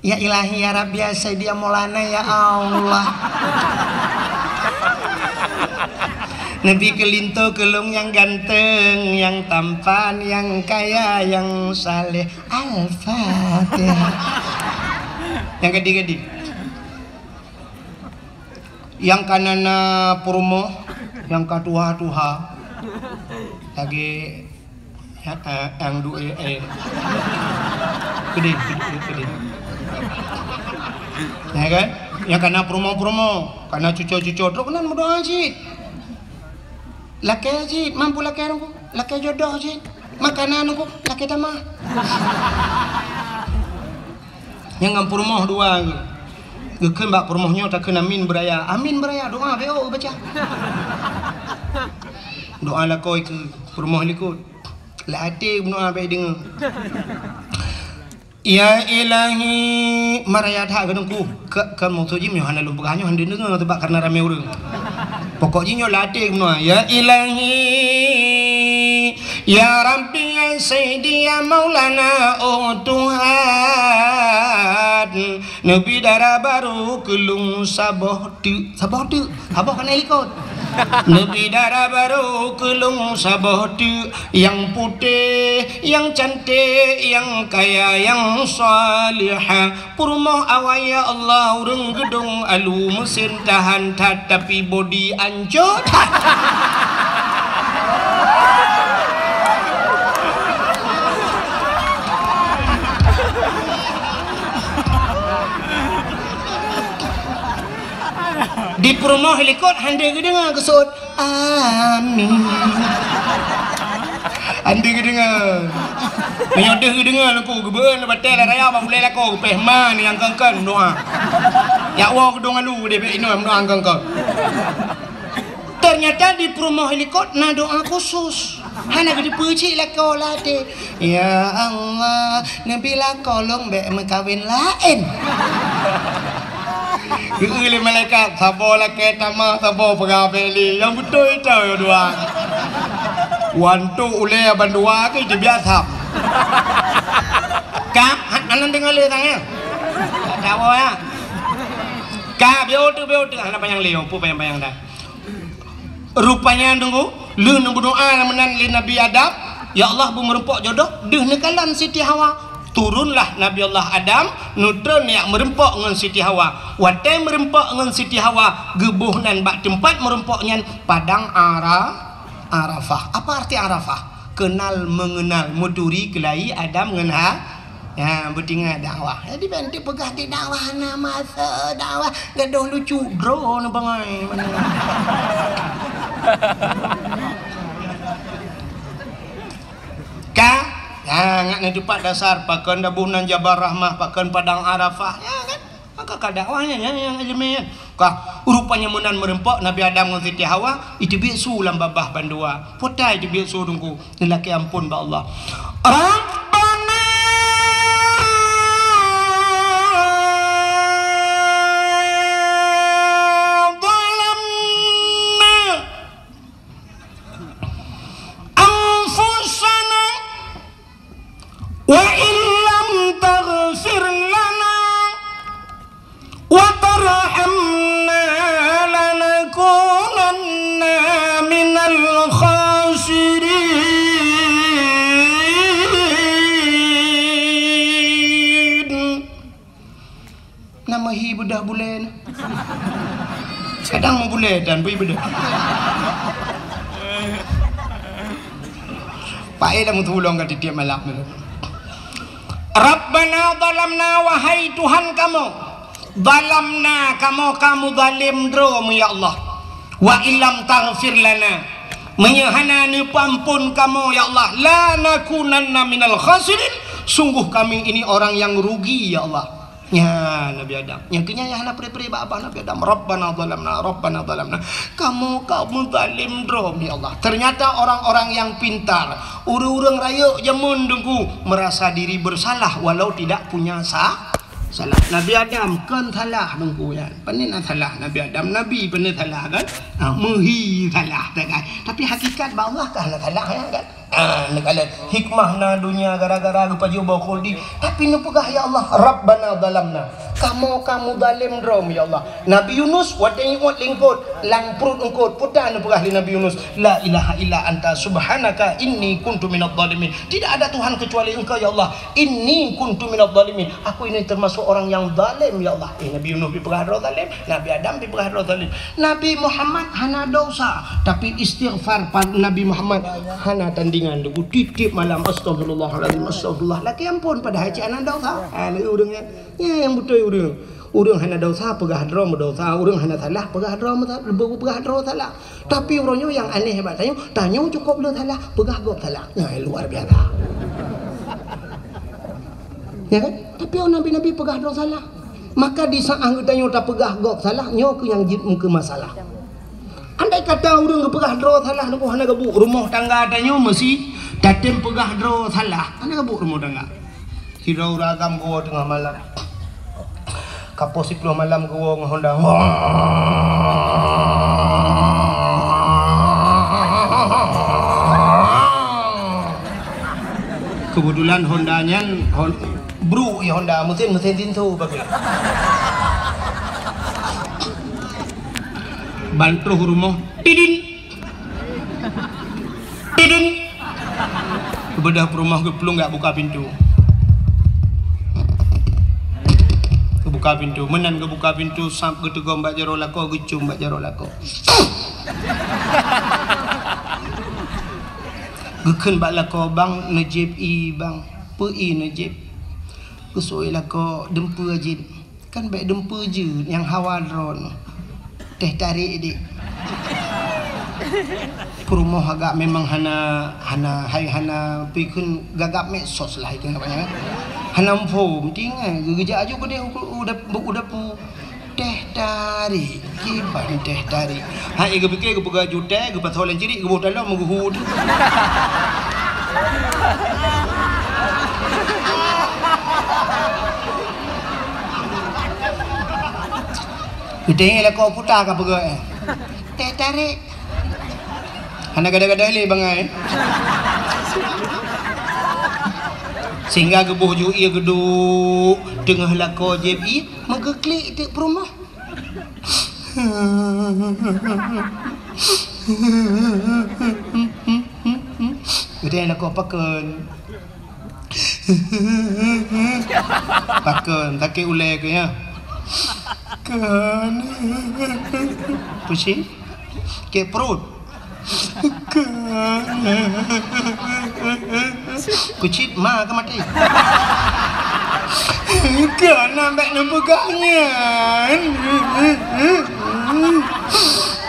Ya Ilahi, ya Rabbi, ya Sayyidi, ya Maulana, ya Allah. Neubi keu linto keu lôn nyang ganteng, nyang tampan, nyang kaya, nyang saleh. Al-Fatihah. Nyang gadi-gadi. Nyang ka na, na peurumoh, nyang ka tuha-tuha. Lagèe, ya, eh, nyang du-, eh, eh. Keudéh, keudéh, keudéh. Ya kan? Nyang ka na peurumoh-peurumoh, ka na cuco-cuco, trok keunan meudoa cit. Lakèe cit, mampu lakèe, lakèe jodoh cit. Makanan, lakèe tamah. Nyang ngon peurumoh dua geu-, geukheun bak peurumoh nyoe takheun amin beuraya. Amin beuraya, doa bèk oh baca. Doa lakoe keu peurumoh likot. Lam até meudoa bèk deungö. Ya Ilahi, meuraya that keu Teungku. Ka, ka maksud jih nyoe hana lôn peugah nyoe hana deungö teubak kareuna ramé ureueng. Pokok jih nyoe lam até meudoa. Ya Ilahi, ya Rabbi, ya Sayyidi, ya Maulana, oh Tuhan, neubi dara barô keu lôn saboh teuk, saboh teuk, saboh ka na likot. Neubi dara barô keu lôn saboh teuk, nyang putéh, nyang canték, nyang kaya, nyang salihah. Peurumoh awai, ya Allah, ureueng geudong alu, meusén tahan that, tapi bodi ancô that. Di peurumoh likot hana geudeungoe geuseuôt. Amin. Hana geudeungoe. Meunyoe deuh geudeungoe Teungku, geubeuet batèe lam raya bak ulèe lakoe, geupéh ma nyang keun-keun doa. Jak woe geudong alu deh bèk inoe doa keun-keun. Ternyata di peurumoh likot na doa khusus. Hana geuteupeue cit lakoe lam até. Ya Allah, neubi lakoe lôn bèk meukawen laén. Geu-eu lé malaikat, saboh lakèe tamah, saboh peugah bèk lé. Nyang beutôi ito dua. Wantok ulèe bandua keu jibiasa. Ka, ha-, hana deungö lé tangai. Tak tahu ya. Ka, biôh tu, biôh tu. Hana panyang lé, peue panyang-panyang dah. Rupanya Teungku, lheueh neumeudoa meunan lé Nabi Adam, "Ya Allah, beu meureumpok jodoh," deuh neukalon Siti Hawa. Turunlah Nabi Allah Adam, neutron jak meureumpok ngon Siti Hawa. Watèe meureumpok ngon Siti Hawa, geuboh nan bak teumpat meureumpok nyan Padang Ara-, Arafah. Apa arti Arafah? Kenal mengenal, meuturi keulayi Adam ngon Ha-, Ya, beutingat dakwah. Jadi, bèk neupeugah di dakwah na masa dakwah, gadôh lucu droe neuh bangai. Ka? Ya, ngat neutupat dasar, pakon daboh nan Jabal Rahmah, pakon Padang Arafah. Ya, kan? Maka ka dakwah nyan, nyan, nyang ileumèe nyan. Ka, rupanya meunan meureumpok Nabi Adam ngon Siti Hawa, iteubiet su lam babah bandua. Peue ta iteubiet su Teungku, neulakèe amphon bak Allah. Rabbana zalamna anfusana wa illam taghfir lana wa tarhamna lanakunanna minal khasirin. Na meuhi beudôh bulèe nyan. Kadang meubulèe dan bui beudôh. Paéh lam tulông ka tiep-tiep malam. Rabbana zalamna, wahai Tuhan kamoe, zalamna, kamoe ka meuzalém droe, ya Allah. Wa illam taghfir lana, meunyoe hana neupeuamphon kamoe, ya Allah, lanakunanna minal khasirin, sungguh kami ini orang yang rugi, ya Allah. Nyan Nabi Adam. Nyang keu nyan nyang hana pré-pré bak babah Nabi Adam. Rabbana zalamna, Rabbana zalamna. Kamoe ka meuzalém droe, ya Allah. Ternyata orang-orang yang pintar, ureueng-ureueng rayeuk jameun Teungku, merasa diri bersalah walau tidak punya sa-, salah. Nabi Adam kon salah Teungku nyan. Pane na salah Nabi Adam, Nabi pane salah kan? Ha, meuhi salah, tak kan? Tapi hakikat bak Allah ka hana salah, ya kan? Ah, neukalon hikmah na donya gara-gara geupajoh boh khuldi. Tapi neupeugah, "Ya Allah, Rabbana zalamna." Kamoe ka muzalem droe, ya Allah. Nabi Yunus watèe iôt lingkot, lam pruet eungkot, peue ta neupeugah lé Nabi Yunus, "La ilaha illa anta subhanaka inni kuntu minadh dhalimin." Tidak ada Tuhan kecuali Engkau, ya Allah. "Inni kuntu minadh dhalimin." Aku ini termasuk orang yang zalim, ya Allah. Eh, Nabi Yunus dipeugah droe zalim, Nabi Adam dipeugah droe zalim. Nabi Muhammad hana dosa, tapi istighfar pa-, Nabi Muhammad hana tandingan. Tiep-tiep malam, "Astagfirullahalazim, astagfirullah." Lakèe ampôn, padahai cit hana dosa. Ha, lagèe ureueng nyan. Nyan nyang beutôi ureueng. Ureueng hana dosa, peugah droe meudosa. Ureueng hana salah, peugah droe meusa-, peugah droe salah. Tapi uroe nyoe nyang aneh bak tanyoe, tanyoe cukôp le salah, peugah gob salah. Nyan luar biasa. Ya kan? Tapi nabi-nabi peugah droe salah. Maka di saat geutanyoe tapeugah gob salah, nyoe keuh nyang jeuet meukeumeusalah. Andai kata ureueng geupeugah droe salah, nyoe hana geubuet, rumoh tangga tanyoe meusi tatem peugah droe salah, hana geubuet rumoh tangga. Sidroe ureueng agam geuwoe teungoh malam. Ka poh siploh malam geuwoe ngon honda. Keubeutulan honda nyan hon-, bruk ie honda, meusén, meusén Tinso bagoe. Ban troh rumoh, tidin. Tidin. Geubeudôh peurumoh geuplueng geujak buka pintoe. Geubuka pintoe. Meunan geubuka pintoe, sab geuteugom bak jaroe lakoe, geucôm bak jaroe lakoe. Geukheun bak lakoe, "Bang, neujieb ie, Bang." "Peue ie neujieb?" Geuseuôt lakoe, "Dumpeue jieb." "Kan bèk dumpeue jeuet, nyang hawa droeneuh. Teh tarék dik." Peurumoh agak memang hana, hana, hai hana peue kheun gagap medsos lah itu namanya. Hana muphom, tinggai geugeujak aju keudeh u, u dap-, u dapu. "Teh tarék, kiban teh tarék." Hai geupike geupeugah jutée, geupasoe lam cirik, geuboh talom, geuhu. Geutanyong lakoe puta ka peugah, eh. Teh tarék. Hana gadoh-gadoh lé bangai. Sehingga geuboh ju ie geuduek teungoh lakoe jieb ie, meugeuklik teuk peurumoh. Geutanyong lakoe pakon. Pakon, sakét ulèe keuh nyan. Kon. Pusing. Sakét pruet. Kon. Kucit ma ka maté. Kon, nyan bèk neupeugah nyan.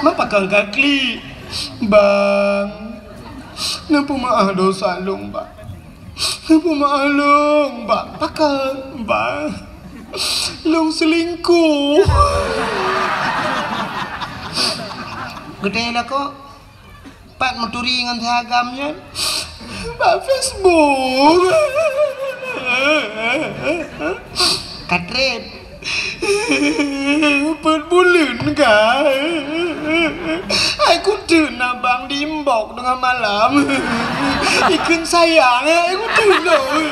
Ma pakon ka klik. Bang. Neupeumaáh dosa lôn, Bang. Neupeumaáh lôn, Bang. Pakon, Bang? Lôn seulingkoh. Geutanyong lakoe, pat meuturi ngon si agam nyan? Bak Facebook. Ka treb. Peuet buleuen ka. Ai kuteuk na bang di inbox teungoh malam. Ikheun sayang, ai kuteuk lôn.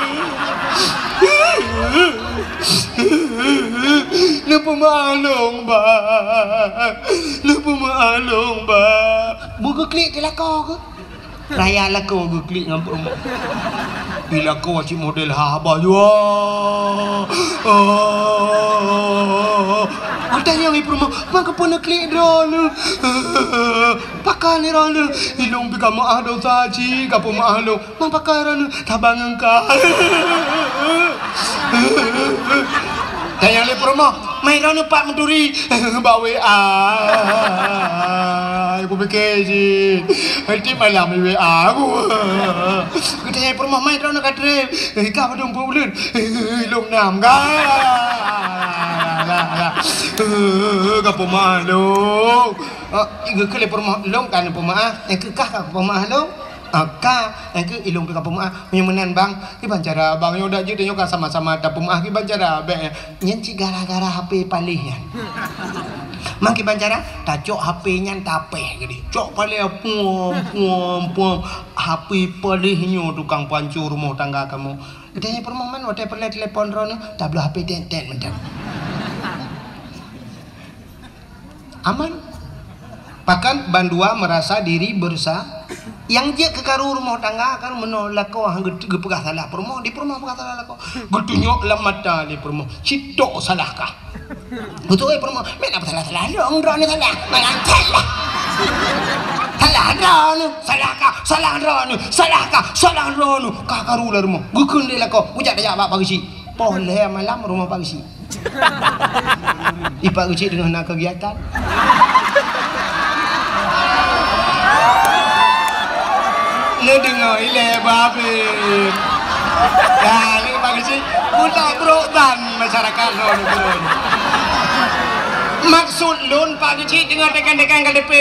Neupeumaáh lôn, Bang. Neupeumaáh lôn, Bang. Beu geuklik di lakoe keuh. Raya lakoe geuklik ngon peurumoh. Di lakoe cit model haba jua. Oh. Watèe nyan peurumoh, "Ma keupeue neuklik droeneuh? Pakon droeneuh? Ilôn pih ka meuáh dosa cit, ka peumeuáh lôn. Ma pakon droeneuh? Saban ngon ka." Tanyong lé peurumoh, "Mai droeneuh pat meuturi?" "Bak W A." Kupike cit. Tiep malam di W A aku. Geutanyong peurumoh, "Mai droeneuh ka treb?" "Ka padum peuet buleuen?" "Lôn nam ka." "Ka peumeuáh lôn." Geukheun lé peurumoh, "Lôn ka neupeumeuáh, nyang keu kah ka peumeuáh lôn?" "Ah, ka, nyang keu ilôn pih ka peumeuáh." "Meunyoe meunan, Bang, kiban cara, Bang? Nyoe dak jeuet tanyoe ka sama-sama tapeumeuáh, kiban cara bèk nyan?" "Nyan cit gara-gara H P paléh nyan." "Ma kiban cara?" "Tacok H P nyan tapéh keudéh. Cok paléh, puom, puom, puom. H P palih nyoe tukang panco rumoh tangga kamoe. Geutanyoe peurumoh man watée peureulée telepon droeneuh, tabloe H P tet-tet mantong. Aman. Bahkan bandua merasa diri bersa-, nyang jeuet keu karu rumoh tangga kan meunoe lakoe han geut-, geupeugah salah peurumoh, di peurumoh peugah salah lakoe. Geutunyok lam mata lé peurumoh, "Sitok salah kah?" Beutôi peurumoh, "Meunan salah-salah lôn, droeneuh salah. Mangat salah. Salah droeneuh, salah kah, salah droeneuh, salah kah, salah droeneuh." Ka karu lé rumoh. Geukheun lé lakoe, geujak tajak bak Pak Geuchik. Poh lhée malam rumoh Pak Geuchik. Di Pak Geuchik teungoh na kegiatan. Neudeungoe ilée babeh. Dah, lé Pak Geuchik, buta brok ban masyarakat lôn keudroe. Maksud lôn Pak Geuchik teungoh tekan-tekan K T P.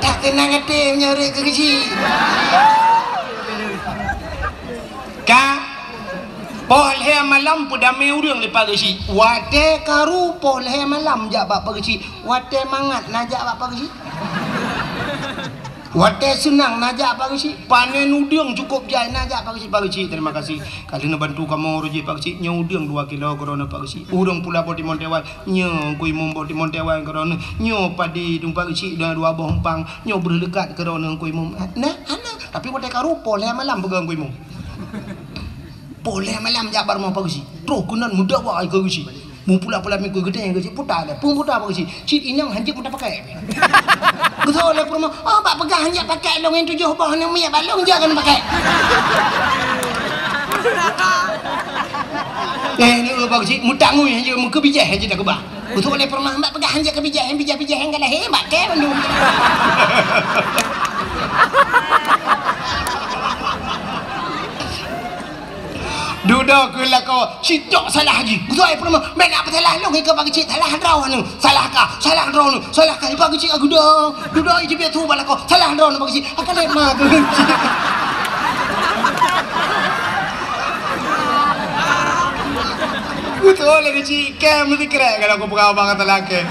Tak keunong até meunyoe rot keu Geuchik. Ka poh lhée malam peudamé ureuëng lé Pak Geuchik. Watée karu poh lhée malam jak bak Pak Geuchik. Watée mangat na jak bak Pak Geuchik. Watée seunang na jak Pak Geuchik. Panen udeueng cukôp jai na jak Pak Geuchik. Pak Geuchik, terima kasih. Ka lheueh neubantu kamoe uroe jih Pak Geuchik. Nyoe udeueng dua kilo keudroe Pak Geuchik. Ureuëng pula boh timon teuwai. Nyoe Teungku Imum boh timon teuwai keudroe. Nyoe padi Teungku Pak Geuchik dua, dua boh umpang. Nyoe breuh leukat keudroe Teungku Imum. Nah, hana. Tapi watée karu poh lhée malam peugah Teungku Imum. Poh lhée malam jak bak rumoh Pak Geuchik. Troh keunan meudawa keu Geuchik. Meupula-pula mikui geutanyoe Geuchik puta lé. Peue puta Pak Geuchik? Cit inong hanjeuet meuta pakai. Geutôi lé peurumoh, "Oh, bak peugah hanjeuet pakai lôn nyan tujoh boh nyan miet bak lôn jak keuneuk pakai." Eh, ni Pak Geuchik meutangui hanjeuet meukeubijéh hanjeuet takeubah. Beutôi lé peurumoh, bak peugah hanjeuet keubijéh, bijéh-bijéh nyang ka lahé, bak kée bandum. Dudoe keu lakoe, sitok salah jih. Beutôi peurumoh, meunan peusalah lôn, ikeu Pak Geuchik salah droeneuh. Salah kah, salah droeneuh, salah kah. Pak Geuchik ageudoe, dudoe jih biasa bak lakoe, salah droeneuh Pak Geuchik. Akan lé ma keu Geuchik. Beutôi lé Geuchik. Kée meusikrek kalau kupeugah bak kata lagée.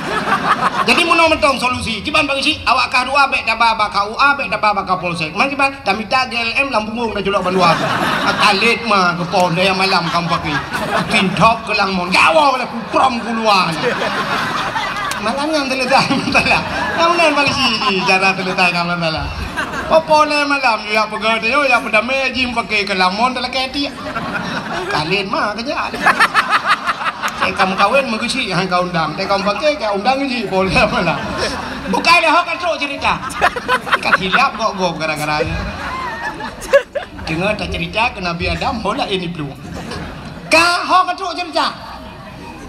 Jadi meunoe mantong solusi. Kiban Pak Geuchik, awak kah dua bék taba bak K U A, bék taba bak Kapolsek. Man kiban, tamita G L M lam punggong taculok bandua. Akan lé ma keu poh lhée malam kamoe pakai. Tin thok keu lam mon. Gawoe lé kuprom keuluwa. Malam nyan teuleutai masalah. Nyang meunan Pak Geuchik jih cara teuleutai masalah. Poh lhée malam, jak peugah teuh, jak peudamé jih pakai keu lam mon talakée tiek. Kalén ma keujak. Teuka meukawen meugeusik han ka undang. Teuka meupaké ka undang jih poh lhée malam. Bukai lé ho ka trok cerita. Ka silap gok-gok gara-gara nyan. Deungoe tacerita keu Nabi Adam ho laén iplueng. Ka ho ka trok cerita.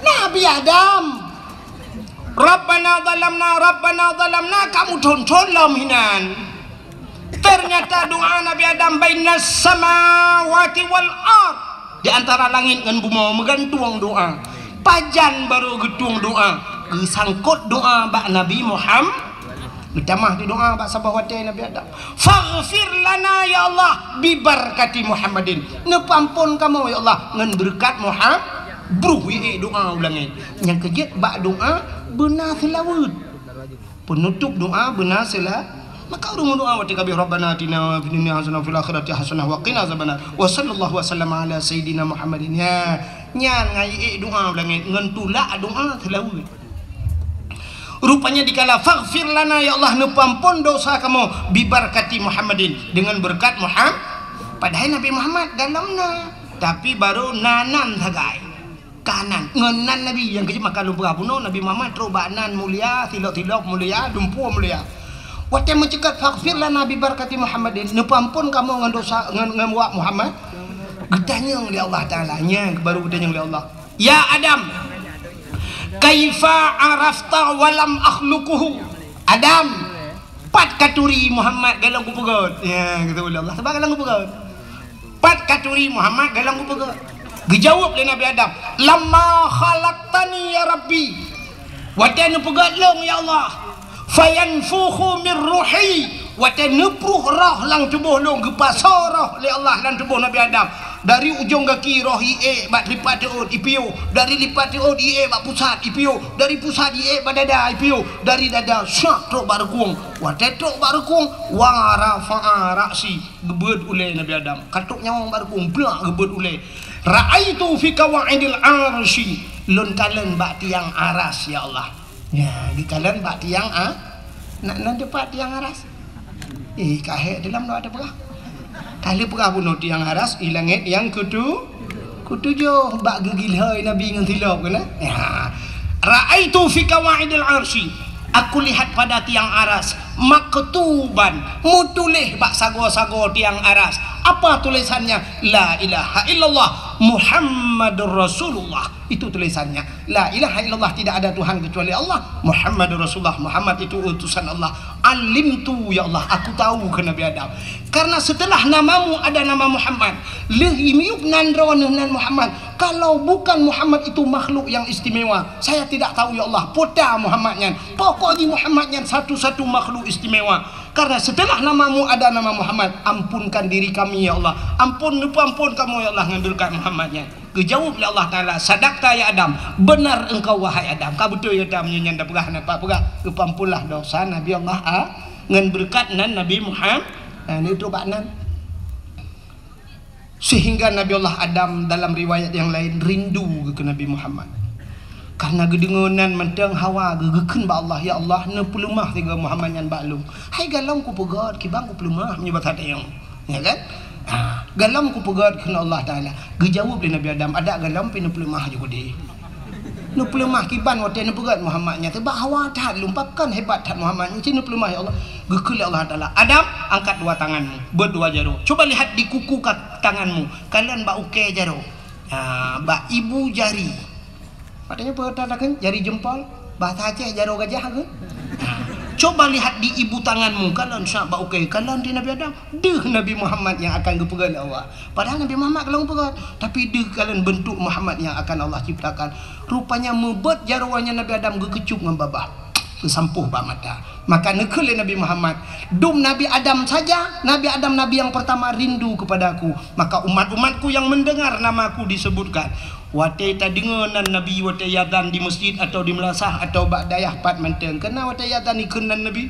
Nabi Adam. Rabbana zalamna, Rabbana zalamna, kamu thon-thon lom hinan. Ternyata doa Nabi Adam bainas samawati wal ard, di antara langit ngon bumoe meugantung doa. Pajan barô geutueng doa, geusangkot doa bak Nabi Muhammad. Geutamah di doa bak saboh watée Nabi Adam. Faghfir lana ya Allah bi barakati Muhammadin. Neupeuampon kamoe ya Allah ngon beureukat Muhammad. Bruh ié doa u langét. Nyang keujeuet bak doa beuna seulaweuet. Peunutôp doa beuna seula-, maka ureuëng meudoa watée ka abéh, "Rabbana atina fid dunya hasanah wa fil akhirati hasanah wa qina azabannar." Wa sallallahu wa sallama ala sayyidina Muhammadin. Nya, nyan ngai ék doa u langét ngon tulak doa seulaweuet. Rupanya dikala, "Faghfir lana, ya Allah, neupeuampon dosa kamoe, bi barakati Muhammadin, dengan berkat Muhammad." Padahai Nabi Muhammad galom na, tapi barô na nan sagai. Ka nan, ngon nan Nabi nyang keujeuet maka lôn peugah bunoe, Nabi Muhammad trok bak nan mulia, silop-silop mulia, dumpeue mulia. Watée meuceukat, "Faghfir lana bi barakati Muhammadin," neupeuampon kamoe ngon dosa, ngon, ngon wak Muhammad. Geutanyong lé Allah Taala, nyan baru geutanyong lé Allah, "Ya Adam, kaifa arafta wa lam akhluquhu?" Adam, pat katuri Muhammad galom kupeugét? Ya, geutanyong lé Allah, sabab galom kupeugét. Pat katuri Muhammad galom kupeugét? Geujaweueb lé Nabi Adam, "Lamma khalaqtani ya Rabbi." Watée neupeugét lôn, ya Allah. "Fayanfukhu min ruhi." Watée neupruh roh lam tuboh lôn, geupasoe roh lé Allah lam tuboh Nabi Adam. Dari ujong gaki roh iék bak lipat teuôt ipiôh, dari lipat teuôt iék bak pusat ipiôh, dari pusat iék bak dada ipiôh, dari dada syak trok bak reukung. Watée trok bak reukung, wa rafa'a ra'si, geubeuet ulée Nabi Adam. Ka trok nyawöng bak reukung, plak geubeuet ulée. Ra'aitu fi qawaidil arsy, lôn kalon bak tiang aras, ya Allah. Ya, geukalon bak tiang a-, na, na teupat tiang aras. Eh, ka hék teulam dua teupeugah. Ka lheueh peugah bunoe tiang aras, i langét nyang keutu-, keutujoh bak geugilhôi Nabi ngon silop keunan. Ya. Ra'aitu fi qawaidil arsy. Aku lihat pada tiang aras, maktuban, meutuléh bak sagoe-sagoe tiang aras. Apa tulisannya? La ilaha illallah Muhammadur Rasulullah. Itu tulisannya. La ilaha illallah, tidak ada Tuhan kecuali Allah. Muhammadur Rasulullah, Muhammad itu utusan Allah. Alimtu, ya Allah, aku tahu, kheun Nabi Adam. Karena setelah namamu ada nama Muhammad, lheueh miyueb nan droeneuh nan Muhammad. Kalau bukan Muhammad itu makhluk yang istimewa, saya tidak tahu, ya Allah, peue ta Muhammad nyan. Pokok jih Muhammad nyan satu-satu makhluk istimewa. Karena setelah namamu ada nama Muhammad, ampunkan diri kami, ya Allah. Ampun, neupeuampun kamoe, ya Allah, ngon beureukat Muhammad nyan. Geujaweueb lé Allah Taala, "Sadaqta ya Adam, benar engkau wahai Adam." Ka beutôi gata meunyoe nyan tapeugah, na pat peugah, geupeuampunlah dosa Nabi Allah a-, ngon beureukat nan Nabi Muham-, na, neutrok bak nan. Sehingga Nabi Allah Adam dalam riwayat yang lain rindu keu Nabi Muhammad. Karena geudeungoe nan mantong hawa geu-, geukheun bak Allah, "Ya Allah, neupeuleumah sigoe Muhammad nyan bak lôn." Hai galom kupeugöt, kiban kupeuleumah meunyoe basa tayong. Ya kan? Ha, galom kupeugöt kheun Allah Taala. Geujaweueb lé Nabi Adam, "Adak galom pih neupeuleumah ju keudeh. Neupeuleumah kiban watée neupeugöt Muhammad nyan, sabab hawa that lôn, pakon hebat that Muhammad nyan, ci neupeuleumah ya Allah." Geukheun lé Allah Taala, "Adam, angkat dua tanganmu, beuet dua jaroe. Coba lihat di kuku ka-, tanganmu, kalon bak ukée jaroe. Ha, bak ibu jari." Maksudnya peue takheun jari jempol, bahasa Aceh jaroe gajah ke? Coba lihat di ibu tanganmu, kalon syak bak ukée, kalon di Nabi Adam, deuh Nabi Muhammad nyang akan geupeugöt lé Allah. Padahal Nabi Muhammad ka lheueh geupeugöt, tapi deuh kalon bentuk Muhammad nyang akan Allah ciptakan. Rupanya meubeuet jaroe nyan Nabi Adam geukeucup ngon babah, geusampôh bak mata. Maka neukheun lé Nabi Muhammad, "Dum Nabi Adam saja, Nabi Adam nabi yang pertama rindu kepada aku. Maka umat-umatku yang mendengar nama aku disebutkan." Watée tadeungoe nan Nabi watée iazan di meuseujid atawa di meulasah atawa bak dayah pat mantong. Keunan watée iazan ikheun nan Nabi,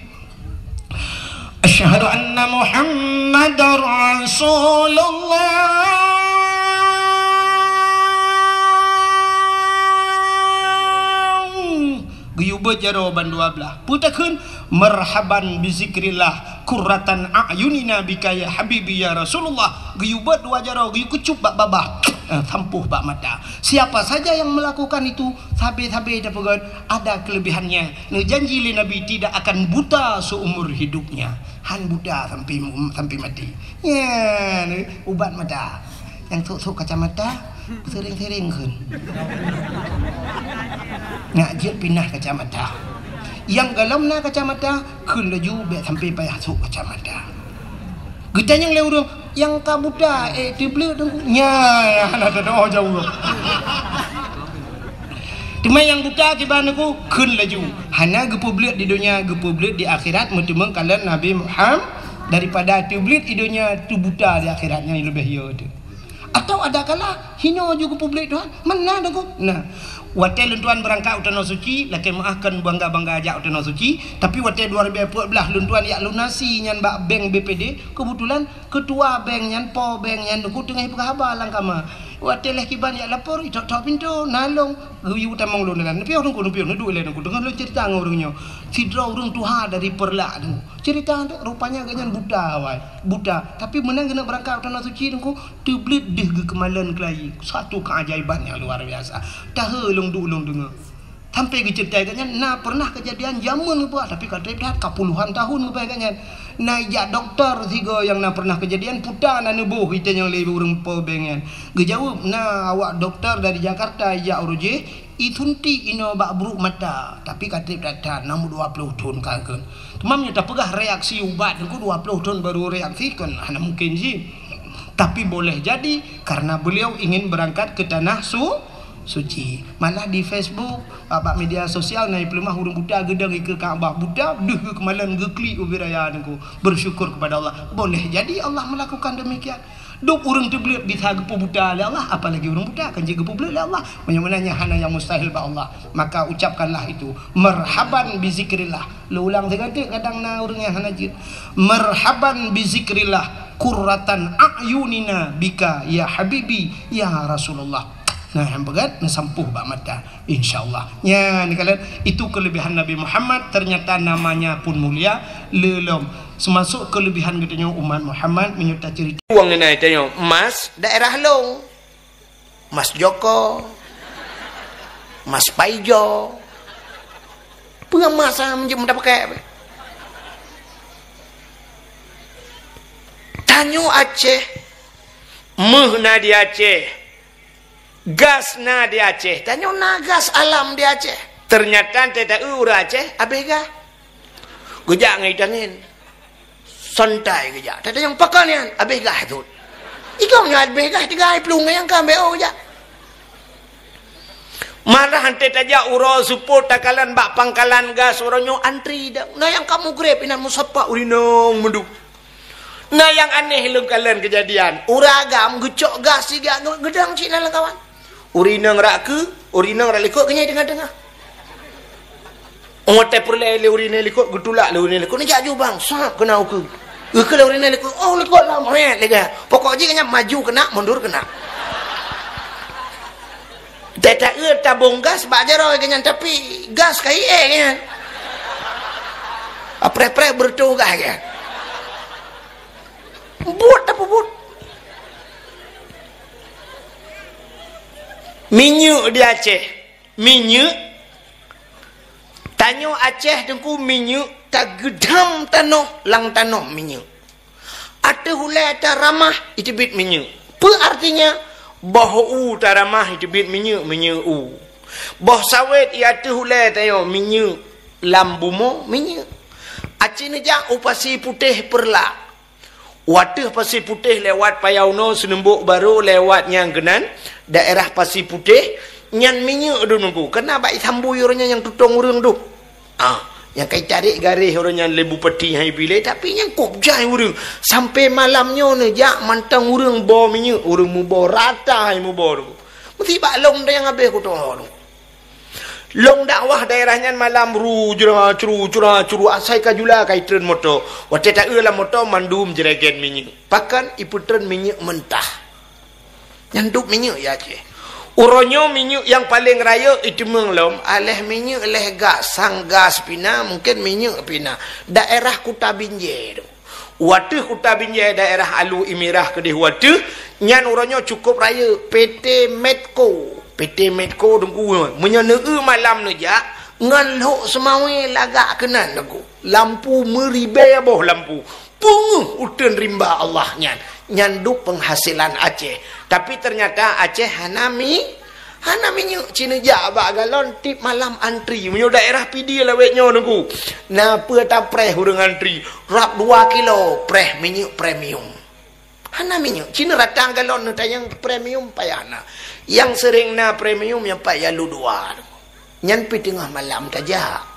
"Asyhadu anna Muhammadar Rasulullah." Geuyue beuet jaroe bandua blaih. Peue takheun? "Marhaban bi zikrillah, qurratan a'yunina bika ya habibi ya Rasulullah." Geuyue beuet dua jaroe, geuyue keucup bak babah, eh, sampôh bak mata. Siapa saja yang melakukan itu, sabe-sabe tapeugöt, ada kelebihannya. Neujanji lé Nabi tidak akan buta seumur hidupnya. Han buta sampai, sampai mati. Nyan, ubat mata. Nyang sôk-sôk kacamata, sering-sering kheun. Nak jeuet pinah kacamata. Nyang galom na kacamata, kheun laju bék sampai payah sôk kacamata. Geutanyong lé ureuëng, "Nyang ka buta, eh, teubleuet Teungku?" Nyan, hana teudoh jaweueb. Teuma nyang buta kiban Teungku, kheun laju. Hana geupeubleuet di donya, geupeubleuet di akhirat, meuteumé kalon Nabi Muhammad, daripada teubleuet di donya, teubuta di akhirat, nyan leubeh yo teuh. Atau ada kala, hino ju geupeubleuet Tuhan, mana Teungku? Nah, watée lôn tuan beurangkat u Tanoh Suci, lakée meuáh kon bangga-bangga jak u Tanoh Suci, tapi watée dua ribu empat belas lôn tuan jak lunasi nyan bak bank B P D, keubeutulan keutua bank nyan, po bank nyan, Teungku teungoh peugah haba lam kama. Watée lheueh kiban jak lapor, itok-tok pintoe, na lôn, geuyue tamong lôn nan. Neupiôh Teungku, neupiôh, neuduek ilée Teungku. Teungoh lôn cerita ngon ureuëng nyoe. Sidroe ureuëng tuha dari Peureulak Teungku. Cerita tu, rupanya gobnyan buta awai. Buta. Tapi meunan geuneuk beurangkat u Tanoh Suci Teungku, teubleuet deuh geukeumalon keulayi. Satu keajaiban nyang luar biasa. Tahe lôn duek lôn deungoe. Sampai geuceurita gobnyan na pernah keujadian jameun geupeugah, tapi ka treb that ka puluhan tahun geupeugah gobnyan. Na ijak dokto sigoe nyang na pernah keujadian, puta na neuboh itanyong lé ureuëng po bank nyan. Geujaweueb, na awak dokto dari Jakarta ijak uroe jih, isuntik inoe bak brok mata, tapi ka treb that-that, na umur dua puluh thon ka kheun. Teuma meunyoe tapeugah reaksi ubat Teungku dua puluh thon baru reaksi, kan hana mungkin jih. Tapi boleh jadi karena beliau ingin berangkat ke tanah su-, suci. Malah di Facebook, bak media sosial, na ipeuleumah ureuëng buta geudong ikeue Ka'bah, buta deuh geukeumalon geuklik ubit raya Teungku. Bersyukur kepada Allah. Boleh jadi Allah melakukan demikian. Dum ureuëng teubleuet bisa geupeubuta lé Allah, apalagi ureuëng buta kan jeuet geupeubleuet lé Allah. Meunyoe meunan nyan hana nyang mustahil bak Allah, maka ucapkanlah itu, "Marhaban bi zikrillah." Lôn ulang sigoe teuk, kadang na ureuëng nyang hana jeuet. "Marhaban bi zikrillah, qurratan a'yunina bika ya habibi ya Rasulullah." Nah, nyang peugah neusampôh bak mata. Insya Allah. Nyan, kalian, itu kelebihan Nabi Muhammad, ternyata namanya pun mulia, lé lom. Seumasok kelebihan geutanyoe umat Muhammad, meunyoe taceurita. Wang ngenai tanyoe, emas daerah lôn. Emas Joko. Emas Paijo. Peue emas nyang meunjeuet meudapeukek? Tanyoe Aceh, méuh na di Aceh. Gas na di Aceh. Tanyoe na gas alam di Aceh. Ternyata teuta ureuëng Aceh habéh gas. Geujak ngon ié tangen. Santai geujak. Teuta nyang pakon nyan habéh gas teuh. Ikong nyan habéh gas tiga plueng nyang ka ambek oh geujak. Malah teuta tajak uroe seupôt takalon bak pangkalan gas uroe nyoe antri dak. Na nyang ka mugreb inan meusapat urinong meudub. Na nyang aneh lôn kalon keujadian. Ureuëng agam geucok gas siga nge-, geudong cit na lam kawan. Ureuëng inong rak keu, ureuëng inong rak likot keunyai teungoh-teungoh. Oh, watée peureulée lé ureuëng inong likot, geutulak lé ureuëng inong likot, neujak jubang, sab keunan ukeue. Ukeue lé ureuëng inong likot, oh, likot lam, hét, lega. Pokok jih keunan maju keunan, mundur keunan. Teuta-eu tabong gas bak jaroe keunan, tapi gas ka ié keunan. Apreh-preh beureutoh gas keunan. Buet tapeubuet. Minyeuk di Aceh. Minyeuk. Tanyoe Aceh teungku minyeuk tageudam tanoh, lam tanoh minyeuk. Ateueh ulée taramah iteubiet minyeuk. Peue artinya? Boh u taramah iteubiet minyeuk, minyeuk u. Boh sawét i ateueh ulée tanyoe minyeuk, lam bumoe minyeuk. Aci neujak u Pasi Putéh Peureulak. Wateueh Pasi Putéh lewat Payaunoe Seuneumbok Barô lewat nyang keunan, daerah Pasi Putéh, nyan minyeuk dum nunggu. Keuna bak isambui ureuëng nyan nyang tutong ureuëng dum. Ah, nyang ka itarek garéh ureuëng nyan lé bupati hai bilée, tapi nyang kôb jai ureuëng. Sampai malam nyoe neujak mantong ureuëng boh minyeuk, ureuëng muboh rata hai muboh dum. Meusti bak lom dayang habéh kutoe dum. Lôn dakwah daerah nyan malam ru jra cru cra cru asai ka jula ka itreun moto. Watée taeu lam moto mandum jeregen minyeuk. Pakon ipeutreun minyeuk mentah. Nyan dub minyeuk ya Aceh. Uroe nyoe minyeuk nyang paleng rayeuk iteumeung lom, aléh minyeuk léh gas, sang gas pina, mungken minyeuk pina. Daerah Kuta Binjai tu. Wateueh Kuta Binjai daerah Alu Imirah keudeh wateueh, nyan uroe nyoe cukôp rayeuk, P T Medco. P T Medco teungku, meunyoe neueu malam neujak, ngon lhok seumawé lagak keunan teungku. Lampu meuribée boh lampu. Peungeuh uteuen rimba Allah nyan. Nyan dub peunghasilan Aceh. Tapi teunyata Aceh hana mi-, Hana minyeuk, ci neujak bak galon tiep malam antri. Meunyoe daerah Pidie lawét nyoe teungku, na peue tapreh ureuëng antri, rab dua kilo preh minyeuk premium. Hana minyeuk, ci neurata galon neutanyong premium payah na. Nyang seuréng na premium nyang pat ya lu dua. Nyan pi teungoh malam tajak.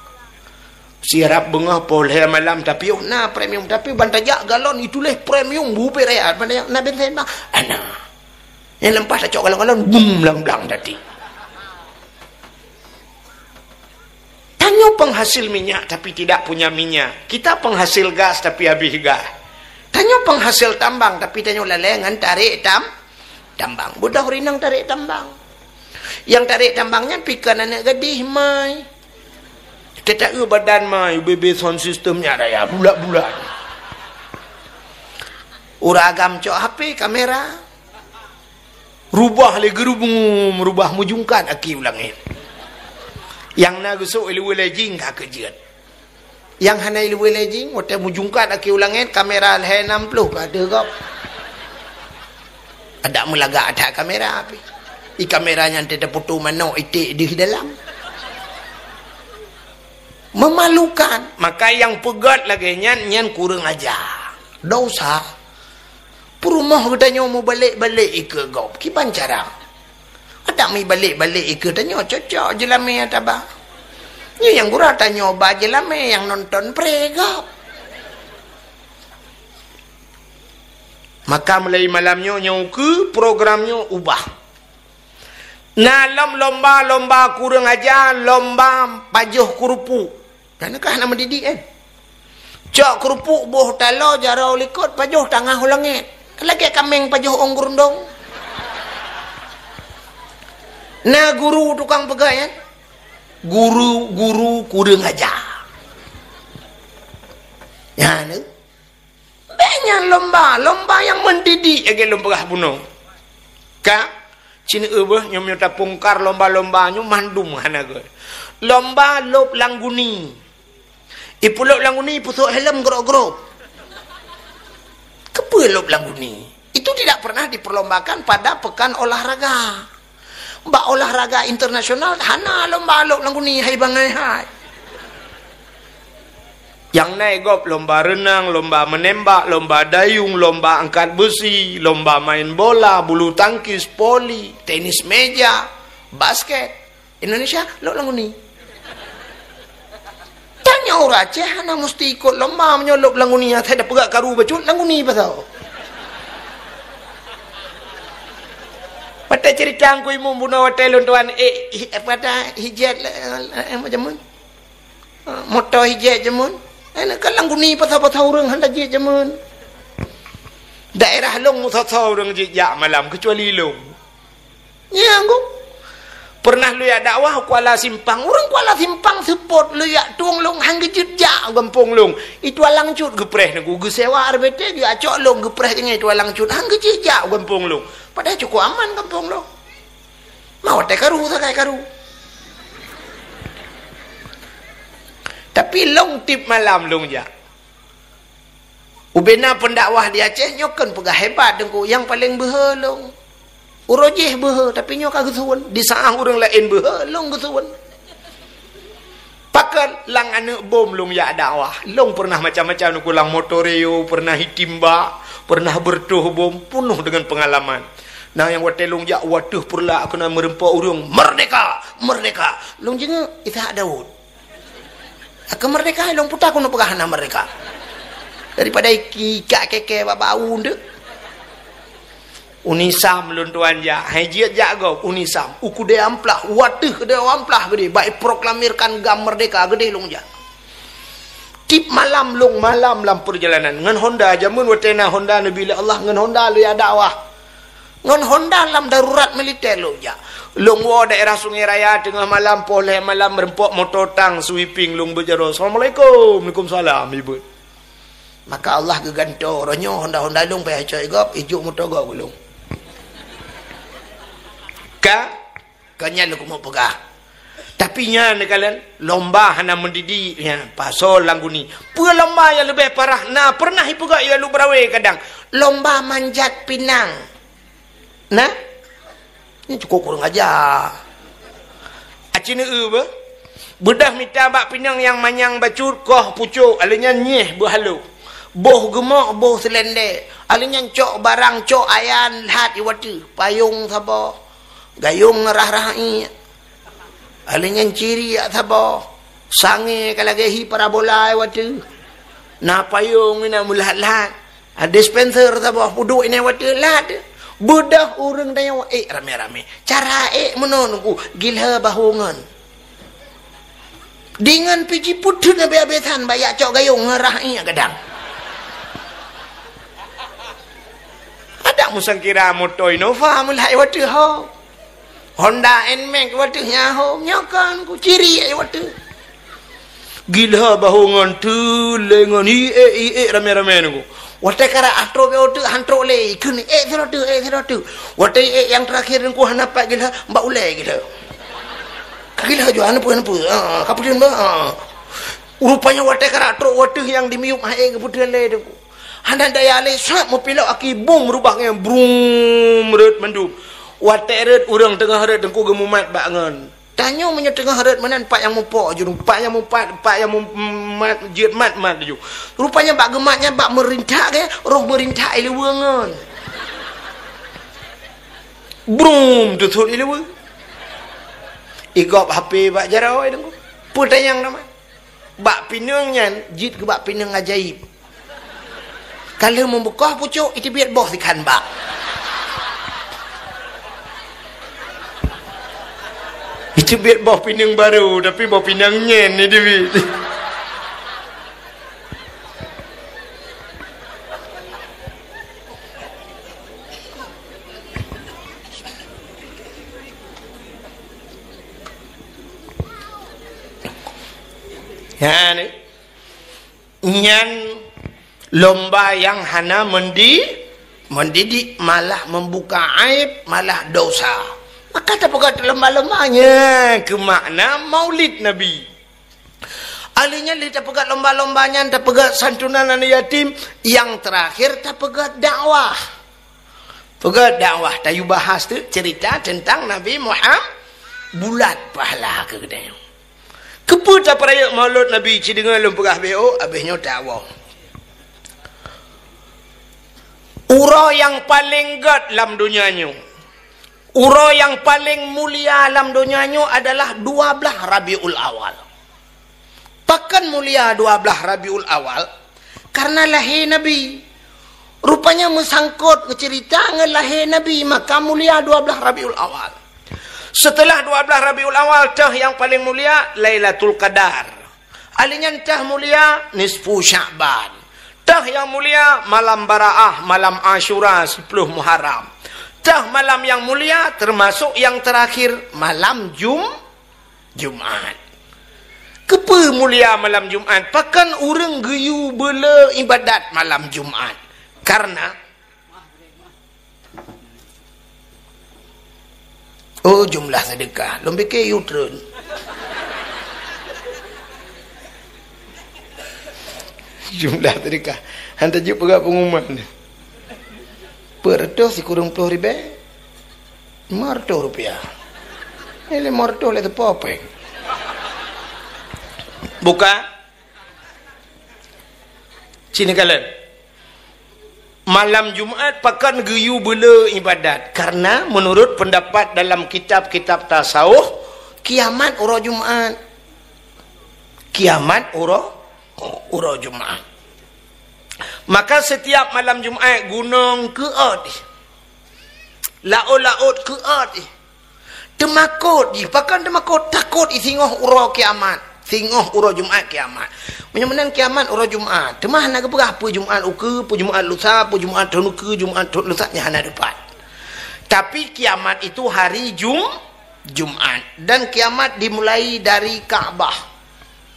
Sirab beungoh poh lhée malam tapi oh na premium, tapi ban tajak galon ituléh premium bubé raya ban tajak na bensin bang. Ana. Nyang leumpah tacok galon-galon, bum, lam blang tadi. Tanyoe penghasil minyak tapi tidak punya minyak. Kita penghasil gas tapi habis gas. Tanyoe penghasil tambang tapi tanyoe lalée ngon tarek tam-, tambang. Beudôh rinang tarek tambang. Nyang tarek tambang nyan pi kon aneuk gadih mai. Teuta eu badan mai, U B B sound system nyan raya, bulat-bulat. Ureuëng agam cok H P, kamera. Rubah lé geurubum, rubah meujungkat aki u langét. Nyang na geusok iluwue lejing ka keujeuet. Nyang hana iluwue lejing, watée meujungkat aki u langét, kamera lhée nam ploh ka deuh gob. Adak meulagak that kamera pih. I kamera nyan teuta peutu manok iték deuh dalam. Memalukan. Maka nyang peugét lagée nyan, nyan kureueng aja. Dosa. Peurumoh geutanyoe mubalek-balek ikeue gob. Kiban cara? Adak mibalek-balek ikeue tanyoe cocok jeulamé taba. Nyoe nyang gura tanyoe ba jeulamé nyang nonton pre gob. Maka mulai malam nyoe, nyoe keu program nyoe ubah. Na lom lomba-lomba kureueng aja, lomba pajoh keurupuk. Nyan kah na mendidik, kan? Cok keurupuk boh taloe, jaroe likot, pajoh tangah u langét. Lagèe kaméng pajoh ôn geurundong. Na guru tukang peugah, kan? Guru, guru kureueng aja. Nyan, eh. Bèk nyan lomba, lomba nyang mendidik lagèe lôn peugah bunoe. Ka, cit nyoe beuh, nyoe meunyoe tapungkar lomba-lomba nyoe mandum hana gèt. Lomba lôb lam guni. Ipeulôb lam guni, ipeusôk helm grôp-grôp. Keupeue lôb lam guni? Itu tidak pernah diperlombakan pada pekan olahraga. Bak olahraga internasional hana lomba lôb lam guni hai bangai hai. Nyang na gob lomba renang, lomba menembak, lomba dayung, lomba angkat besi, lomba main bola, bulu tangkis, voli, tenis meja, basket. Indonesia, lôb lam guni. Tanyoe ureueng Aceh hana musti ikot lomba, meunyoe lôb lam guni, asai tapeugah karu bacut lam guni pasal. Watèe ceurita Teungku Imum bunoe, watèe lôn tuan, eh, hi-, apa dah, hijet, eh, eh, macam mana? Ah, moto hijet jameun. Eh, kan lam guni pasal-pasal ureueng hana jiet jameun. Daerah lôn meusoe-soe ureueng jijak malam, keucuali lôn. Nyan, Gu. Pernah lôn jak dakwah u Kuala Simpang. Ureueng Kuala Simpang seupôt lôn jak tueng lôn han geujeuet jak u gampông lôn. I Tualang Cut geupreh Teungku, geusewa R B T geujak cok lôn geupreh deungon i Tualang Cut. Han geujeuet jak u gampông lôn. Padahai cukôp aman gampông lôn. Ma watèe karu sagai karu. Tapi lôn tiep malam lôn jak. Ubena pendakwah di Aceh nyoe kon peugah hebat Teungku, nyang paleng beuhe lôn. Uroe jéh beuhe, tapi nyoe ka geusuwen. Di saat ureueng laén beuhe, lôn geusuwen. Pakon lam aneuk bom lôn jak dakwah. Lôn pernah macam-macam Teungku, lam motor Rio, pernah itimba, pernah beureutoh bom, peunoh deungon peungalaman. Na nyang watèe lôn jak u ateueh peureulak keunan meureumpok ureueng, "Merdeka! Merdeka!" Lôn jingeuek, Ishak Daud. Keu merdeka, lôn puta keuneuk peugah hana merdeka. Daripada iki, ikak kèe-kèe bak bau deuh. U Nisam lôn tuan jak, hai jeuet jak gob, u Nisam. U keudè amplah, u ateueh keudè amplah geudeh, bak iproklamirkan GAM merdeka, geudeh lôn jak. Tiep malam lôn malam lam peurjalanan. Ngon Honda, jameun watèe na Honda neubri lé Allah, ngon Honda lôn jak dakwah. Ngon Honda lam darurat militer lôn jak. Lôn woe daerah Sungai Raya teungoh malam, poh lhèe malam, reumpok moto tang sweeping lôn beujaroe. "Assalamualaikum." "Waalaikumsalam," ibeuet. Maka Allah geugantoe, roh nyoe Honda-Honda lôn payah cok i gob, ijok moto gob keu lôn. Ka? Kon nyan lôn keumeung peugah. Tapi nyan neukalon lomba hana mendidik nyan, pasoe lam guni. Peue lomba nyang leubeh parah na pernah ipeugah i Alue Beurawe kadang? Lomba manjat pinang. Nah? Nyan cukôp kureueng aja. Aci neu beuh. Beudôh mita bak pinang nyang manyang bacut koh pucôk, alèh nyan nyeh beuhalôh. Boh geumok, boh seulendek. Alèh nyan cok barang, cok ayan, lhat i watèe. Payong saboh. Gayong rah-rah iék. Alèh nyan ciriak saboh. Sangè ka lagèe hi parabola i watèe. Na payong inan meulhat-lhat. Ah, dispenser saboh peuduek inan watèe lhat. Beudôh ureueng tanyoe ék ramé-ramé. Cara ék meunoe Teungku, gilhô bahô ngon. Deungon pih jipeuteun abéh-abésan bak jak cok gayong ngon rah iék gadang. Adak meusangkira moto Innova meulhai watèe ho. Honda Nmax watèe nyan ho, nyoe kan ku ciri watèe. Gila bahô ngon teulé ngon iék-iék ramé-ramé Teungku. Watèe karap trok bak watèe han trok lé, ikheun ék sidroe teuk, ék sidroe teuk. Watèe ék nyang teurakhir Teungku hana pat gila, bak ulèe gila. Ka gila jua, hana peue, hana peue. Ha, ka peuteun bah. Ha. Rupanya watèe karap trok watèe nyang dimiyueb hai ék geupeuteun lé Teungku. Hana daya lé, sat meupilok aki bum rubah ngon brum rhot mandum. Watèe rhot ureueng teungoh rhot Teungku geumumat bak ngon. Tanyoe meunyoe teungoh rhot meunan, pat nyang mupok jurông, pat nyang mupat, pat nyang mumat, jeuet mat-mat laju. Rupanya bak geumat nyan bak meurintak gèt, roh meurintak i luweue ngon. Brum, teusot i luweue. Igop H P bak jaroe Teungku. Peutanyong nama. Bak pineung nyan jeuet keu bak pineung ajaéb. Ka lheueh meubukoh pucôk, iteubiet boh sikhan bak. Iteubiet boh pineung barô, tapi boh pineung nyan iteubiet. Nyan, nyan lomba nyang hana mendi-, mendidik, malah membuka aib, malah dosa. Maka tapeugah lomba-lomba nyan keu makna Maulid Nabi. Ahli nyan lé tapeugah lomba-lomba nyan, tapeugah santunan aneuk yatim, nyang terakhir tapeugah dakwah. Peugah dakwah, tayue bahas tu cerita tentang Nabi Muhammad, bulat pahala keu geutanyoe. Keupeue tapeurayeuk Maulud Nabi, ci deungoe lôn peugah B O, abéh nyoe tawoe. Uroe nyang paleng gét lam donya nyoe, uroe nyang paleng mulia lam donya nyoe adalah dua blaih Rabiul Awal. Pakon mulia dua blaih Rabiul Awal? Karena lahé Nabi. Rupanya meusangkot, meuceurita ngon lahé Nabi, maka mulia dua blaih Rabiul Awal. Setelah dua blaih Rabiul Awal, teuh nyang paleng mulia Lailatul Qadar. Ahli nyan teuh mulia nisfu Sya'ban. Teuh nyang mulia malam Baraah, malam Asyura, siploh Muharram. Teuh malam nyang mulia, teumasok nyang terakhir, malam Jum-, Jumat. Keupeue mulia malam Jumat? Pakon ureuëng geuyue beule ibadat malam Jumat? Karena, oh, jumlah sedekah. Lôn pike yue treun. Jumlah sedekah. Han tajeuet peugah pengumuman. Peuet reutôh sikureueng ploh ribèe? Lima reutôh rupiah. Eh, lima reutôh lé teupeu péng. Buka. Sini kalian. Malam Jumat pakon geuyue beule ibadat. Karena menurut pendapat dalam kitab-kitab tasawuf, kiamat uroe Jumat. Kiamat uroe, uroe Jumat. Maka setiap malam Jumat, gunong keuôt. Laôt-laôt keuôt jih. Teumakot jih. Pakon teumakot? Takot jih singoh uroe kiamat. Singoh uroe Jumat kiamat. Meunyoe meunan kiamat uroe Jumat. Teuma hana geupeugah peue Jumat ukeue, peue Jumat lusa, peue Jumat thôn ukeue, Jumat thôn lusa, nyan hana teupat. Tapi kiamat itu hari Jum-, Jumat. Dan kiamat dimulai dari Ka'bah.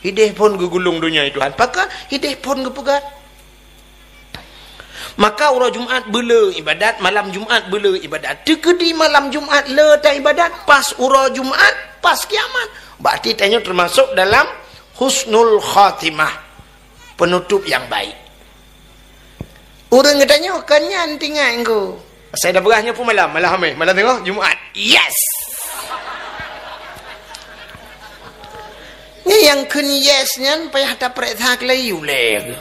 Hideh phon geugulong donya, Tuhan. Pakon hideh phon geupeugah? Maka uroe Jumat beule ibadat, malam Jumat beule ibadat. Teukeudi malam Jumat le ta ibadat, pas uroe Jumat, pas kiamat. Berarti tanyoe termasuk dalam husnul khatimah, penutup yang baik. Ureuëng geutanyoe kon nyan tinggai engko. Saya dah berah nyoe pun malam, malam Hamis, malam tengok Jumat. Yes! Nyan nyang kheun yes nyan payah tapeuriksa keulayi ulée.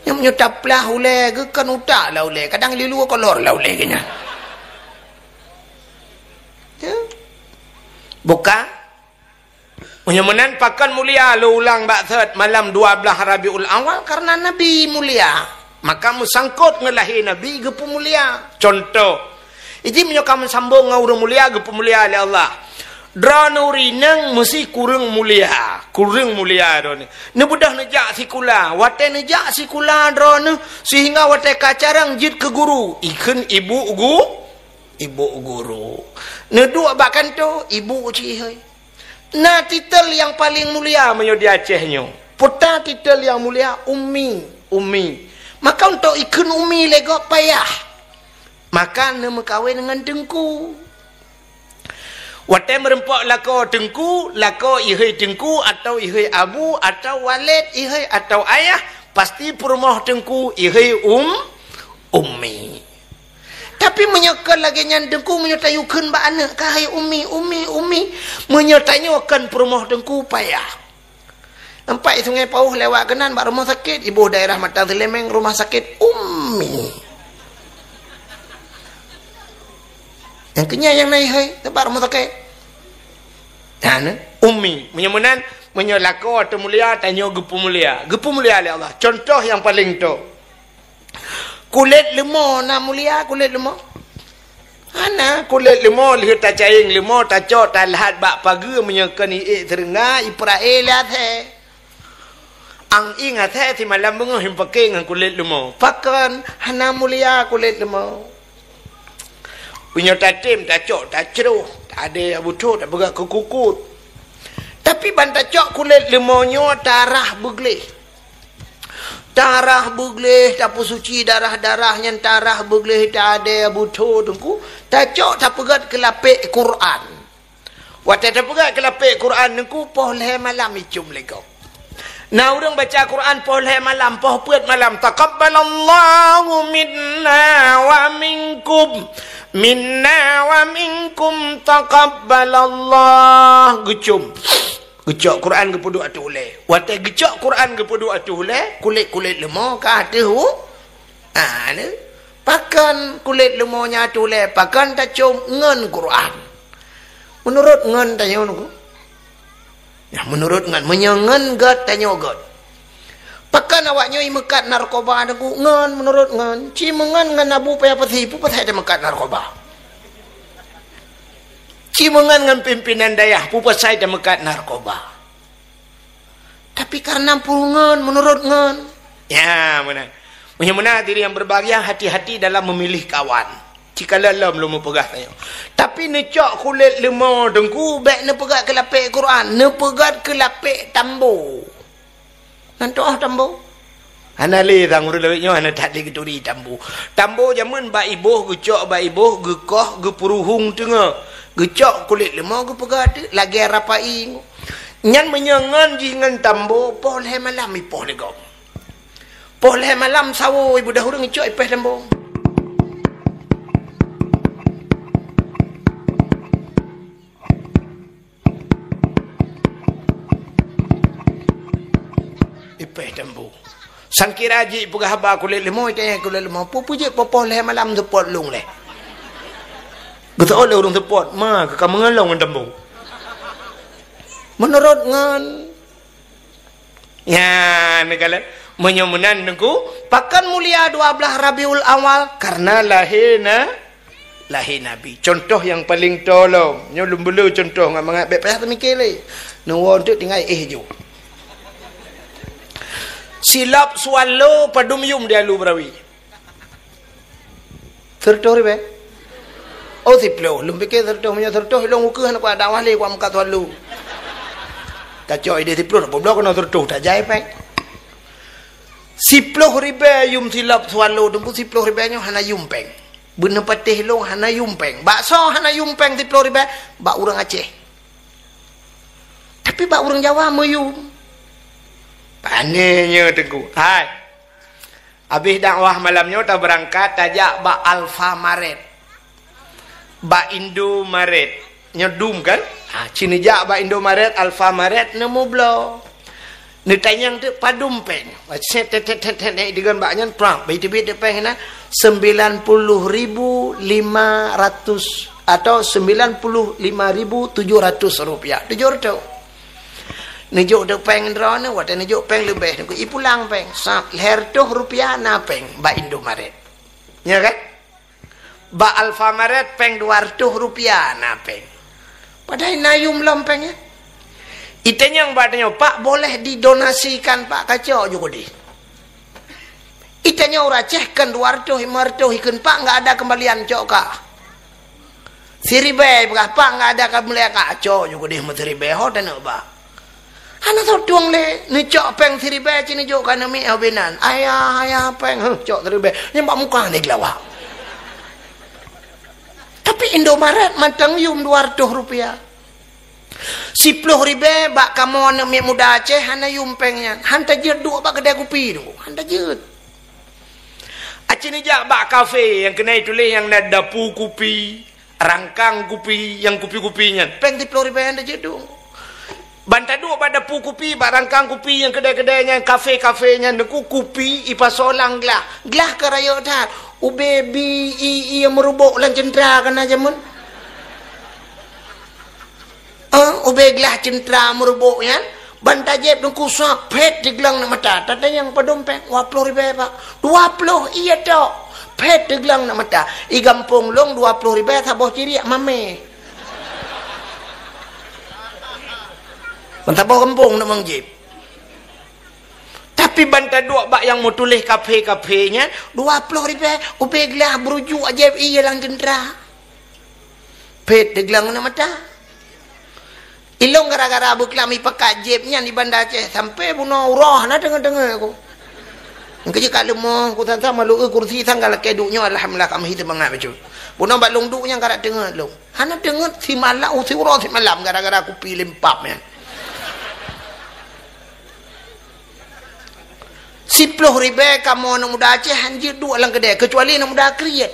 Nyang meunyoe taplah ulée geuh kon utak lah ulée, kadang lilue kolor lah ulée geuh nyan. Ya. Buka. Meunyoe meunan pakon mulia lôn ulang bak thot malam dua blaih Rabiul Awal karena Nabi mulia. Maka meusangkot ngon lahé Nabi geupeumulia. Contoh, iji meunyoe ka meusambong ngon ureuëng mulia geupeumulia lé Allah. Droeneuh ureuëng inong meusi kureueng mulia, kureueng mulia droeneuh. Neubeudôh neujak sikula, watée neujak sikula droeneuh sehingga watée ka carông jeuet keu guru, ikheun ibu gu-, ibu guru. Neuduek bak kantô, ibu cit hai. Na titel nyang paleng mulia meunyoe di Aceh nyoe. Peue ta titel nyang mulia? Ummi, ummi. Maka untuk ikheun ummi lé gob payah. Maka neumeukawen ngon teungku. Watée meurumpok lakoe teungku, lakoe ihai teungku atau ihai abu atau waled ihai atau ayah, pasti peurumoh teungku ihai um, ummi. Tapi meunyoe kon lagée nyan teungku, meunyoe tayue kheun bak aneuëk kah hai ummi, ummi, ummi, meunyoe tanyoe kon peurumoh teungku payah. Nampak i Sungai Pauh lewat keunan bak rumoh sakét, iboh daerah Matang Seulimeng rumoh sakét ummi. Nyang keunyan nyang na ihai, teumpat rumoh sakét. Nyan, ummi. Meunyoe meunan, meunyoe lakoe teu mulia, tanyoe geupeumulia. Geupeumulia lé Allah. Contoh nyang paleng tho. Kulét leumo na mulia, kulét leumo? Hana, kulét leumo lheueh tacayeng leumo, tacok, talhat bak pageue, meunyoe kon iék seureungga, ipeurak lé asèe. Ang ieng asèe simalam beungoh ipaké ngon kulét leumo. Pakon hana mulia kulét leumo? Meunyoe tatem, tacok, tacroh, tadé beuthô, tapeugah keu kukut. Tapi ban tacok kulét leumo nyoe tarah beugleh. Tarah beugleh, tapeusuci darah-darah nyan, tarah beugleh, tadé beuthô teungku, tacok tapeugét keu lapék Quran. Watèe tapeugét keu lapék Quran teungku, poh lhèe malam icôm lé gob. Na ureueng baca Quran poh lhèe malam, poh peuet malam, "Taqabbalallahu minna wa minkum, minna wa minkum taqabbalallah." Geucôm. Geucok Quran geupeuduek ateueh ulèe. Watèe geucok Quran geupeuduek ateueh ulèe, kulét-kulét leumo ka ateueh u-, ah, ni. Pakon kulét leumo nyan ateueh ulèe, pakon tacôm ngon Quran. Meunurot ngon tanyoe nyoe. Nah, meunurot ngon, meunyoe ngon gèt, tanyoe gèt. Pakon awak nyoe imeukat narkoba teungku? Ngon, meunurot ngon. Ci meungon ngon Abu Paya Pasi, peue pasai tameukat narkoba? Ci meungon ngon pimpinan dayah, peue pasai tameukat narkoba? Tapi karena peue ngon, meunurot ngon. Ya, meunan. Meunyoe meunan, hadirin yang berbahagia, hati-hati dalam memilih kawan. Cikalon lom lôn meupeugah tanyoe. Tapi neucok kulét leumo teungku, bèk neupeugét keu lapék Quran, neupeugét keu lapék tambo. Nan toh tambo? Hana lé sang ureueng lawét nyoe hana that lé geuturi tambo. Tambo jameun bak iboh, geucok bak iboh, geukoh, geupeuruhong teungoh. Geucok kulét leumo geupeugah teuk lagèe rapai. Nyan meunyoe ngon jih ngon tambo, poh lhèe malam ipoh lé gob. Poh lhèe malam sawo ibeudôh ureueng icok ipèh tambo. Ipèh tambo. Sangkira jih peugah haba kulét leumo, itanyong kulét leumo, "Peue-peue jeuet poh-poh lhèe malam seupôt lôn lé?" Geuseuôt lé ureueng seupôt, "Ma, ka meungon lôn ngon tambo." Meunurot ngon. Nyan, neukalon. Meunyoe meunan teungku, pakon mulia dua blaih Rabiul Awal? Karena lahé na-, lahé Nabi. Contoh nyang paleng tolom. Nyoe lôn beuleue contoh ngon mangat bèk payah teumiké lé. Neuwoe teuk tinggai éh ju. Silop swallow padum yum di Alue Beurawi? Sireutôh ribèe? Oh, siploh. Lôn piké sireutôh, meunyoe sireutôh ilôn ukeue hana kuat dakwah lé, kuat meukat swallow. Tacok idéh siploh, dak peubloe keunoe sireutôh, tajai péng. Siploh ribèe yum silop swallow teungku, siploh ribèe nyoe hana yum péng. Beuneupatéh lôn hana yum péng. Bak soe hana yum péng siploh ribèe? Bak ureueng Aceh. Tapi bak ureueng Jawa meuyum. Pané nyoe teungku. Hai. Abéh dakwah malam nyoe tabeurangkat tajak bak Alfamaret. Bak Indomaret. Nyoe dum kan? Ha, ci neujak bak Indomaret, Alfamaret, neumubloe. Neutanyong teuk padum péng. Set, tet, tet, tet, tet, tet, digon bak nyan, prap. Bak teubiet teuk péng na, sembilan puluh ribu lima ratus atau sembilan puluh lima ribu tujuh ratus rupiah. Tujoh reutôh. Neujok teuk péng droeneuh, watèe neujok péng leubeh, neuku ipulang péng. Sab, lhèe reutôh rupiah na péng bak Indomaret. Nya kan? Bak Alfamaret péng dua reutôh rupiah na péng. Padahai na yum lom péng nyan. Itanyong bak tanyoe, "Pak, boleh didonasikan, Pak, kacok ju keudéh?" Itanyong ureueng Aceh, "Kon dua reutôh, lima reutôh ikheun, Pak, enggak ada kembalian, cok kah." Siribèe peugah, "Pak, enggak ada kembalian, kacok ju keudéh meusiribèe, ho taneuk bak." Hana soe tueng lé, neucok péng siribèe ci neujok keu aneuk miet ho binan. "Ayah, ayah, péng." "Huh, cok siribèe." Nyan bak muka ni geulawa. Tapi Indomaret mantong yum dua reutôh rupiah. Siploh ribèe bak kamoe aneuk miet muda Aceh hana yum péng nyan. Han tajeuet duek bak keudè kupi tu. Han tajeuet. Aci neujak bak kafe nyang keuneuk tuléh nyang na dapu kupi. Rangkang kupi, nyang kupi-kupi nyan, péng siploh ribèe nyan tajeuet dong. Ban taduek bak dapu kupi, bak rangkang kupi nyang keudè-keudè nyan, kafe-kafe nyan, teungku kupi ipasoe lam glah. Glah ka rayeuk that. Ubé bi i, i nyang meurubok lam ceuntra ka na jameun. Eh, ubé glah ceuntra meurubok nyan, ban tajieb teungku sab phét digleng aneuk mata. Tatanyong padum péng, dua ploh ribèe, Pak. Dua ploh, iya tok. Phét teuglang na mata. I gampông lôn dua ploh ribèe saboh ciriek mamèh. Ban saboh gampông na meung jieb. Tapi ban taduek bak nyang meutuléh kaphé-kaphé nyan, dua ploh ribèe, ubé glah beurujuk ajaéb ié lam teuntra. Phét teuglang na mata. Ilôn gara-gara beuklam ipakat jieb nyan di Banda Aceh, sampai bunoe uroe hana deungoe-deungoe ku. Nyang keujeuet ka leumoh ku, sang-sang malu kursi sang ka lakèe duek nyoe, alhamdulillah, ka meuhi seumangat bacut. Bunoe bak lôn duek nyan ka rab teungeut lôn. Hana deungoe simalam, siuroe simalam gara-gara kupi limpab nyan. Siploh ribèe kamoe aneuk muda Aceh hanjeuet duek lam keudè, keucuali aneuk muda kriet.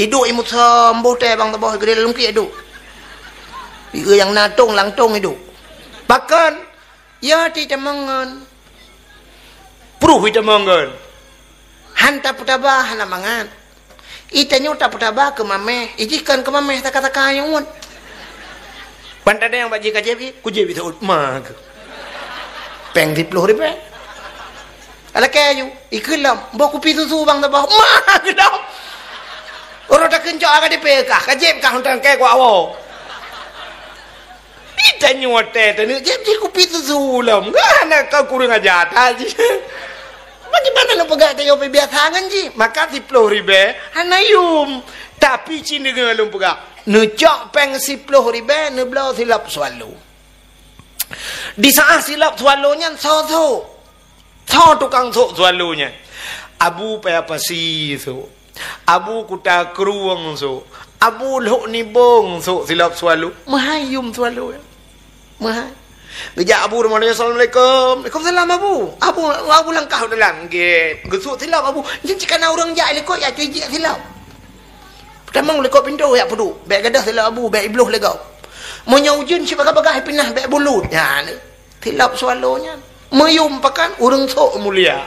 Iduek i musöm boh teh bang saboh, geudeh lam lungkiek iduek. Ié nyang na tong lam tong iduek. Pakon? Ya, ti teumong ngon. Pruh i teumong ngon. Han tapeutaba hana mangat. I tanyoe tapeutaba keu mamèh, i jih kon keu mamèh saka-saka nyang uet. Ban tadeng bak jih ka jieb, i, ku jieb i seuôt ma keu. Pèng siploh ribèe. Alakèe ju, i keu lom, boh kupi susu bang saboh, ma keu lom. Uroe takeuncok ka dipé kah, ka jieb kah untang kèe kuak woe. Di tanyoe watèe taneuk jieb jih kupi susu lom. Gah na ka kureueng aja that jih. Bagaimana lôn peugah tanyoe biasa ngon jih? Maka siploh ribèe hana yum. Tapi ci deungoe lôn peugah. Neucok pèng siploh ribèe, neubloe silop Swallow. Di saat silop Swallow nyan soe-soe. Soe tukang sôk Swallow nyan? Abu Paya Pasi sôk. Abu Kuta Krueng sôk. Abu Lhok Nibong sôk silop Swallow. Meuhai yum Swallow nyan. Meuhai. Geujak Abu rumoh nyan, "Assalamualaikum." "Waalaikumsalam, Abu." Abu, Abu langkah u dalam. Gét. Geusôk silop Abu. Nyan cit ka na ureueng jak likot, jak tijik silop. Peutamong likot pintoe jak peuduek. Bèk gadôh silop Abu, bèk ibloh lé gob. Meunyoe ujeuen cit bagah-bagah ipinah, bèk bulut. Nyan. Silop Swallow nyan. Meuyum pakon ureueng sôk mulia.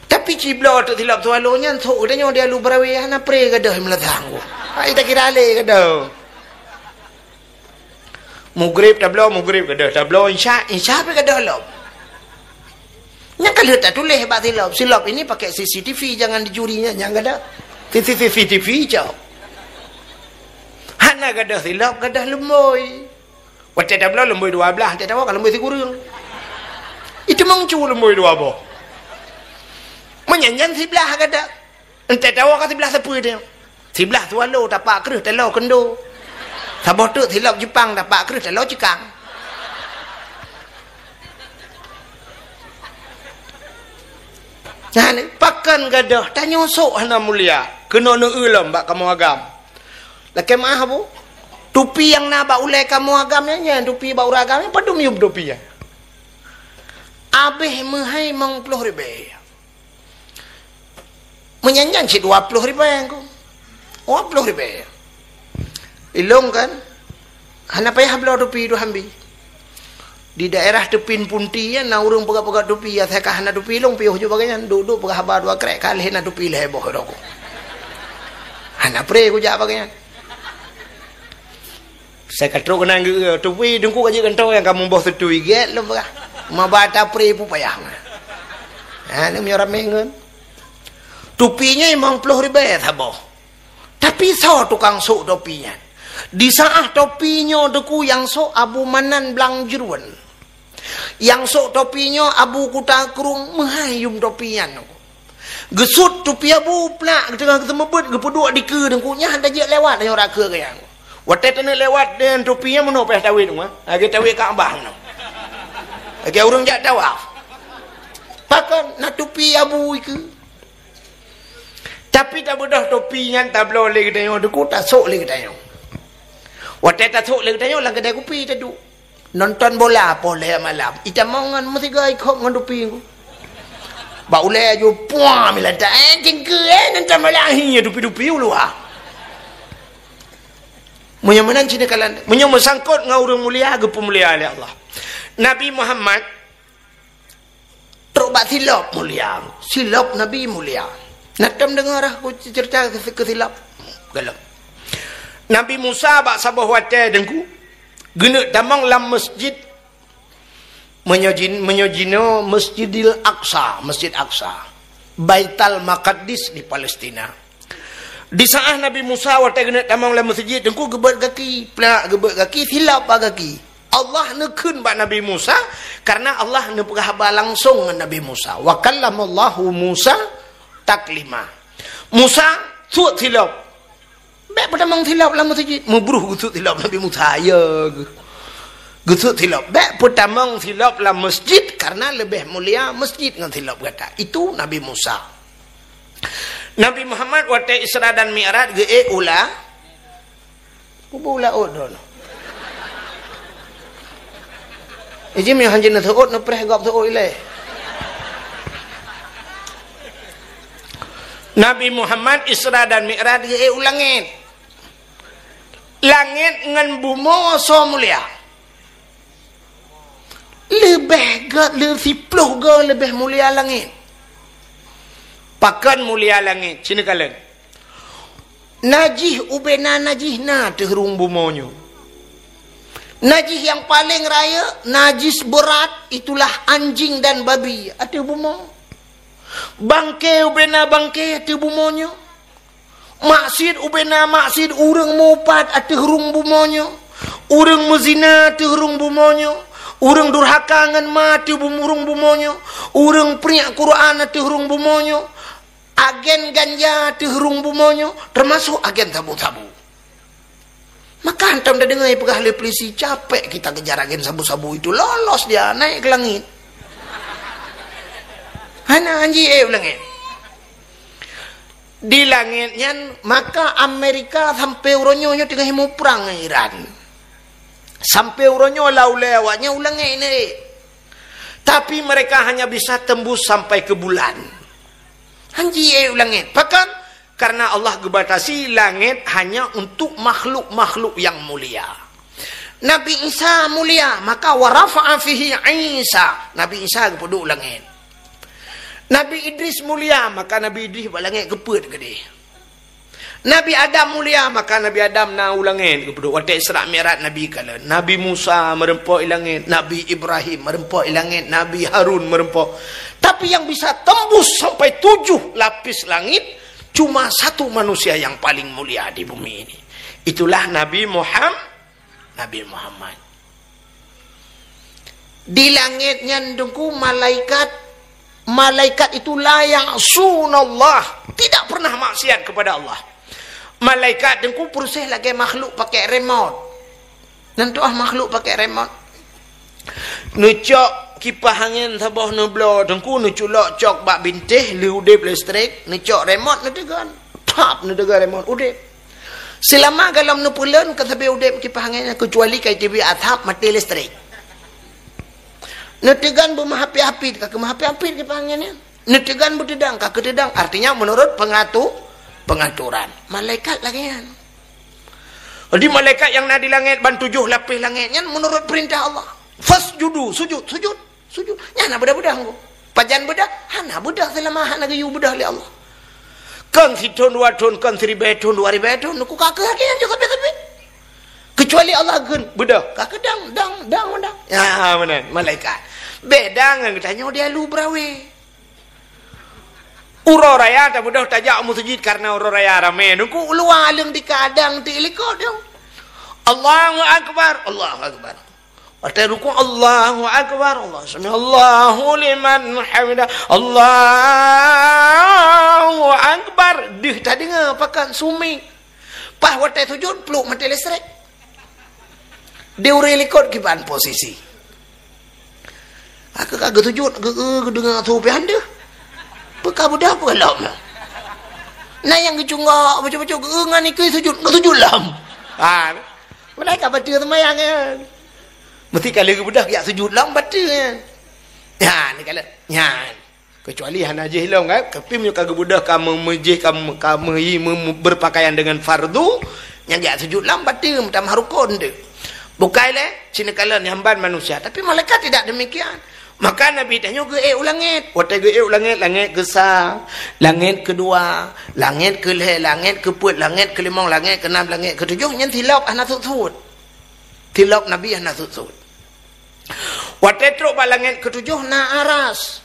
Tapi cibloe teuk silop Swallow nyan, sôk geutanyoe di Alu Barawe hana pré gadôh meulasang. Hai takira lé gadôh. Mugrib tabloe, mugrib gadôh. Tabloe insya, insya pih gadôh lom. Nyan ka lheueh tatuléh bak silop. Silop ini pakai C C T V, jangan dicuri nyan, nyan gadôh. C C T V cok. Hana gadôh silop, gadôh lumbôi. Watèe tabloe lumbôi dua blah, watèe tawoe ka lumbôi sikureueng. Itu meucu lumbôi dua boh. Meunyan nyan siblah gadôh. Watèe tawoe ka siblah sapeue teuh. Siblah Swallow tapak kreueh taloe keundo. Saboh teuk silop Jepang tapak kreueh taloe Cikang. Nah, ni, pakon gadôh, tanyoe sôk hana mulia. Keunoe neueu lom bak kamoe agam. Lakèe meu'ah, Bu. Tupi nyang na bak ulèe kamoe agam nyan, nyan tupi bak ureueng agam nyan, padum yum tupi nyan. Abéh meuhai limong ploh ribèe. Meunyan nyan cit dua ploh ribèe ku. Dua ploh ribèe. Ilôn kan, hana payah bloe tupi tu hambi. Di daerah Teupin Punti nyan na ureueng peugah-peugah tupi, asai ka hana tupi lôn piôh ju bagai nyan, duek-duek peugah haba dua krek, ka lheueh na tupi lhèe boh droe ku. Hana pré kujak bagai nyan. Sai ka trok keunan geu-, tupi Teungku ka jeuet kantô nyang ka meuboh seutui gét lôn peugah. Maba tapré pupayah. Ha, ni meunyoe ramé ngon. Tupi nyan limong ploh ribèe saboh. Tapi soe tukang sôk topi nyan? Di saat topi nyoe Teungku nyang sôk Abu Manan Blang Jeuruen. Nyang sôk topi nyoe Abu Kuta Krueng meuhai yum topi nyan. Geusut topi Abu plak, geuteungoh geuseumeubeuet, geupeuduek dikeue Teungku nyan, hana jeuet lewat nyoe rakheue geuh nyan. Watèe taneuk lewat deungon topi nyan meunoe payah tawét nyoe, lagèe tawét Ka'bah nyoe. Lagèe ureueng jak tawaf. Pakon na topi Abu ikeue. Tapi tabeudôh topi nyan tabloe lé geutanyoe Teungku, tasôk lé geutanyoe. Watèe tasôk lé geutanyoe lam keudè kupi taduek. Nonton bola poh lhèe malam. Itamong ngon meusigoe ikhop ngon tupi ku. Bak ulèe aju puang milantak. Eh, cingkeue, eh, nonton bola. Hi, tupi-tupi u luwa. Meunyoe meunan cit neukalon, meunyoe meusangkot ngon ureueng mulia, geupeumulia lé Allah. Nabi Muhammad trok bak silop mulia. Silop Nabi mulia. Na tom deungoe rah ku cerita keu, keu silop. Galak. Nabi Musa bak saboh watèe Teungku, geuneuk tamong lam masjid. Meunyoe jin-, meunyoe jinoe Masjidil Aqsa, Masjid Aqsa. Baitul Maqdis di Palestina. Di saat Nabi Musa watée geuneuk tamong lam meuseujid, teungku geubeuet gaki, plak geubeuet gaki, silap bak gaki. Allah neukheun bak Nabi Musa, karena Allah neupeugah haba langsong ngon Nabi Musa. Wa kallamallahu Musa taklima. Musa, sut silop. Bék peutamong silop lam meuseujid. Meubruh geusut silop Nabi Musa, ya geuh. Geusut silop. Bék peutamong silop lam meuseujid, karena leubeh mulia meuseujid ngon silop gata. Itu Nabi Musa. Nabi Muhammad watée Isra dan Mi'raj geuék ula Kubu laôt dong. Iji meuhan jeuet neuseuôt, neupreh gob seuôt ilée. Nabi Muhammad Isra dan Mi'raj geuék u langét. Langét ngon bumoe soe mulia? Leubeh gét, le siploh goe leubeh mulia langét. Pakon mulia langét? Ci neukalon. Najih ubena najih na ateueh rhueng bumoe nyoe. Najih nyang paleng rayeuk, najis beurat, itulah anjing dan babi ateueh bumoe. Bangke ubena bangke ateueh bumoe nyoe. Maksiet ubena maksiet, ureuëng meuupat ateueh rhueng bumoe nyoe. Ureuëng meuzina ateueh rhueng bumoe nyoe. Ureuëng durhaka ngon ma ateueh bum-, rhueng bumoe nyoe. Ureuëng priek Quran ateueh rhueng bumoe nyoe. Agen ganja ateueh rhueng bumoe nyoe, teumasok agen sabu-sabu. Maka hantom tadeungoe peugah lé polisi, "Capek kita kejar agen sabu-sabu itu, lolos dia naik ke langit." Hana anji ék u langét. Di langét nyan, maka Amerika sampai uroe nyoe, nyoe teungoh muprang ngon Iran. Sampai uroe nyoe lam ulée awaknyan u langét nyan ék. Tapi mereka hanya bisa tembus sampai ke bulan. Hanji ék u langét. Pakon? Karena Allah geubatasi langét hanya untuk makhluk-makhluk yang mulia. Nabi Isa mulia, maka wa rafa'a fihi Isa. Nabi Isa geupeuduek u langét. Nabi Idris mulia, maka Nabi Idris bak langét geupeuet keudeh. Nabi Adam mulia, maka Nabi Adam na u langét geupeuduek. Watée Isra Mi'raj Nabi kalon. Nabi Musa meureumpok i langét, Nabi Ibrahim meureumpok i langét, Nabi Harun meureumpok. Tapi yang bisa tembus sampai tujuh lapis langit, cuma satu manusia yang paling mulia di bumi ini. Itulah Nabi Muham-, Nabi Muhammad. Di langét nyan teungku malaikat, malaikat itu la ya'sunallah, tidak pernah maksiat kepada Allah. Malaikat teungku proses lagée makhluk pakai remote. Neutuah makhluk pakai remote. Neucok kipah angén saboh neubloe teungku, neuculok cok bak bintéh, lheueh udeb listrik, neucok remote neuteugon. Pap, neuteugon remote, udeb. Seulama golom neupeulon ka sabe udeb kipah angén nyan, keucuali ka iteubiet asap maté listrik. Neuteugon beumeuhapit-hapit, ka keumeuhapit-hapit kipah angén nyan. Neuteugon beuteudang, ka keuteudang. Artinya menurut pengatu-, pengaturan. Malaikat lagée nyan. Jadi malaikat nyang na di langét ban tujoh lapéh langét nyan menurut perintah Allah. Fasjudu, sujud, sujud. Sujud. Nyan hana beudah-beudah ngku. Pajan beudah? Hana beudah seulama hana geuyue beudah lé Allah. Kon sithon dua thon, kon siribée thon, dua ribée thon, neuku ka keuh lagée nyan jeuet sabe-sabe. Keucuali Allah geukheun beudah, ka keuh dang, dang, dang, dang. Ya, meunan, malaikat. Beda ngon geutanyoe di alu beurawe. Uroe raya tabeudoh tajak u meuseujid karena uroe raya ramé. Neuku u luwa aleueng di kadang ti likot nyoe. Allahu Akbar, Allahu Akbar. Watée rukuk, Allahu Akbar, Allah, sami'allahu liman hamidah, Allahu Akbar. Deuh tadeungoe pakat sumi. Paih watée sujud, pluk maté listrik. Di ureuëng likot kiban posisi. Aku ka geusujud, geu-, geu-, geudeungoe su pih han deuh. Peu ka beudah peu lom. Na nyang geucunggok, bacut-bacut, geu-, ngon ikeu sujud, geusujud lom. Ha. Padahai ka bateue seumayang nyan. Meusti ka lheueh geubeudoh geujak sujud lom bateue nyan. Nyan, ni kalon. Nyan. Keucuali hana jih lom kan. Tapi meunyoe ka geubeudoh ka meumeujih, ka me-, ka meuhi me-, me-, berpakaian dengan fardu, nyan geujak sujud lom bateue meutamah rukon tu. Bukai lé, ci neukalon nyang ban manusia, tapi malaikat tidak demikian. Maka Nabi tanyoe geuék u langét. Watée geuék u langét, langét keusa, langét keudua, langét keulhée, langét keupeuet, langét keulimong, langét keunam, langét keutujoh, nyan silop hana sut-sut. Silop Nabi hana sut-sut. Watée trok bak langét keutujoh na aras.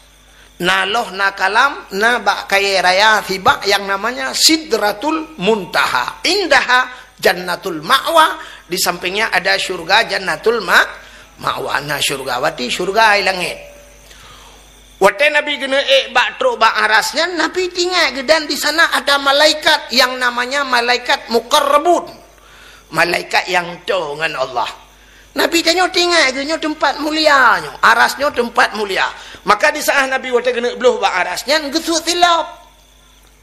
Na loh, na kalam, na bak kayèe raya sibak yang namanya Sidratul Muntaha. Indaha Jannatul Ma'wa, di sampingnya ada syurga Jannatul Ma-, Ma'wa. Na syurga, berarti syurga di langèt. Watèe Nabi geuneuk ék bak trok bak aras nyan, Nabi teuingat geuh dan di sana ada malaikat yang namanya malaikat muqarrabun. Malaikat nyang toe ngon Allah. Nabi tanyoe teuingat geuh nyoe teumpat mulia nyoe, aras nyoe teumpat mulia. Maka di saat Nabi watèe geuneuk bloh bak aras nyan, geusuet silop.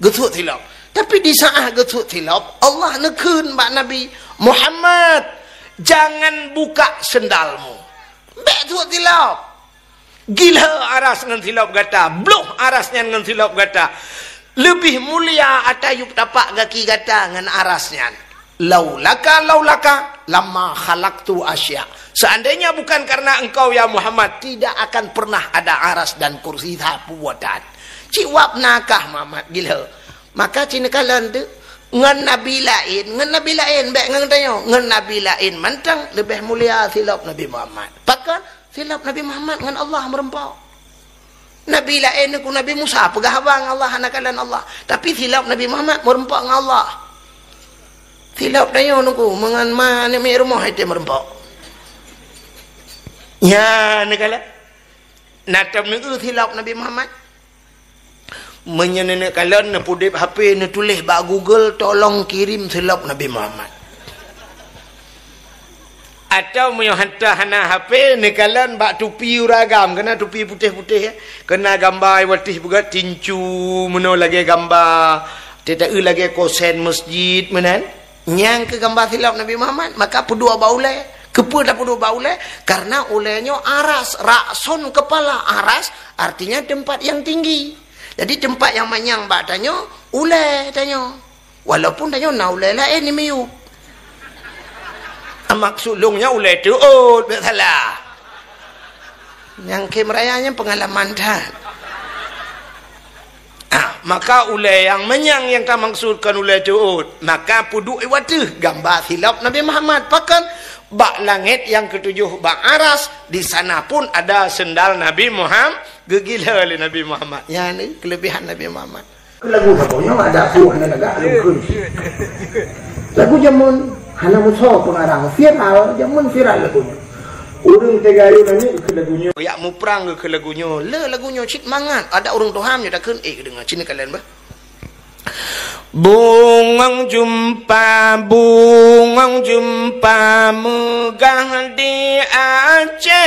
Geusuet silop. Tapi di saat geusuet silop, Allah neukheun bak Nabi, "Muhammad, jangan buka sendalmu." Bèk suet silop. Gila aras ngon silop gata, bloh aras nyan ngon silop gata. Leubeh mulia ata yup tapak gaki gata ngon aras nyan. "Laulaka, laulaka, lama khalaqtu asya." Seandainya bukan karena engkau, ya Muhammad, tidak akan pernah ada aras dan kursi sapeue buatan. Cit wab nakah Muhammad gila. Maka ci neukalon teuh, ngon nabi laén, ngon nabi laén, bèk ngon tanyoe, ngon nabi laén mantong leubeh mulia silop Nabi Muhammad. Pakon? Silop Nabi Muhammad ngon Allah meureumpok. Nabi laén, ku Nabi Musa peugah haba ngon Allah, hana kalon Allah. Tapi silop Nabi Muhammad meureumpok ngon Allah. Silop tanyoe nungku, meungon ma aneuk miet rumoh, hai teuh meureumpok. Nyan neukalon. Na tom neueu silop Nabi Muhammad. Meunyoe neuneuk kalon, neupeudeb H P, neutuléh bak Google, "Tolong kirim silop Nabi Muhammad." Atawa meunyoe hana, hana H P, neukalon bak tupi ureueng agam, keunan tupi putéh-putéh, ya. Keunan gamba watèe beugat tincu, meunoe lagèe gamba, teuta lagèe kosen masjid, meunan. Nyang keu gamba silop Nabi Muhammad, maka peuduek bak ulèe. Keupeue tapeuduek bak ulèe? Karena ulèe nyoe aras, ra'sun kepala, aras artinya tempat yang tinggi. Jadi tempat yang manyang bak tanyoe, ulèe tanyoe. Walaupun tanyoe na ulèe laén di miyueb. Maksud lôn nyoe ulèe teuôt, bèk salah. Nyang khem raya nyan peungalaman that. Ah, maka ulèe nyang manyang nyang tamaksud kon ulèe teuôt. Maka peuduek i ateueh gamba silop Nabi Muhammad. Pakon? Bak langèt nyang keutujôh bak aras, di sana pun ada sendal Nabi Muhammad. Geugila lé Nabi Muhammad. Nyan keulebihan Nabi Muhammad. Lagu saboh nyoe ada buah na lagak lôn kheun. Lagu jameun hana musoh pengarang, viral, jameun viral lagu nyoe. Ureueng teuga ayô nani keu lagu nyoe. Yak muprang keu lagu nyoe. Le lagu nyoe cit mangat. Ada ureueng tuha nyoe takheun, eh, deungoe cit kalian bah. Bungong jumpa, bungong jumpa meugah di Aceh.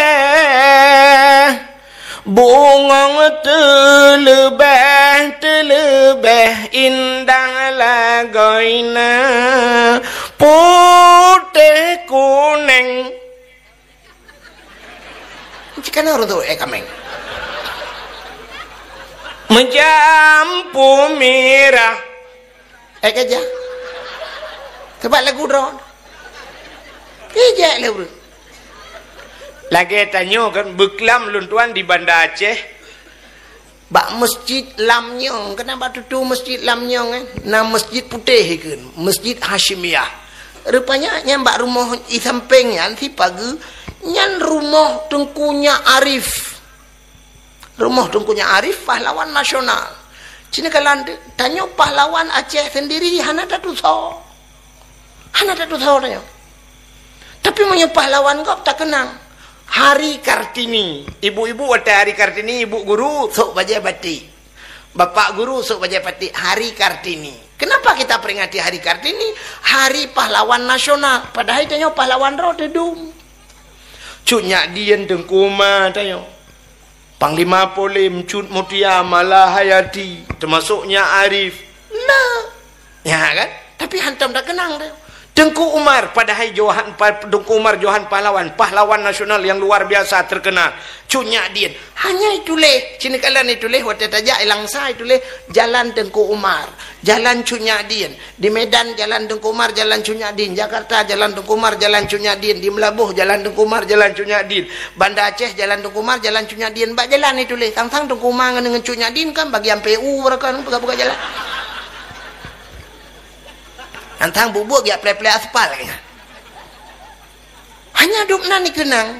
Bungong teuleubeh, teuleubeh indah lagoina, putéh kuneng. Cikana ureueng tu, eh, kameng. Meujampu mirah. Eh, keujah. Sabab lagu droe. Keujah lé ureueng. Lagèe tanyoe kan, beuklam lôn tuan di Banda Aceh. Bak Masjid Lam Nyong, keunan bak tutoe Masjid Lam Nyong, eh? Na masjid putéh ikheun, Masjid Hasyimiyah. Rupanya nyan bak rumoh i sampéng nyan sipageue, nyan rumoh Teungku Nyak Arif. Rumoh Teungku Nyak Arif, pahlawan nasional. Cina kalan tanyoe pahlawan Aceh sendiri hana tatusoe. Hana tatusoe tanyoe. Tapi meunyoe pahlawan gob takeunang. Hari Kartini. Ibu-ibu watèe Hari Kartini, ibu guru sôk bajèe batik. Bapak guru sôk bajèe batik. Hari Kartini. Kenapa kita peringati Hari Kartini? Hari pahlawan nasional. Padahai tanyoe pahlawan droe teudum. Cut Nyak Dien, Teungku Umar tanyoe. Panglima Polim, Cut Mutia, Malahayati, teumasôk Nyak Arif. Nah. Ya kan? Tapi hantom takeunang teuh. Teungku Umar, padahai Johan, pa-, Teungku Umar Johan Pahlawan, pahlawan nasional yang luar biasa terkenal. Cut Nyak Dien. Hanya ituléh, cina kalan ituléh, watèe tajak i Langsa ituléh, Jalan Teungku Umar, Jalan Cut Nyak Dien. Di Medan, Jalan Teungku Umar, Jalan Cut Nyak Dien. Jakarta, Jalan Teungku Umar, Jalan Cut Nyak Dien. Di Meulaboh, Jalan Teungku Umar, Jalan Cut Nyak Dien. Banda Aceh, Jalan Teungku Umar, Jalan Cut Nyak Dien. Bak jalan ituléh, sang-sang Teungku Umar ngon, ngon Cut Nyak Dien kan bagian P U, barokon peugah-peugah jalan. Sang-sang buet-buet geujak plè-plè aspal, kan? Hanya dum nan dikeunang.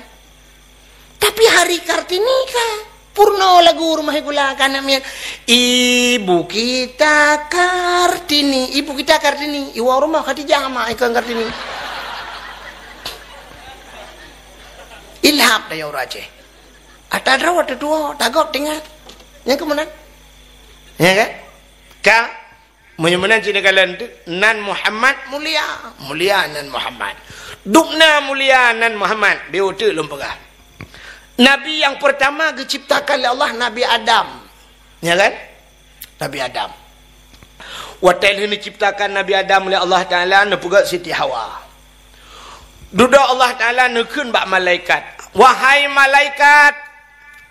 Tapi Hari Kartini ka. Purno lagu rumoh sikula ka na miet. Ibu kita Kartini, ibu kita Kartini. Iwoe rumoh Khadijah ma ikon Kartini. Ilham daya ureueng Aceh. Ata droe teutuwo, tagok tingat. Nyang keumeunang. Ya kan? Ka Meunyoe meunan cit neukalon teuk, nan Muhammad mulia, mulia nan Muhammad. Dubna mulia nan Muhammad, beuteuk lôn peugah. Nabi nyang peurtama geuciptakan lé Allah Nabi Adam. Ya kan? Nabi Adam. Watée lheueh neuciptakan Nabi Adam lé Allah Taala, neupeugét Siti Hawa. Dudoe Allah Taala neukheun bak malaikat, "Wahai malaikat,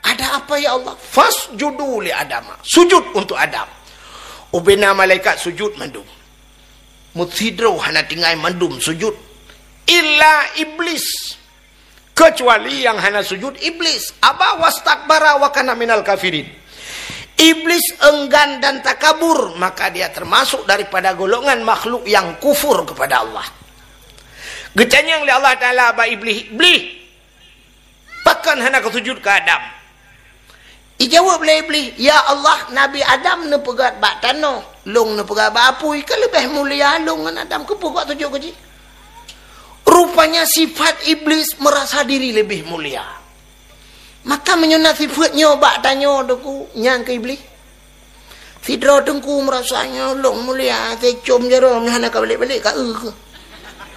ada apa ya Allah?" "Fasjudu li Adama." Sujud untuk Adam. Ubena malaikat sujud mandum. Meusidroe hana tinggai mandum sujud. Illa Iblis. Kecuali yang hana sujud Iblis. Aba wastakbara wa kana minal kafirin. Iblis enggan dan takabur, maka dia termasuk daripada golongan makhluk yang kufur kepada Allah. Geutanyong lé Allah Taala bak Iblih, "Iblih, pakon hana kasujud keu Adam?" Ijaweueb lé Iblih, "Ya Allah, Nabi Adam neupeugét bak tanoh, lôn neupeugét bak apui, ka leubeh mulia lôn ngon Adam, keupeue kujak sujud keu jih?" Rupanya sifat Iblis merasa diri lebih mulia. Maka meunyoe na sifeuet nyoe bak tanyoe Teungku, nyan keu Iblih. Sidroe Teungku meurasa nyoe lôn mulia, teucom jaroe nyoe hana ka balek-balek ka eu keuh.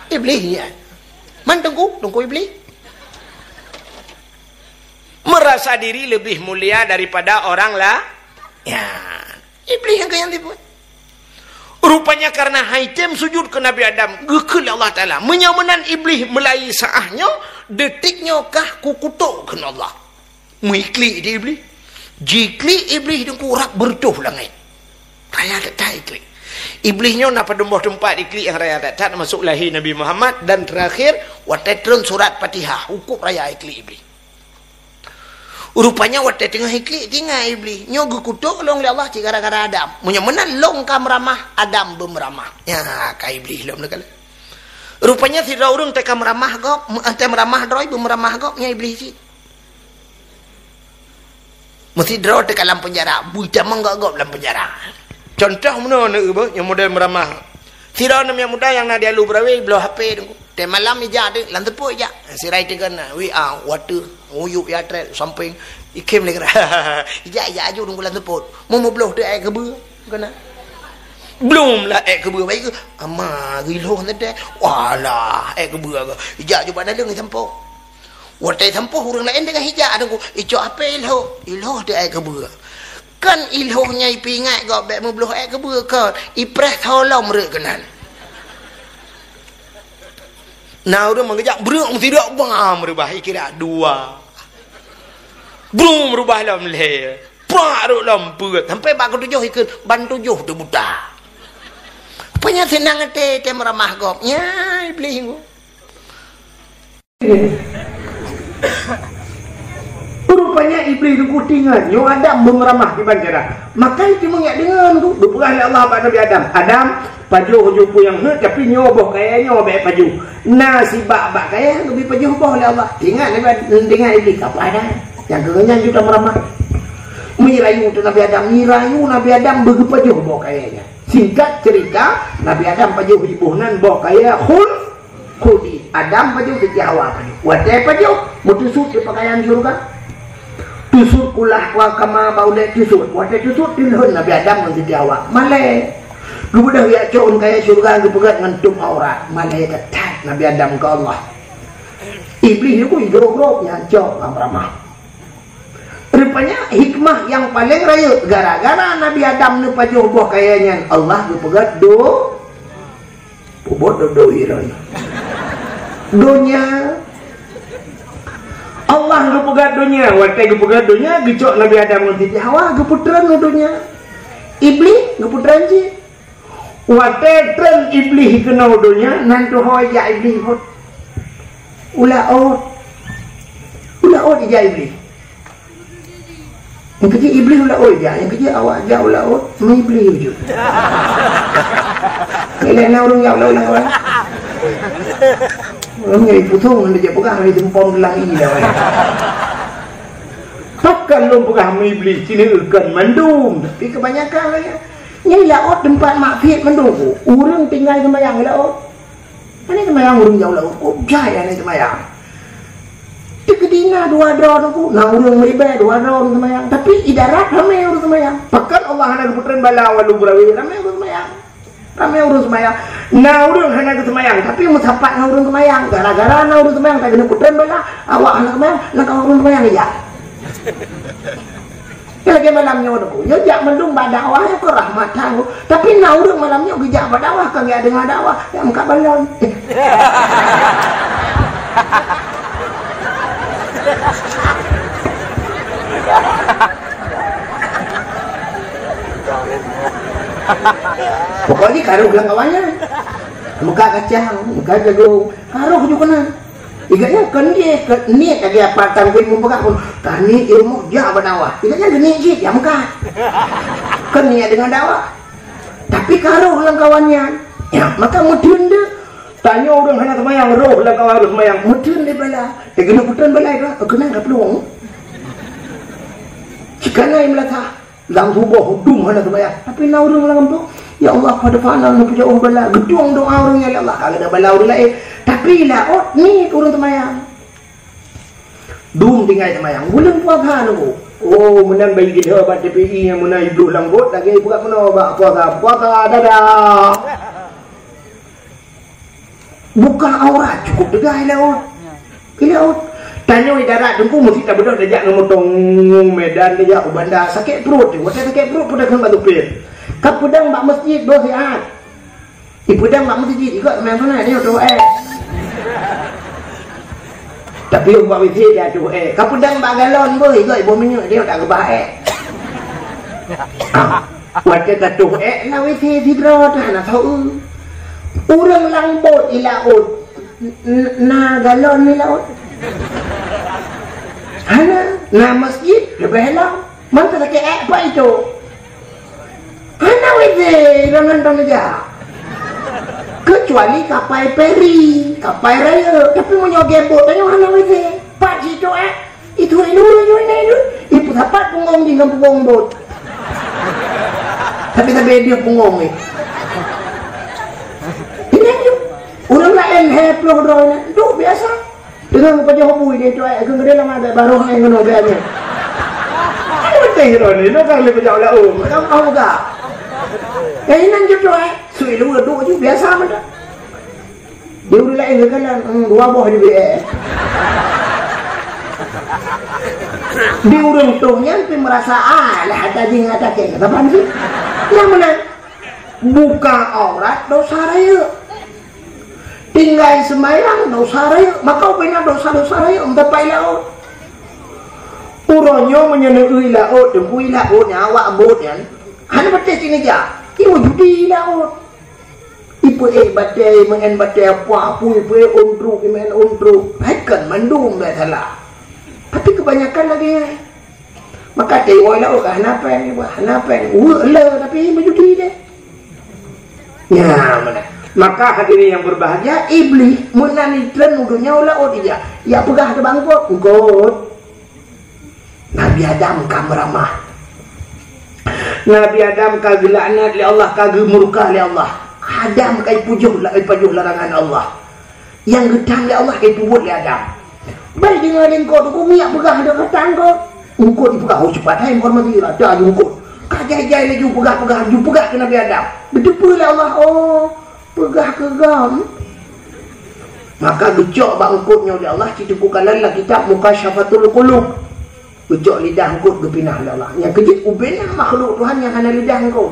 Iblih nyan. Man Teungku, Teungku Iblih. Merasa diri lebih mulia daripada orang la-, ya. Iblih nyang keu nyang tipu. Rupanya karena han item sujud keu Nabi Adam, geukheun lé Allah Taala, "Meunyoe meunan Iblih meulayeue saát nyoe, detik nyoe kah kukutok," kheun Allah. Meuklik di Iblih. Jiklik Iblih Teungku rab beureutoh langét. Raya that-that iklik. Iblih nyoe na padum boh teumpat iklik nyang raya that-that, termasuk lahé Nabi Muhammad dan terakhir watée treun surat Fatihah, cukup raya iklik Iblih. Rupanya watée teungoh iklik, teuingat Iblih, "Nyoe geukutok lôn lé Allah cit gara-gara Adam. Meunyoe meunan lôn ka meuramah, Adam beumeuramah." Nyan ka Iblih lom neukalon. Rupanya sidroe ureuëng teuka meuramah gob, meu-, teuka meuramah droe beumeuramah gob, nyan Iblih cit. Meusidroe teuka lam peunjara, beutamong gob-gob lam peunjara. Cuntoh meunoe neueu beuh nyang model meuramah. Sidroe aneuk muda nyang na di Alue Beurawe bloe H P Teungku. Teumalam ijak deuek lam seupôt ijak. Sira iteugon na, W A, water, uyuek ya trek sampéng. Ikhem lé geura. Ijak, ijak aju Teungku lam seupôt. Meu meubloe teuh ék keubeue keunan. Blom lah ék keubeue baik ke? Ama geuloh teuh. Walah, ék keubeue ke? Ijak aju bak daleueng isampôh. Watée sampôh ureuëng laén teungoh ijak Teungku, icok H P ilhoh, ilhoh teuh ék keubeue. Kan ilhoh nyan ipeuingat gob bék meubloe ék keubeue kon, ipreh tholom reuek keunan. Na ureuëng meugeujak breuek meusidok bam reubah ikira dua. Breuek reubah lom lhée, prak reuek lom peuet, sampai bak keutujoh ikheun ban tujoh teuh buta. Rupanya seunang até teuh meuramah gob, nyan Iblih nyoe. Rupanya Iblih Teungku teuingat, nyoe Adam beumeuramah kiban cara. Maka itu meungiak deungon tu, geupeugah lé Allah bak Nabi Adam, "Adam, pajoh ju peue nyang heuet, tapi nyoe boh kayée nyoe bék pajoh. Na sibak bak kayée geubri pajoh boh lé Allah." Teuingat Nabi Adam, teuingat Iblih, "Apa Adam? Nyang keu nyan ju tameuramah." Meurayu tu Nabi Adam, meurayu Nabi Adam beugeupajoh boh kayée nyan. Singkat cerita, Nabi Adam pajoh di boh nan boh kayée khul-, khuldi. Adam pajoh, Siti Hawa pajoh. Watée pajoh, meutusut di peukayan syeuruga. Tusut kulah wa kama bak ulée tusut. Watée tusut, teulhon Nabi Adam ngon Siti Hawa. Malée. Geubeudôh jak cok kayée syeuruga geupeugét ngon tuem aurat. Malée that-that Nabi Adam keu Allah. Iblih nyoe ku igrôp-grôp nyan cok lam ramah. Rupanya hikmah nyang paleng rayeuk, gara-gara Nabi Adam neupajoh boh kayée nyan, Allah geupeugét do-, peubuet do-, do-, iron. Donya. Allah geupeugét donya, watée geupeugét donya, geucok Nabi Adam ngon Siti Hawa, geupeutreun u donya. Iblih geupeutreun cit. Watée treun Iblih keunoe donya, nan tuho ijak Iblih phon. U laôt. U laôt ijak Iblih. Nyang keujeuet Iblih u laôt ijak, nyang keujeuet awak jak u laôt, meu Iblih jeuet. Ilée na ureuëng jak u laôt lawan. Ureuëng nyang ipusong, nyan dijak peugah, nyan jeumpom geulang ie lawan. Pakon Lôn peugah meuiblih, sini kon mandum, tapi kebanyakan lah ya. Nyan laôt teumpat maksiat mandum. Ureuëng tinggai seumayang laôt. Hana seumayang ureuëng jauh laôt, kok jai hana seumayang. Teukeudi na dua droe teungku, na ureuëng meuribée dua droe ureuëng seumayang. Tapi idarat ramé ureuëng seumayang. Pakon Allah hana geupeutren bala walau beurawe ramé ureuëng seumayang. Ramé ureuëng seumayang. Na ureuëng hana geuseumayang, tapi meusapat ngon ureuëng seumayang. Gara-gara na ureuëng seumayang, tak keuneuk peutren bala, awak hana seumayang, na kawan ureuëng seumayang ija. Lagée malam nyoe tu, yo jak mandum bak dakwah, yo keu rahmat tahu. Tapi na ureuëng malam nyoe geujak bak dakwah, kan jak deungoe dakwah, jak meukat balon. Pokoknya karoh lam kawan nyan. Meukat kacang, meukat jagung, karoh ju keunan. Iga nyan kon jih, kon niet lagée apa tamkin mupeugah pun. Tani ilmu jak bak dakwah. Iga nyan geuniet jih, jak meukat. Kon niet deungon dakwah. Tapi karoh lam kawan nyan. Ya, maka meuteun deuh. Tanyoe ureuëng hana seumayang roh lam kawan ureuëng seumayang. Meuteun deuh bala. Eh, keuneuk meuteun bala itu, keunan ka peulueng. Cikana meulathah. Lam tuboh dum hana seumayang. Tapi na ureuëng lam gampông, "Ya Allah, pada fana na peujauh bala." Geutueng doa ureuëng nyan, "Ya Allah, ka geuda bala ureuëng laén." Tapi laôt niet ureuëng seumayang. Dum tinggai seumayang. Buleuen puasa nunggu. Oh, meunan bayi geuda bak T P I nyang meunan idroh lam got, lagée buka meunoe bak puasa. Puasa, dadah. Buka aurat cukup teuga i laôt. I laôt. Tanyoe i darat teungku meusti tabeudôh tajak ngon motong Medan, tajak u banda, sakét pruet. Watée sakét pruet peudang bak supir. Ka peudang bak masjid boh siat. Ipeudang bak masjid, ikot main sunat dia tu eh. Tapi bak WC dia tu eh. Ka peudang bak galon boh, ikot iboh minyeuk dia tak keubah eh. Ah. Watée tatuh ék na WC sidroe teuh hana tho-eu. Ureuëng lam bot i laôt, n-, n-, na galon i laôt? Hana, na masjid leubeh lom. Mantong sakét ék pat itu. Hana WC lam nanggroe jak. Kecuali kapai feri, kapai rayeuk. Tapi meunyoe gét bot tanyoe hana WC. Pat situ ék? Itu ilmu nyoe nyoe. Ipeusapat punggong jih ngon punggong bot. Tapi sabe dia punggong ni. Ini tu. Ureuëng laén he ploh droe ni. Tu biasa. Dengan pajoh bui dia tu ai keu gede lama ada baru hai ngono gaya ni. Kan betul droe ni, lo kan le pajoh lau. Kan kau ga. Eh, inan je tu ai. Sui lu duk ju biasa mantap. Di ureuëng laén geukalon, hmm, dua boh jubé. Di ureuëng toh nyan pih meurasa, ah, lah ata jih ngat até. Kata paham sih? Nyang meunan, buka aurat dosa rayeuk. Tinggai seumayang dosa rayeuk. Maka ubena dosa-dosa rayeuk meusapat i laôt. Uroe nyoe meunyoe neueu i laôt, teungku i laôt nyan awak bot nyan. Hana patéh cit neujak. Imeung judi i laôt. Ipeuék batée, imeu'en batée, apui, apui, ipeuék ôn truk, imeu'en ôn truk. Hai kon mandum bèk salah. Tapi kebanyakan lagèe nyan. Maka teuwoe laôt ka hana péng, hana péng. Weuek le, tapi meujudi deh. Nyan meunan. Maka hadirin yang berbahagia, Iblih meunan itreun u donya u laôt ija. Ija peugah keu bangkot, "Eungkot." Nabi Adam ka meuramah. Nabi Adam ka geulaknat lé Allah, ka geumurka lé Allah. Adam ka ipajoh, ipajoh larangan Allah. Nyang geutam lé Allah ka ipeubuet lé Adam. Bèk deungö lé eungkot, "Eungkot, miyak peugah lé gata eungkot." Eungkot ipeugah, "Oh, cepat hai eungkot mati, rata laju eungkot." Ka jai-jai laju peugah-peugah, laju peugah keu Nabi Adam. Geuteupeue lé Allah, "Oh, peugah keu gam." Maka geucok bak eungkot nyoe lé Allah, cit teupeu kalon lam kitab Mukasyafatul Qulub. Geucok lidah eungkot geupinah lé Allah. Nyang keujeuet ubena makhluk Tuhan nyang hana lidah eungkot.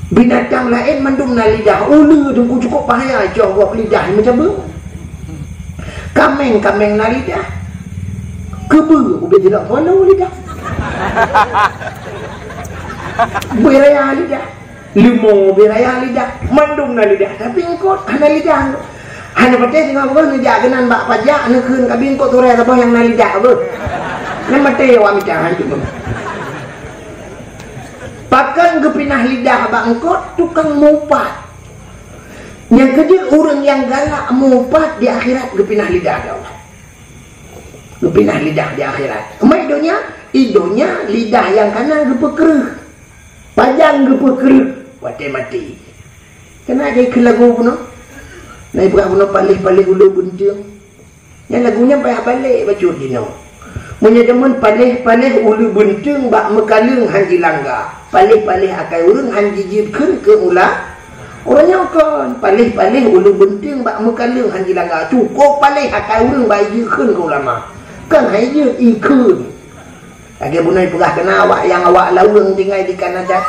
Binatang laén mandum na lidah, uleue teungku cukôp bahaya, cok gob lidah meucabeue. Kaméng-kaméng na lidah. Keubeue ubé tidak follow lidah. Beuraya lidah. Leumô beuraya lidah, mandum na lidah, tapi eungkot hana lidah. Hana patéh singoh beuh neujak keunan bak pajak, neukheun ka bi eungkot turée saboh nyang na lidah beuh. Nyan maté awak mita hantu beuh. Pakon geupinah lidah bak eungkot, tukang mupat. Nyang keujeuet ureuëng nyang galak mupat di akhirat geupinah lidah lé Allah. Geupinah lidah di akhirat. Mai donya, i donya lidah nyang kanan geupeukreueh. Pajan geupeukreueh watée maté. Keunan jai keu lagu bunoe. Na ibrah bunoe paléh-paléh uleue beunteung. Nyan lagu nyan payah balek bacut jinoe. Meunyoe jameun paléh-paléh uleue beunteung bak meukaleueng han jilangga. Paléh-paléh akai ureuëng han jijeuet kheun keu ula-, ureuëng nyoe kon paléh-paléh uleue beunteung bak meukaleueng han jilangga. Cukôp paléh akai ureuëng bak jijeuet kheun keu ulama. Kon han jijeuet, ikheun. Lagée bunoe peugah keunan awak nyang awak laweueng tinggai di Kanada.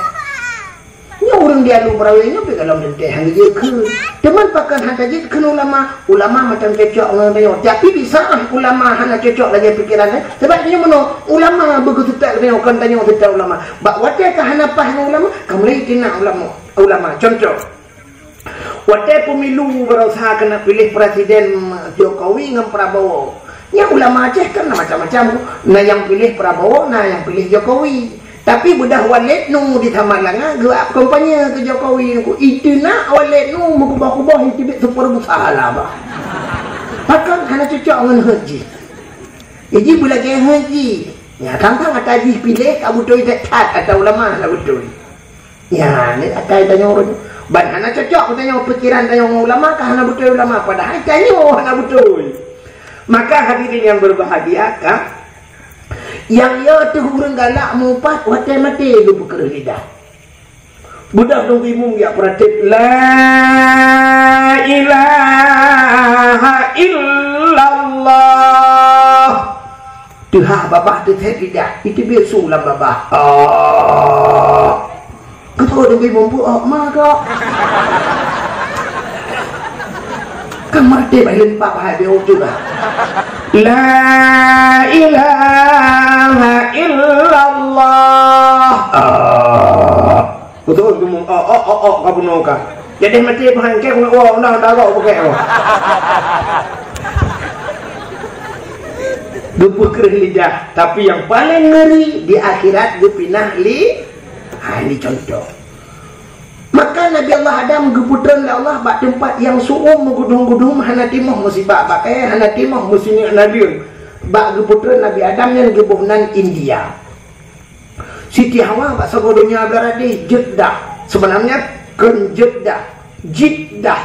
Nyoe ureuëng di Alu Meurawe nyoe pih golom teuntée han geujeuet kheun. Teuma pakon han tajeuet kheun ulama? Ulama mantong cocok ngon tanyoe. Tapi di saát ulama hana cocok lagée pikeran, eh, sabab nyoe meunoe, ulama beugeuseutôt tanyoe, kon tanyoe seutôt ulama. Bak watée ka hana paih ngon ulama, ka mulai tina ulama. Ulama, contoh, watée pemilu barosa keuneuk piléh presiden Jokowi ngon Prabowo. Nyan ulama Aceh kan na macam-macam. Na nyang piléh Prabowo, na nyang piléh Jokowi. Tapi beudah Waled Nu di Samalanga geuap kampanye keu Jokowi nyan. Itu na Waled Nu meukuboh-kuboh itu bit super besar lah bah. Pakon hana cocok ngon heuet jih. Jadi beulagée heuet jih. Ya, tang-tang ata jih piléh ka beutôi that-that, ata ulama hana beutôi. Ya, ni akai tanyoe ureuëng. Ban hana cocok tanyoe pikiran tanyoe ngon ulama ka hana beutôi ulama, padahai tanyoe hana beutôi. Maka hadirin yang berbahagia, ka, nyang yo teuh ureuëng galak meuupat watée maté geupeukreueh lidah. Beudah dong imum ya pratik, la ilaha illallah. Teuhah babah teuthét lidah, iteubiet su lam babah. Oh. Keupeue dong imum buok ma kok? Kan merdeh bak limpak hai bieu ucut lah. La ilaha illallah. Ah. Beutôi geumeu'ok, ok, ok, ok, ka bunoe ka. Jadi mati peuhan keu ngon, oh, nah, darok bukét, oh. Geupeukreueh lidah, tapi nyang paleng ngeri di akhirat geupinah li-, ha, ini contoh. Maka Nabi Allah Adam geupeutreun lé Allah bak teumpat nyang su'um meugudum-gudum, hana timoh meusibak bak kayée, hana timoh meusineuk naleueng. Bak geupeutreun Nabi Adam nyan geuboh nan India. Siti Hawa bak sagoe donya beuladeh Jeddah. Sebenarnya kon Jeddah, Jiddah.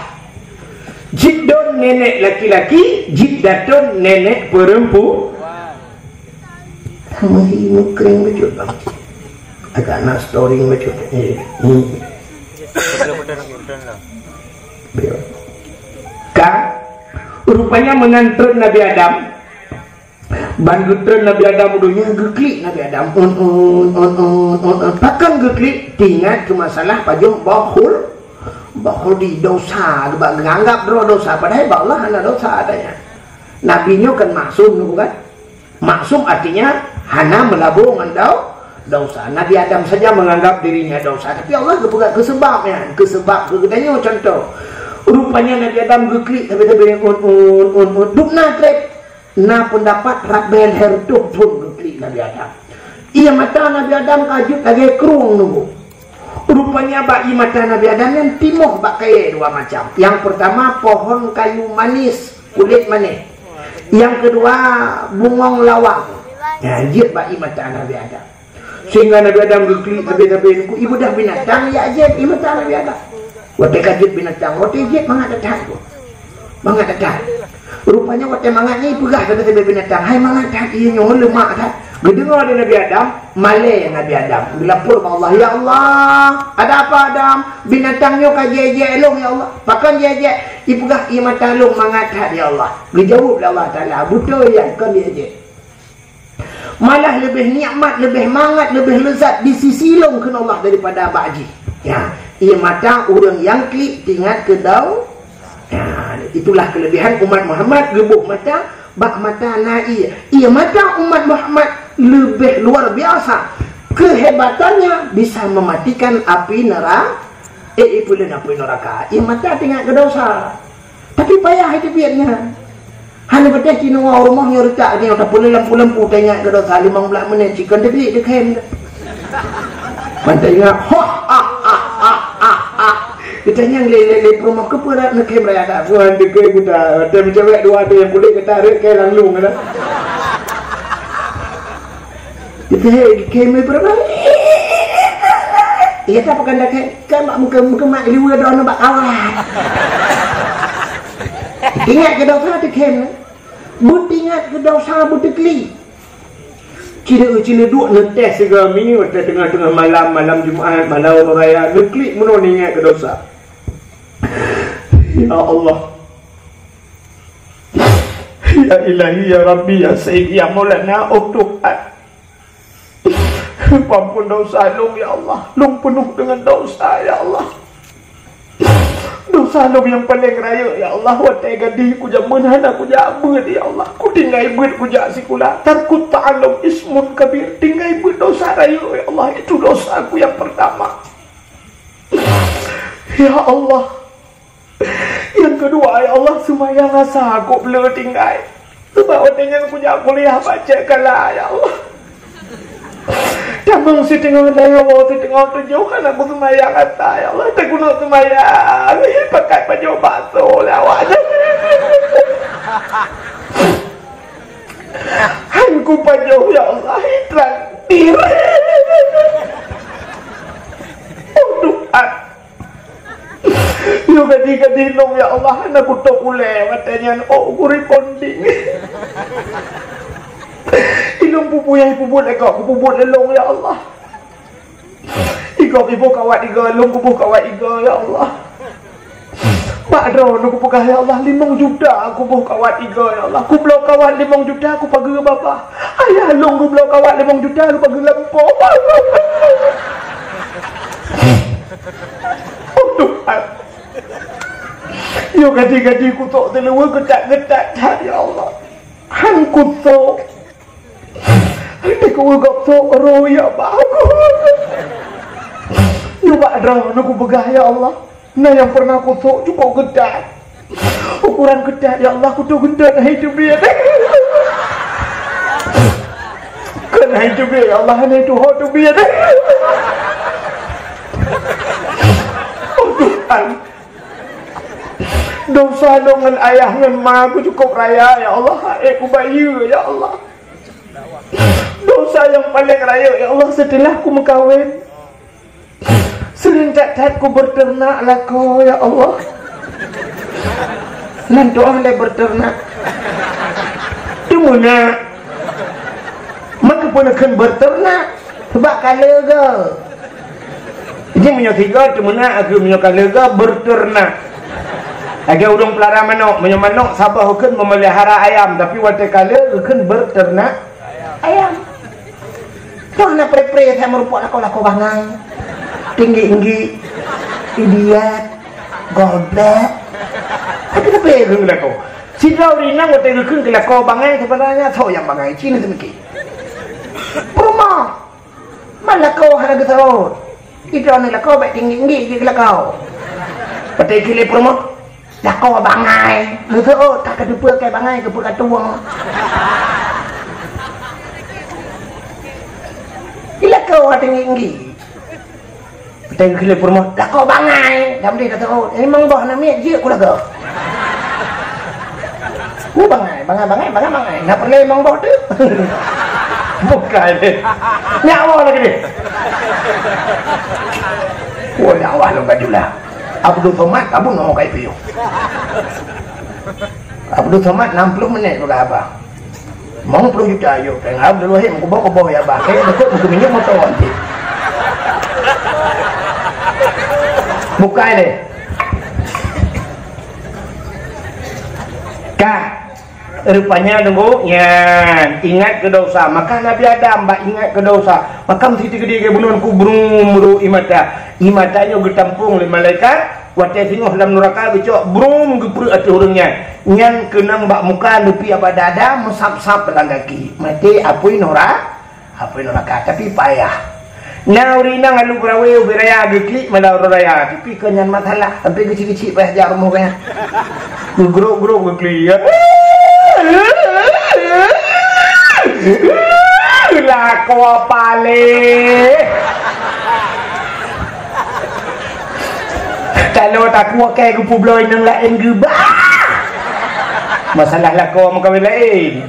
Jiddon nenek laki-laki, Jiddatun nenek perempu-, Masih mukring bacut bang. Agak nak storing bacut. Eh, hmm. Ka, rupanya meunan treun Nabi Adam. Ban geutreun Nabi Adam u donya, geuklik Nabi Adam. Un, un, un, un, un, un. Pakon geuklik? Teuingat keu masalah pajoh boh khul-, boh khuldi, dosa, geuba-, geuanggap droe dosa, padahai bak Allah hana dosa adanya. Nabi nyoe kan maksum nyoe kan? Maksum artinya hana meulabô ngon dau-, dosa. Nabi Adam saja menganggap dirinya dosa, tapi Allah geupeugah keu seubab nyan, keu seubab keu geutanyoe contoh. Rupanya Nabi Adam geuklik sabe-sabe, un, un, un, un, dum na treb. Na peundapat rab bée lhée reutôh thon geuklik Nabi Adam. Ié mata Nabi Adam ka jeuet lagée krueng nunggu. Rupanya bak ié mata Nabi Adam nyan timoh bak kayée dua macam. Nyang peurtama pohon kayu manis, kulét manéh. Nyang keudua bungong lawang. Nyan jeuet bak ié mata Nabi Adam. Sehingga Nabi Adam geuklik sabe-sabe nunggu, ié beudah binatang jak jieb ié mata Nabi Adam. Watée ka jeuet binatang, watée jieb mangat that-that. Mangat that-that. Rupanya watée mangat nyan ipeugah sabe-sabe binatang, "Hai mangat that, ié nyoe leumak that." Geudeungoe lé Nabi Adam, malée Nabi Adam. Geulapor bak Allah, "Ya Allah, ada apa Adam? Binatang nyoe ka jieb-jieb lôn ya Allah." "Pakon jieb-jieb?" Ipeugah, "Ié mata lôn mangat that ya Allah." Geujaweueb lé Allah Taala, "Beutôi nyan, kon jieb-jieb. Malah leubeh nikmat, leubeh mangat, leubeh leuzat di sisi lôn kheun Allah daripada bak jih." Ya, ié mata ureuëng nyang klik teuingat keu dau-, ya, itulah kelebihan umat Muhammad geuboh mata, bak mata na ié. Ié mata umat Muhammad leubeh luar biasa. Kehebatannya bisa mematikan api nera-, eh, ié peuleueng api neuraka. Ié mata teuingat keu dosa. Tapi payah iteubiet nyan. Hana patéh ci nyoe rumoh nyoe reutak nyoe tapeuleumpu-leumpu teuingat keu dosa limong blaih menit ci kon teubiet teukhém. Ban teuingat, ha, ha, ha. Geutanyong lé, lé, lé peurumoh, "Keupeue rot neukhém raya that?" "Tuhan teukhém geuta, watée meucewek dua teuh nyang kulét geuta rhot keu lam lông geuta." Hei, khem berapa? Iya, tak pakai dah khem, kan mak muka, muka mak liwa dah nampak kawan. Ingat ke dosa tu khem? Butingat ke dosa butikli. Cina cina duk netes segala minyu tengah-tengah malam, malam Jumat, malam raya, ngeklik meunan ingat ke dosa. Ya Allah. Ya Ilahi, ya Rabbi, ya Sayyidi, ya Maulana, oh Tuhan. Ampun dosa lôn, ya Allah. Lôn peunoh deungon dosa, ya Allah. Dosa lôn nyang paleng rayeuk, ya Allah. Watée gadih kujameun hana kujak beuet, ya Allah. Kutinggai beuet kujak sikula. Tarkut ta'allum ismun kabir. Tinggai beuet dosa rayeuk, ya Allah. Itu dosaku nyang pertama. Ya Allah. Nyang keudua, ya Allah, seumayang asa kok le tinggai. Sabab watée nyan kujak kuliah baca kala, ya Allah. Tamong siteungoh lawa, siteungoh tujoh, hana kuseumayang asa, ya Allah. Teukunok seumayang, pakai pajoh bakso lé awak nyan. Han kupajoh, ya Allah, itraktir. Oh, Tuhan. Yo gadi-gadi lôn, ya Allah, hana kutok ulée watée nyan, oh, kuriponding. Ilôn pupuyah peubuet lé gob, kupubuet lé lôn, ya Allah. Igob iboh kawat iga, lôn kuboh kawat iga, ya Allah. Bak droeneuh kupeugah, ya Allah, limong juta kuboh kawat iga, ya Allah. Kubloe kawat limong juta, kupageue babah. Ayah lôn geubloe kawat limong juta, kupageue lampôh. Oh, Tuhan. Yo gadi-gadi kutok teuluwa geutak-geutak that, ya Allah. Han kutok. Hana kueugok sok roh, ya Allah. Nyoe bak droeneuh kupeugah, ya Allah. Na nyang pernah kusok cukup geutat. Ukuran geutat, ya Allah, kutu geutat hai teubiet. Kon hai teubiet, ya Allah, hai tuho teubiet. Oh, Tuhan. Dosa lôn ngon ayah ngon ma ku cukup raya, ya Allah. Hai kubayeue, ya Allah. Dosa nyang paleng rayeuk, ya Allah, seuteulah ku meukawen. Seuring that-that ku beuteunak lakoe, ya Allah. Nan tuah lé beuteunak. Teumeunak. Meukeupeu neukheun beuteunak. Sabab ka leuga. Jadi meunyoe sigoe teumeunak, aku meunyoe ka leuga beuteunak. Lagée ureuëng peulara manok, meunyoe manok saboh ukheun memelihara ayam, tapi watée ka leuga ukheun beuteunak ayam. Toh na pre-pre saya meurupok lakoe-lakoe bangai. Tinggi-tinggi, idiot, goblok. Tapi tapi ureuëng lakoe. Sidroe ureuëng inong watée geukheun keu lakoe bangai, sebenarnya soe nyang bangai, cina seumiki. Peurumoh. Man lakoe hana geuseuôt. Idroe ni lakoe bék tinggi-tinggi jih lakoe. Patéh kili peurumoh, lakoe bangai. Geuseuôt, ka kateupeue keu bangai, keupeue ka tuwoe. Di lakoe tinggi-tinggi. Patéh kili peurumoh, lakoe bangai. Dam deh ka teuôt. Limong boh na miet jeuet ku lagoe. Ku bangai, bangai, bangai, bangai, bangai. Na peureulée limong boh tu. Bukai deh. Nyawa lagi deh. Wah, nyawa lom baju lah. Abdul Somad, abu nyoe kai piu. Abdul Somad enam puluh menit peugah haba. Mau puluh juta yuk, tengah Abdul Wahid meukuboh-kuboh ya bah. Kayak betul buku minyak motor nanti. Bukai deh. Kah. Rupanya nunggu nyan ingat keu dosa. Maka Nabi Adam bak ingat keu dosa. Maka meusti teugede keu bunoe ku brum ru imata. Imata nyoe geutampong lé malaikat. Watée singoh lam nuraka geucok brum geupreuek ateueh ureuëng nyan. Nyan keunong bak muka neupi abadada meusab-sab lam gaki. Maté apui nura. Apa nuraka, tapi payah. Na ureuëng inong alu beurawe ubé raya geuklik mala uroe raya, tapi kon nyan masalah, sampai keuchik-keuchik payah jak rumoh gaya. Geugrok-grok geuklik. Lakoe paleh. Kalau takue kai geupubloe inong laén geubah. Masalah lakoe meukawen laén.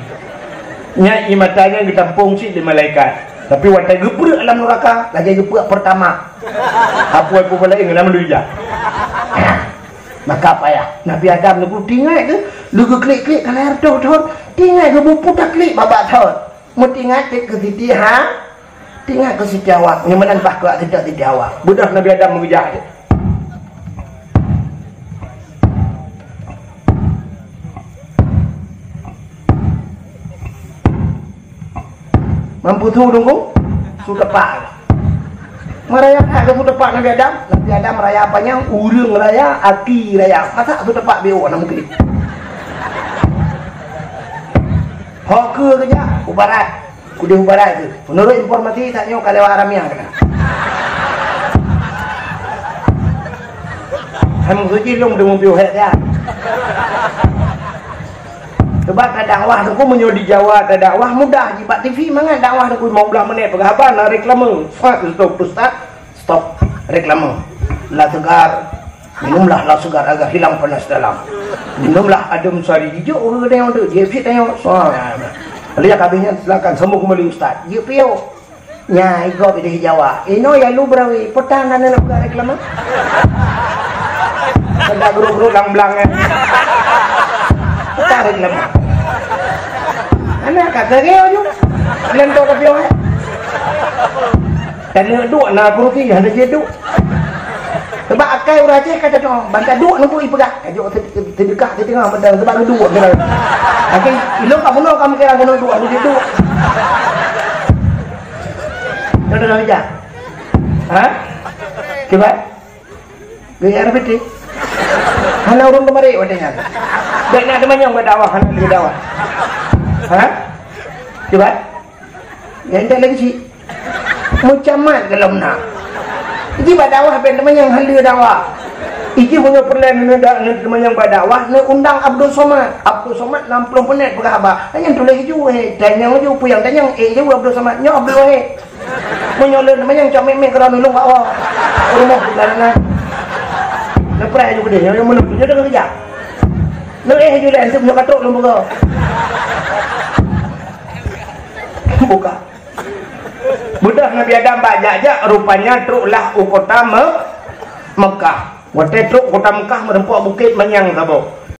Nyan ié mata nyan geutampong cit lé malaikat. Tapi watèe geupreuek lam nuraka, lagèe geupreuek peurtama. Apui peubalai ngon lam luya. Maka payah. Nabi Adam neugeuh tinggai keu, leugeuh klik-klik ka lhèe reutôh thôn. Tinggai geuh bupu taklik babah thôn. Meutinggai cit keu Siti Ha-, tinggai keu Siti Hawa. Nyoe meunan bah keu Siti, Siti Hawa. Beudôh Nabi Adam meugeujak cit. Mampu su dongkong? Su tepak. Meuraya that keu su tepak Nabi Adam. Nabi Adam raya panyang, ureueng raya, aki raya. Masa su tepak biôh na mungkin. Ho keue keujak, u barat. Keudeh u barat tu. Meunurot informasi, tanyoe ka lewat Haramia keunan. Hai meusuci lôn teumeupiôh hék siat. Sebab tadakwah teungku meunyoe di Jawa tadakwah mudah jih bak T V mangat dakwah teungku lima belas menit peugah haba na reklame. Fuad, stop, ustaz, stop reklame. La Segar, minumlah La Segar agar hilang panas dalam. Minumlah Adem Sari hijau, ureueng tanyong tu, jeuet cit tanyong. Lalu nyang habéh nyan silakan sambung kembali ustaz. Jeuet piôh. Nya, igob ideh Jawa. Inoe ya lu beurawi, peue tan hana neupeugah reklame? Peugah guru-guru lam blang, eh. Peue tan reklame? Hana ka keu aju. Lem tu ka piôh, eh. Dan duek na kurusi, hana jeuet duek. Sebab akai ureueng Aceh ka cocok, ban ka duek nunggu ipeugah. Ka jok te-, te-, teudeukah di teungoh mantong, sebab duek kira. Tapi ilong ka bunoe ka meukeurang bunoe duek, hana jeuet duek. Dah dengar bijak? Ha? Cuba. Gaya R B T. Hana ureueng keumarik watèe nyan. Bèk na teumanyong bak dakwah, hana lé dakwah. Ha? Cuba. Nyan tak lagi cit. Meucamat golom na. Iji bak dakwah bèk teumanyong hana lé dakwah. Iji meunyoe peureulèe neuda-, neuteumanyong bak dakwah, neuundang Abdul Somad. Abdul Somad enam puluh menit peugah haba. Nyan tuléh ju, eh, tanyong ju, peue nyang tanyong, eh, ju Abdul Somad. Nyoe Abdul Wahid. Meunyoe lôn manyang cok mèk-mèk keudroe nulông bak wa. Rumoh di Garangan. Neupreh aju keudeh, nyoe meuneuh, nyoe deungon keujak. Neuéh aju lé, anteuk nyoe ka trok lôn buka. Buka. Beudôh Nabi Adam bak jak-jak, rupanya troklah u kota Me-, Mekah. Watèe trok kota Mekah, meureumpok bukét manyang saboh.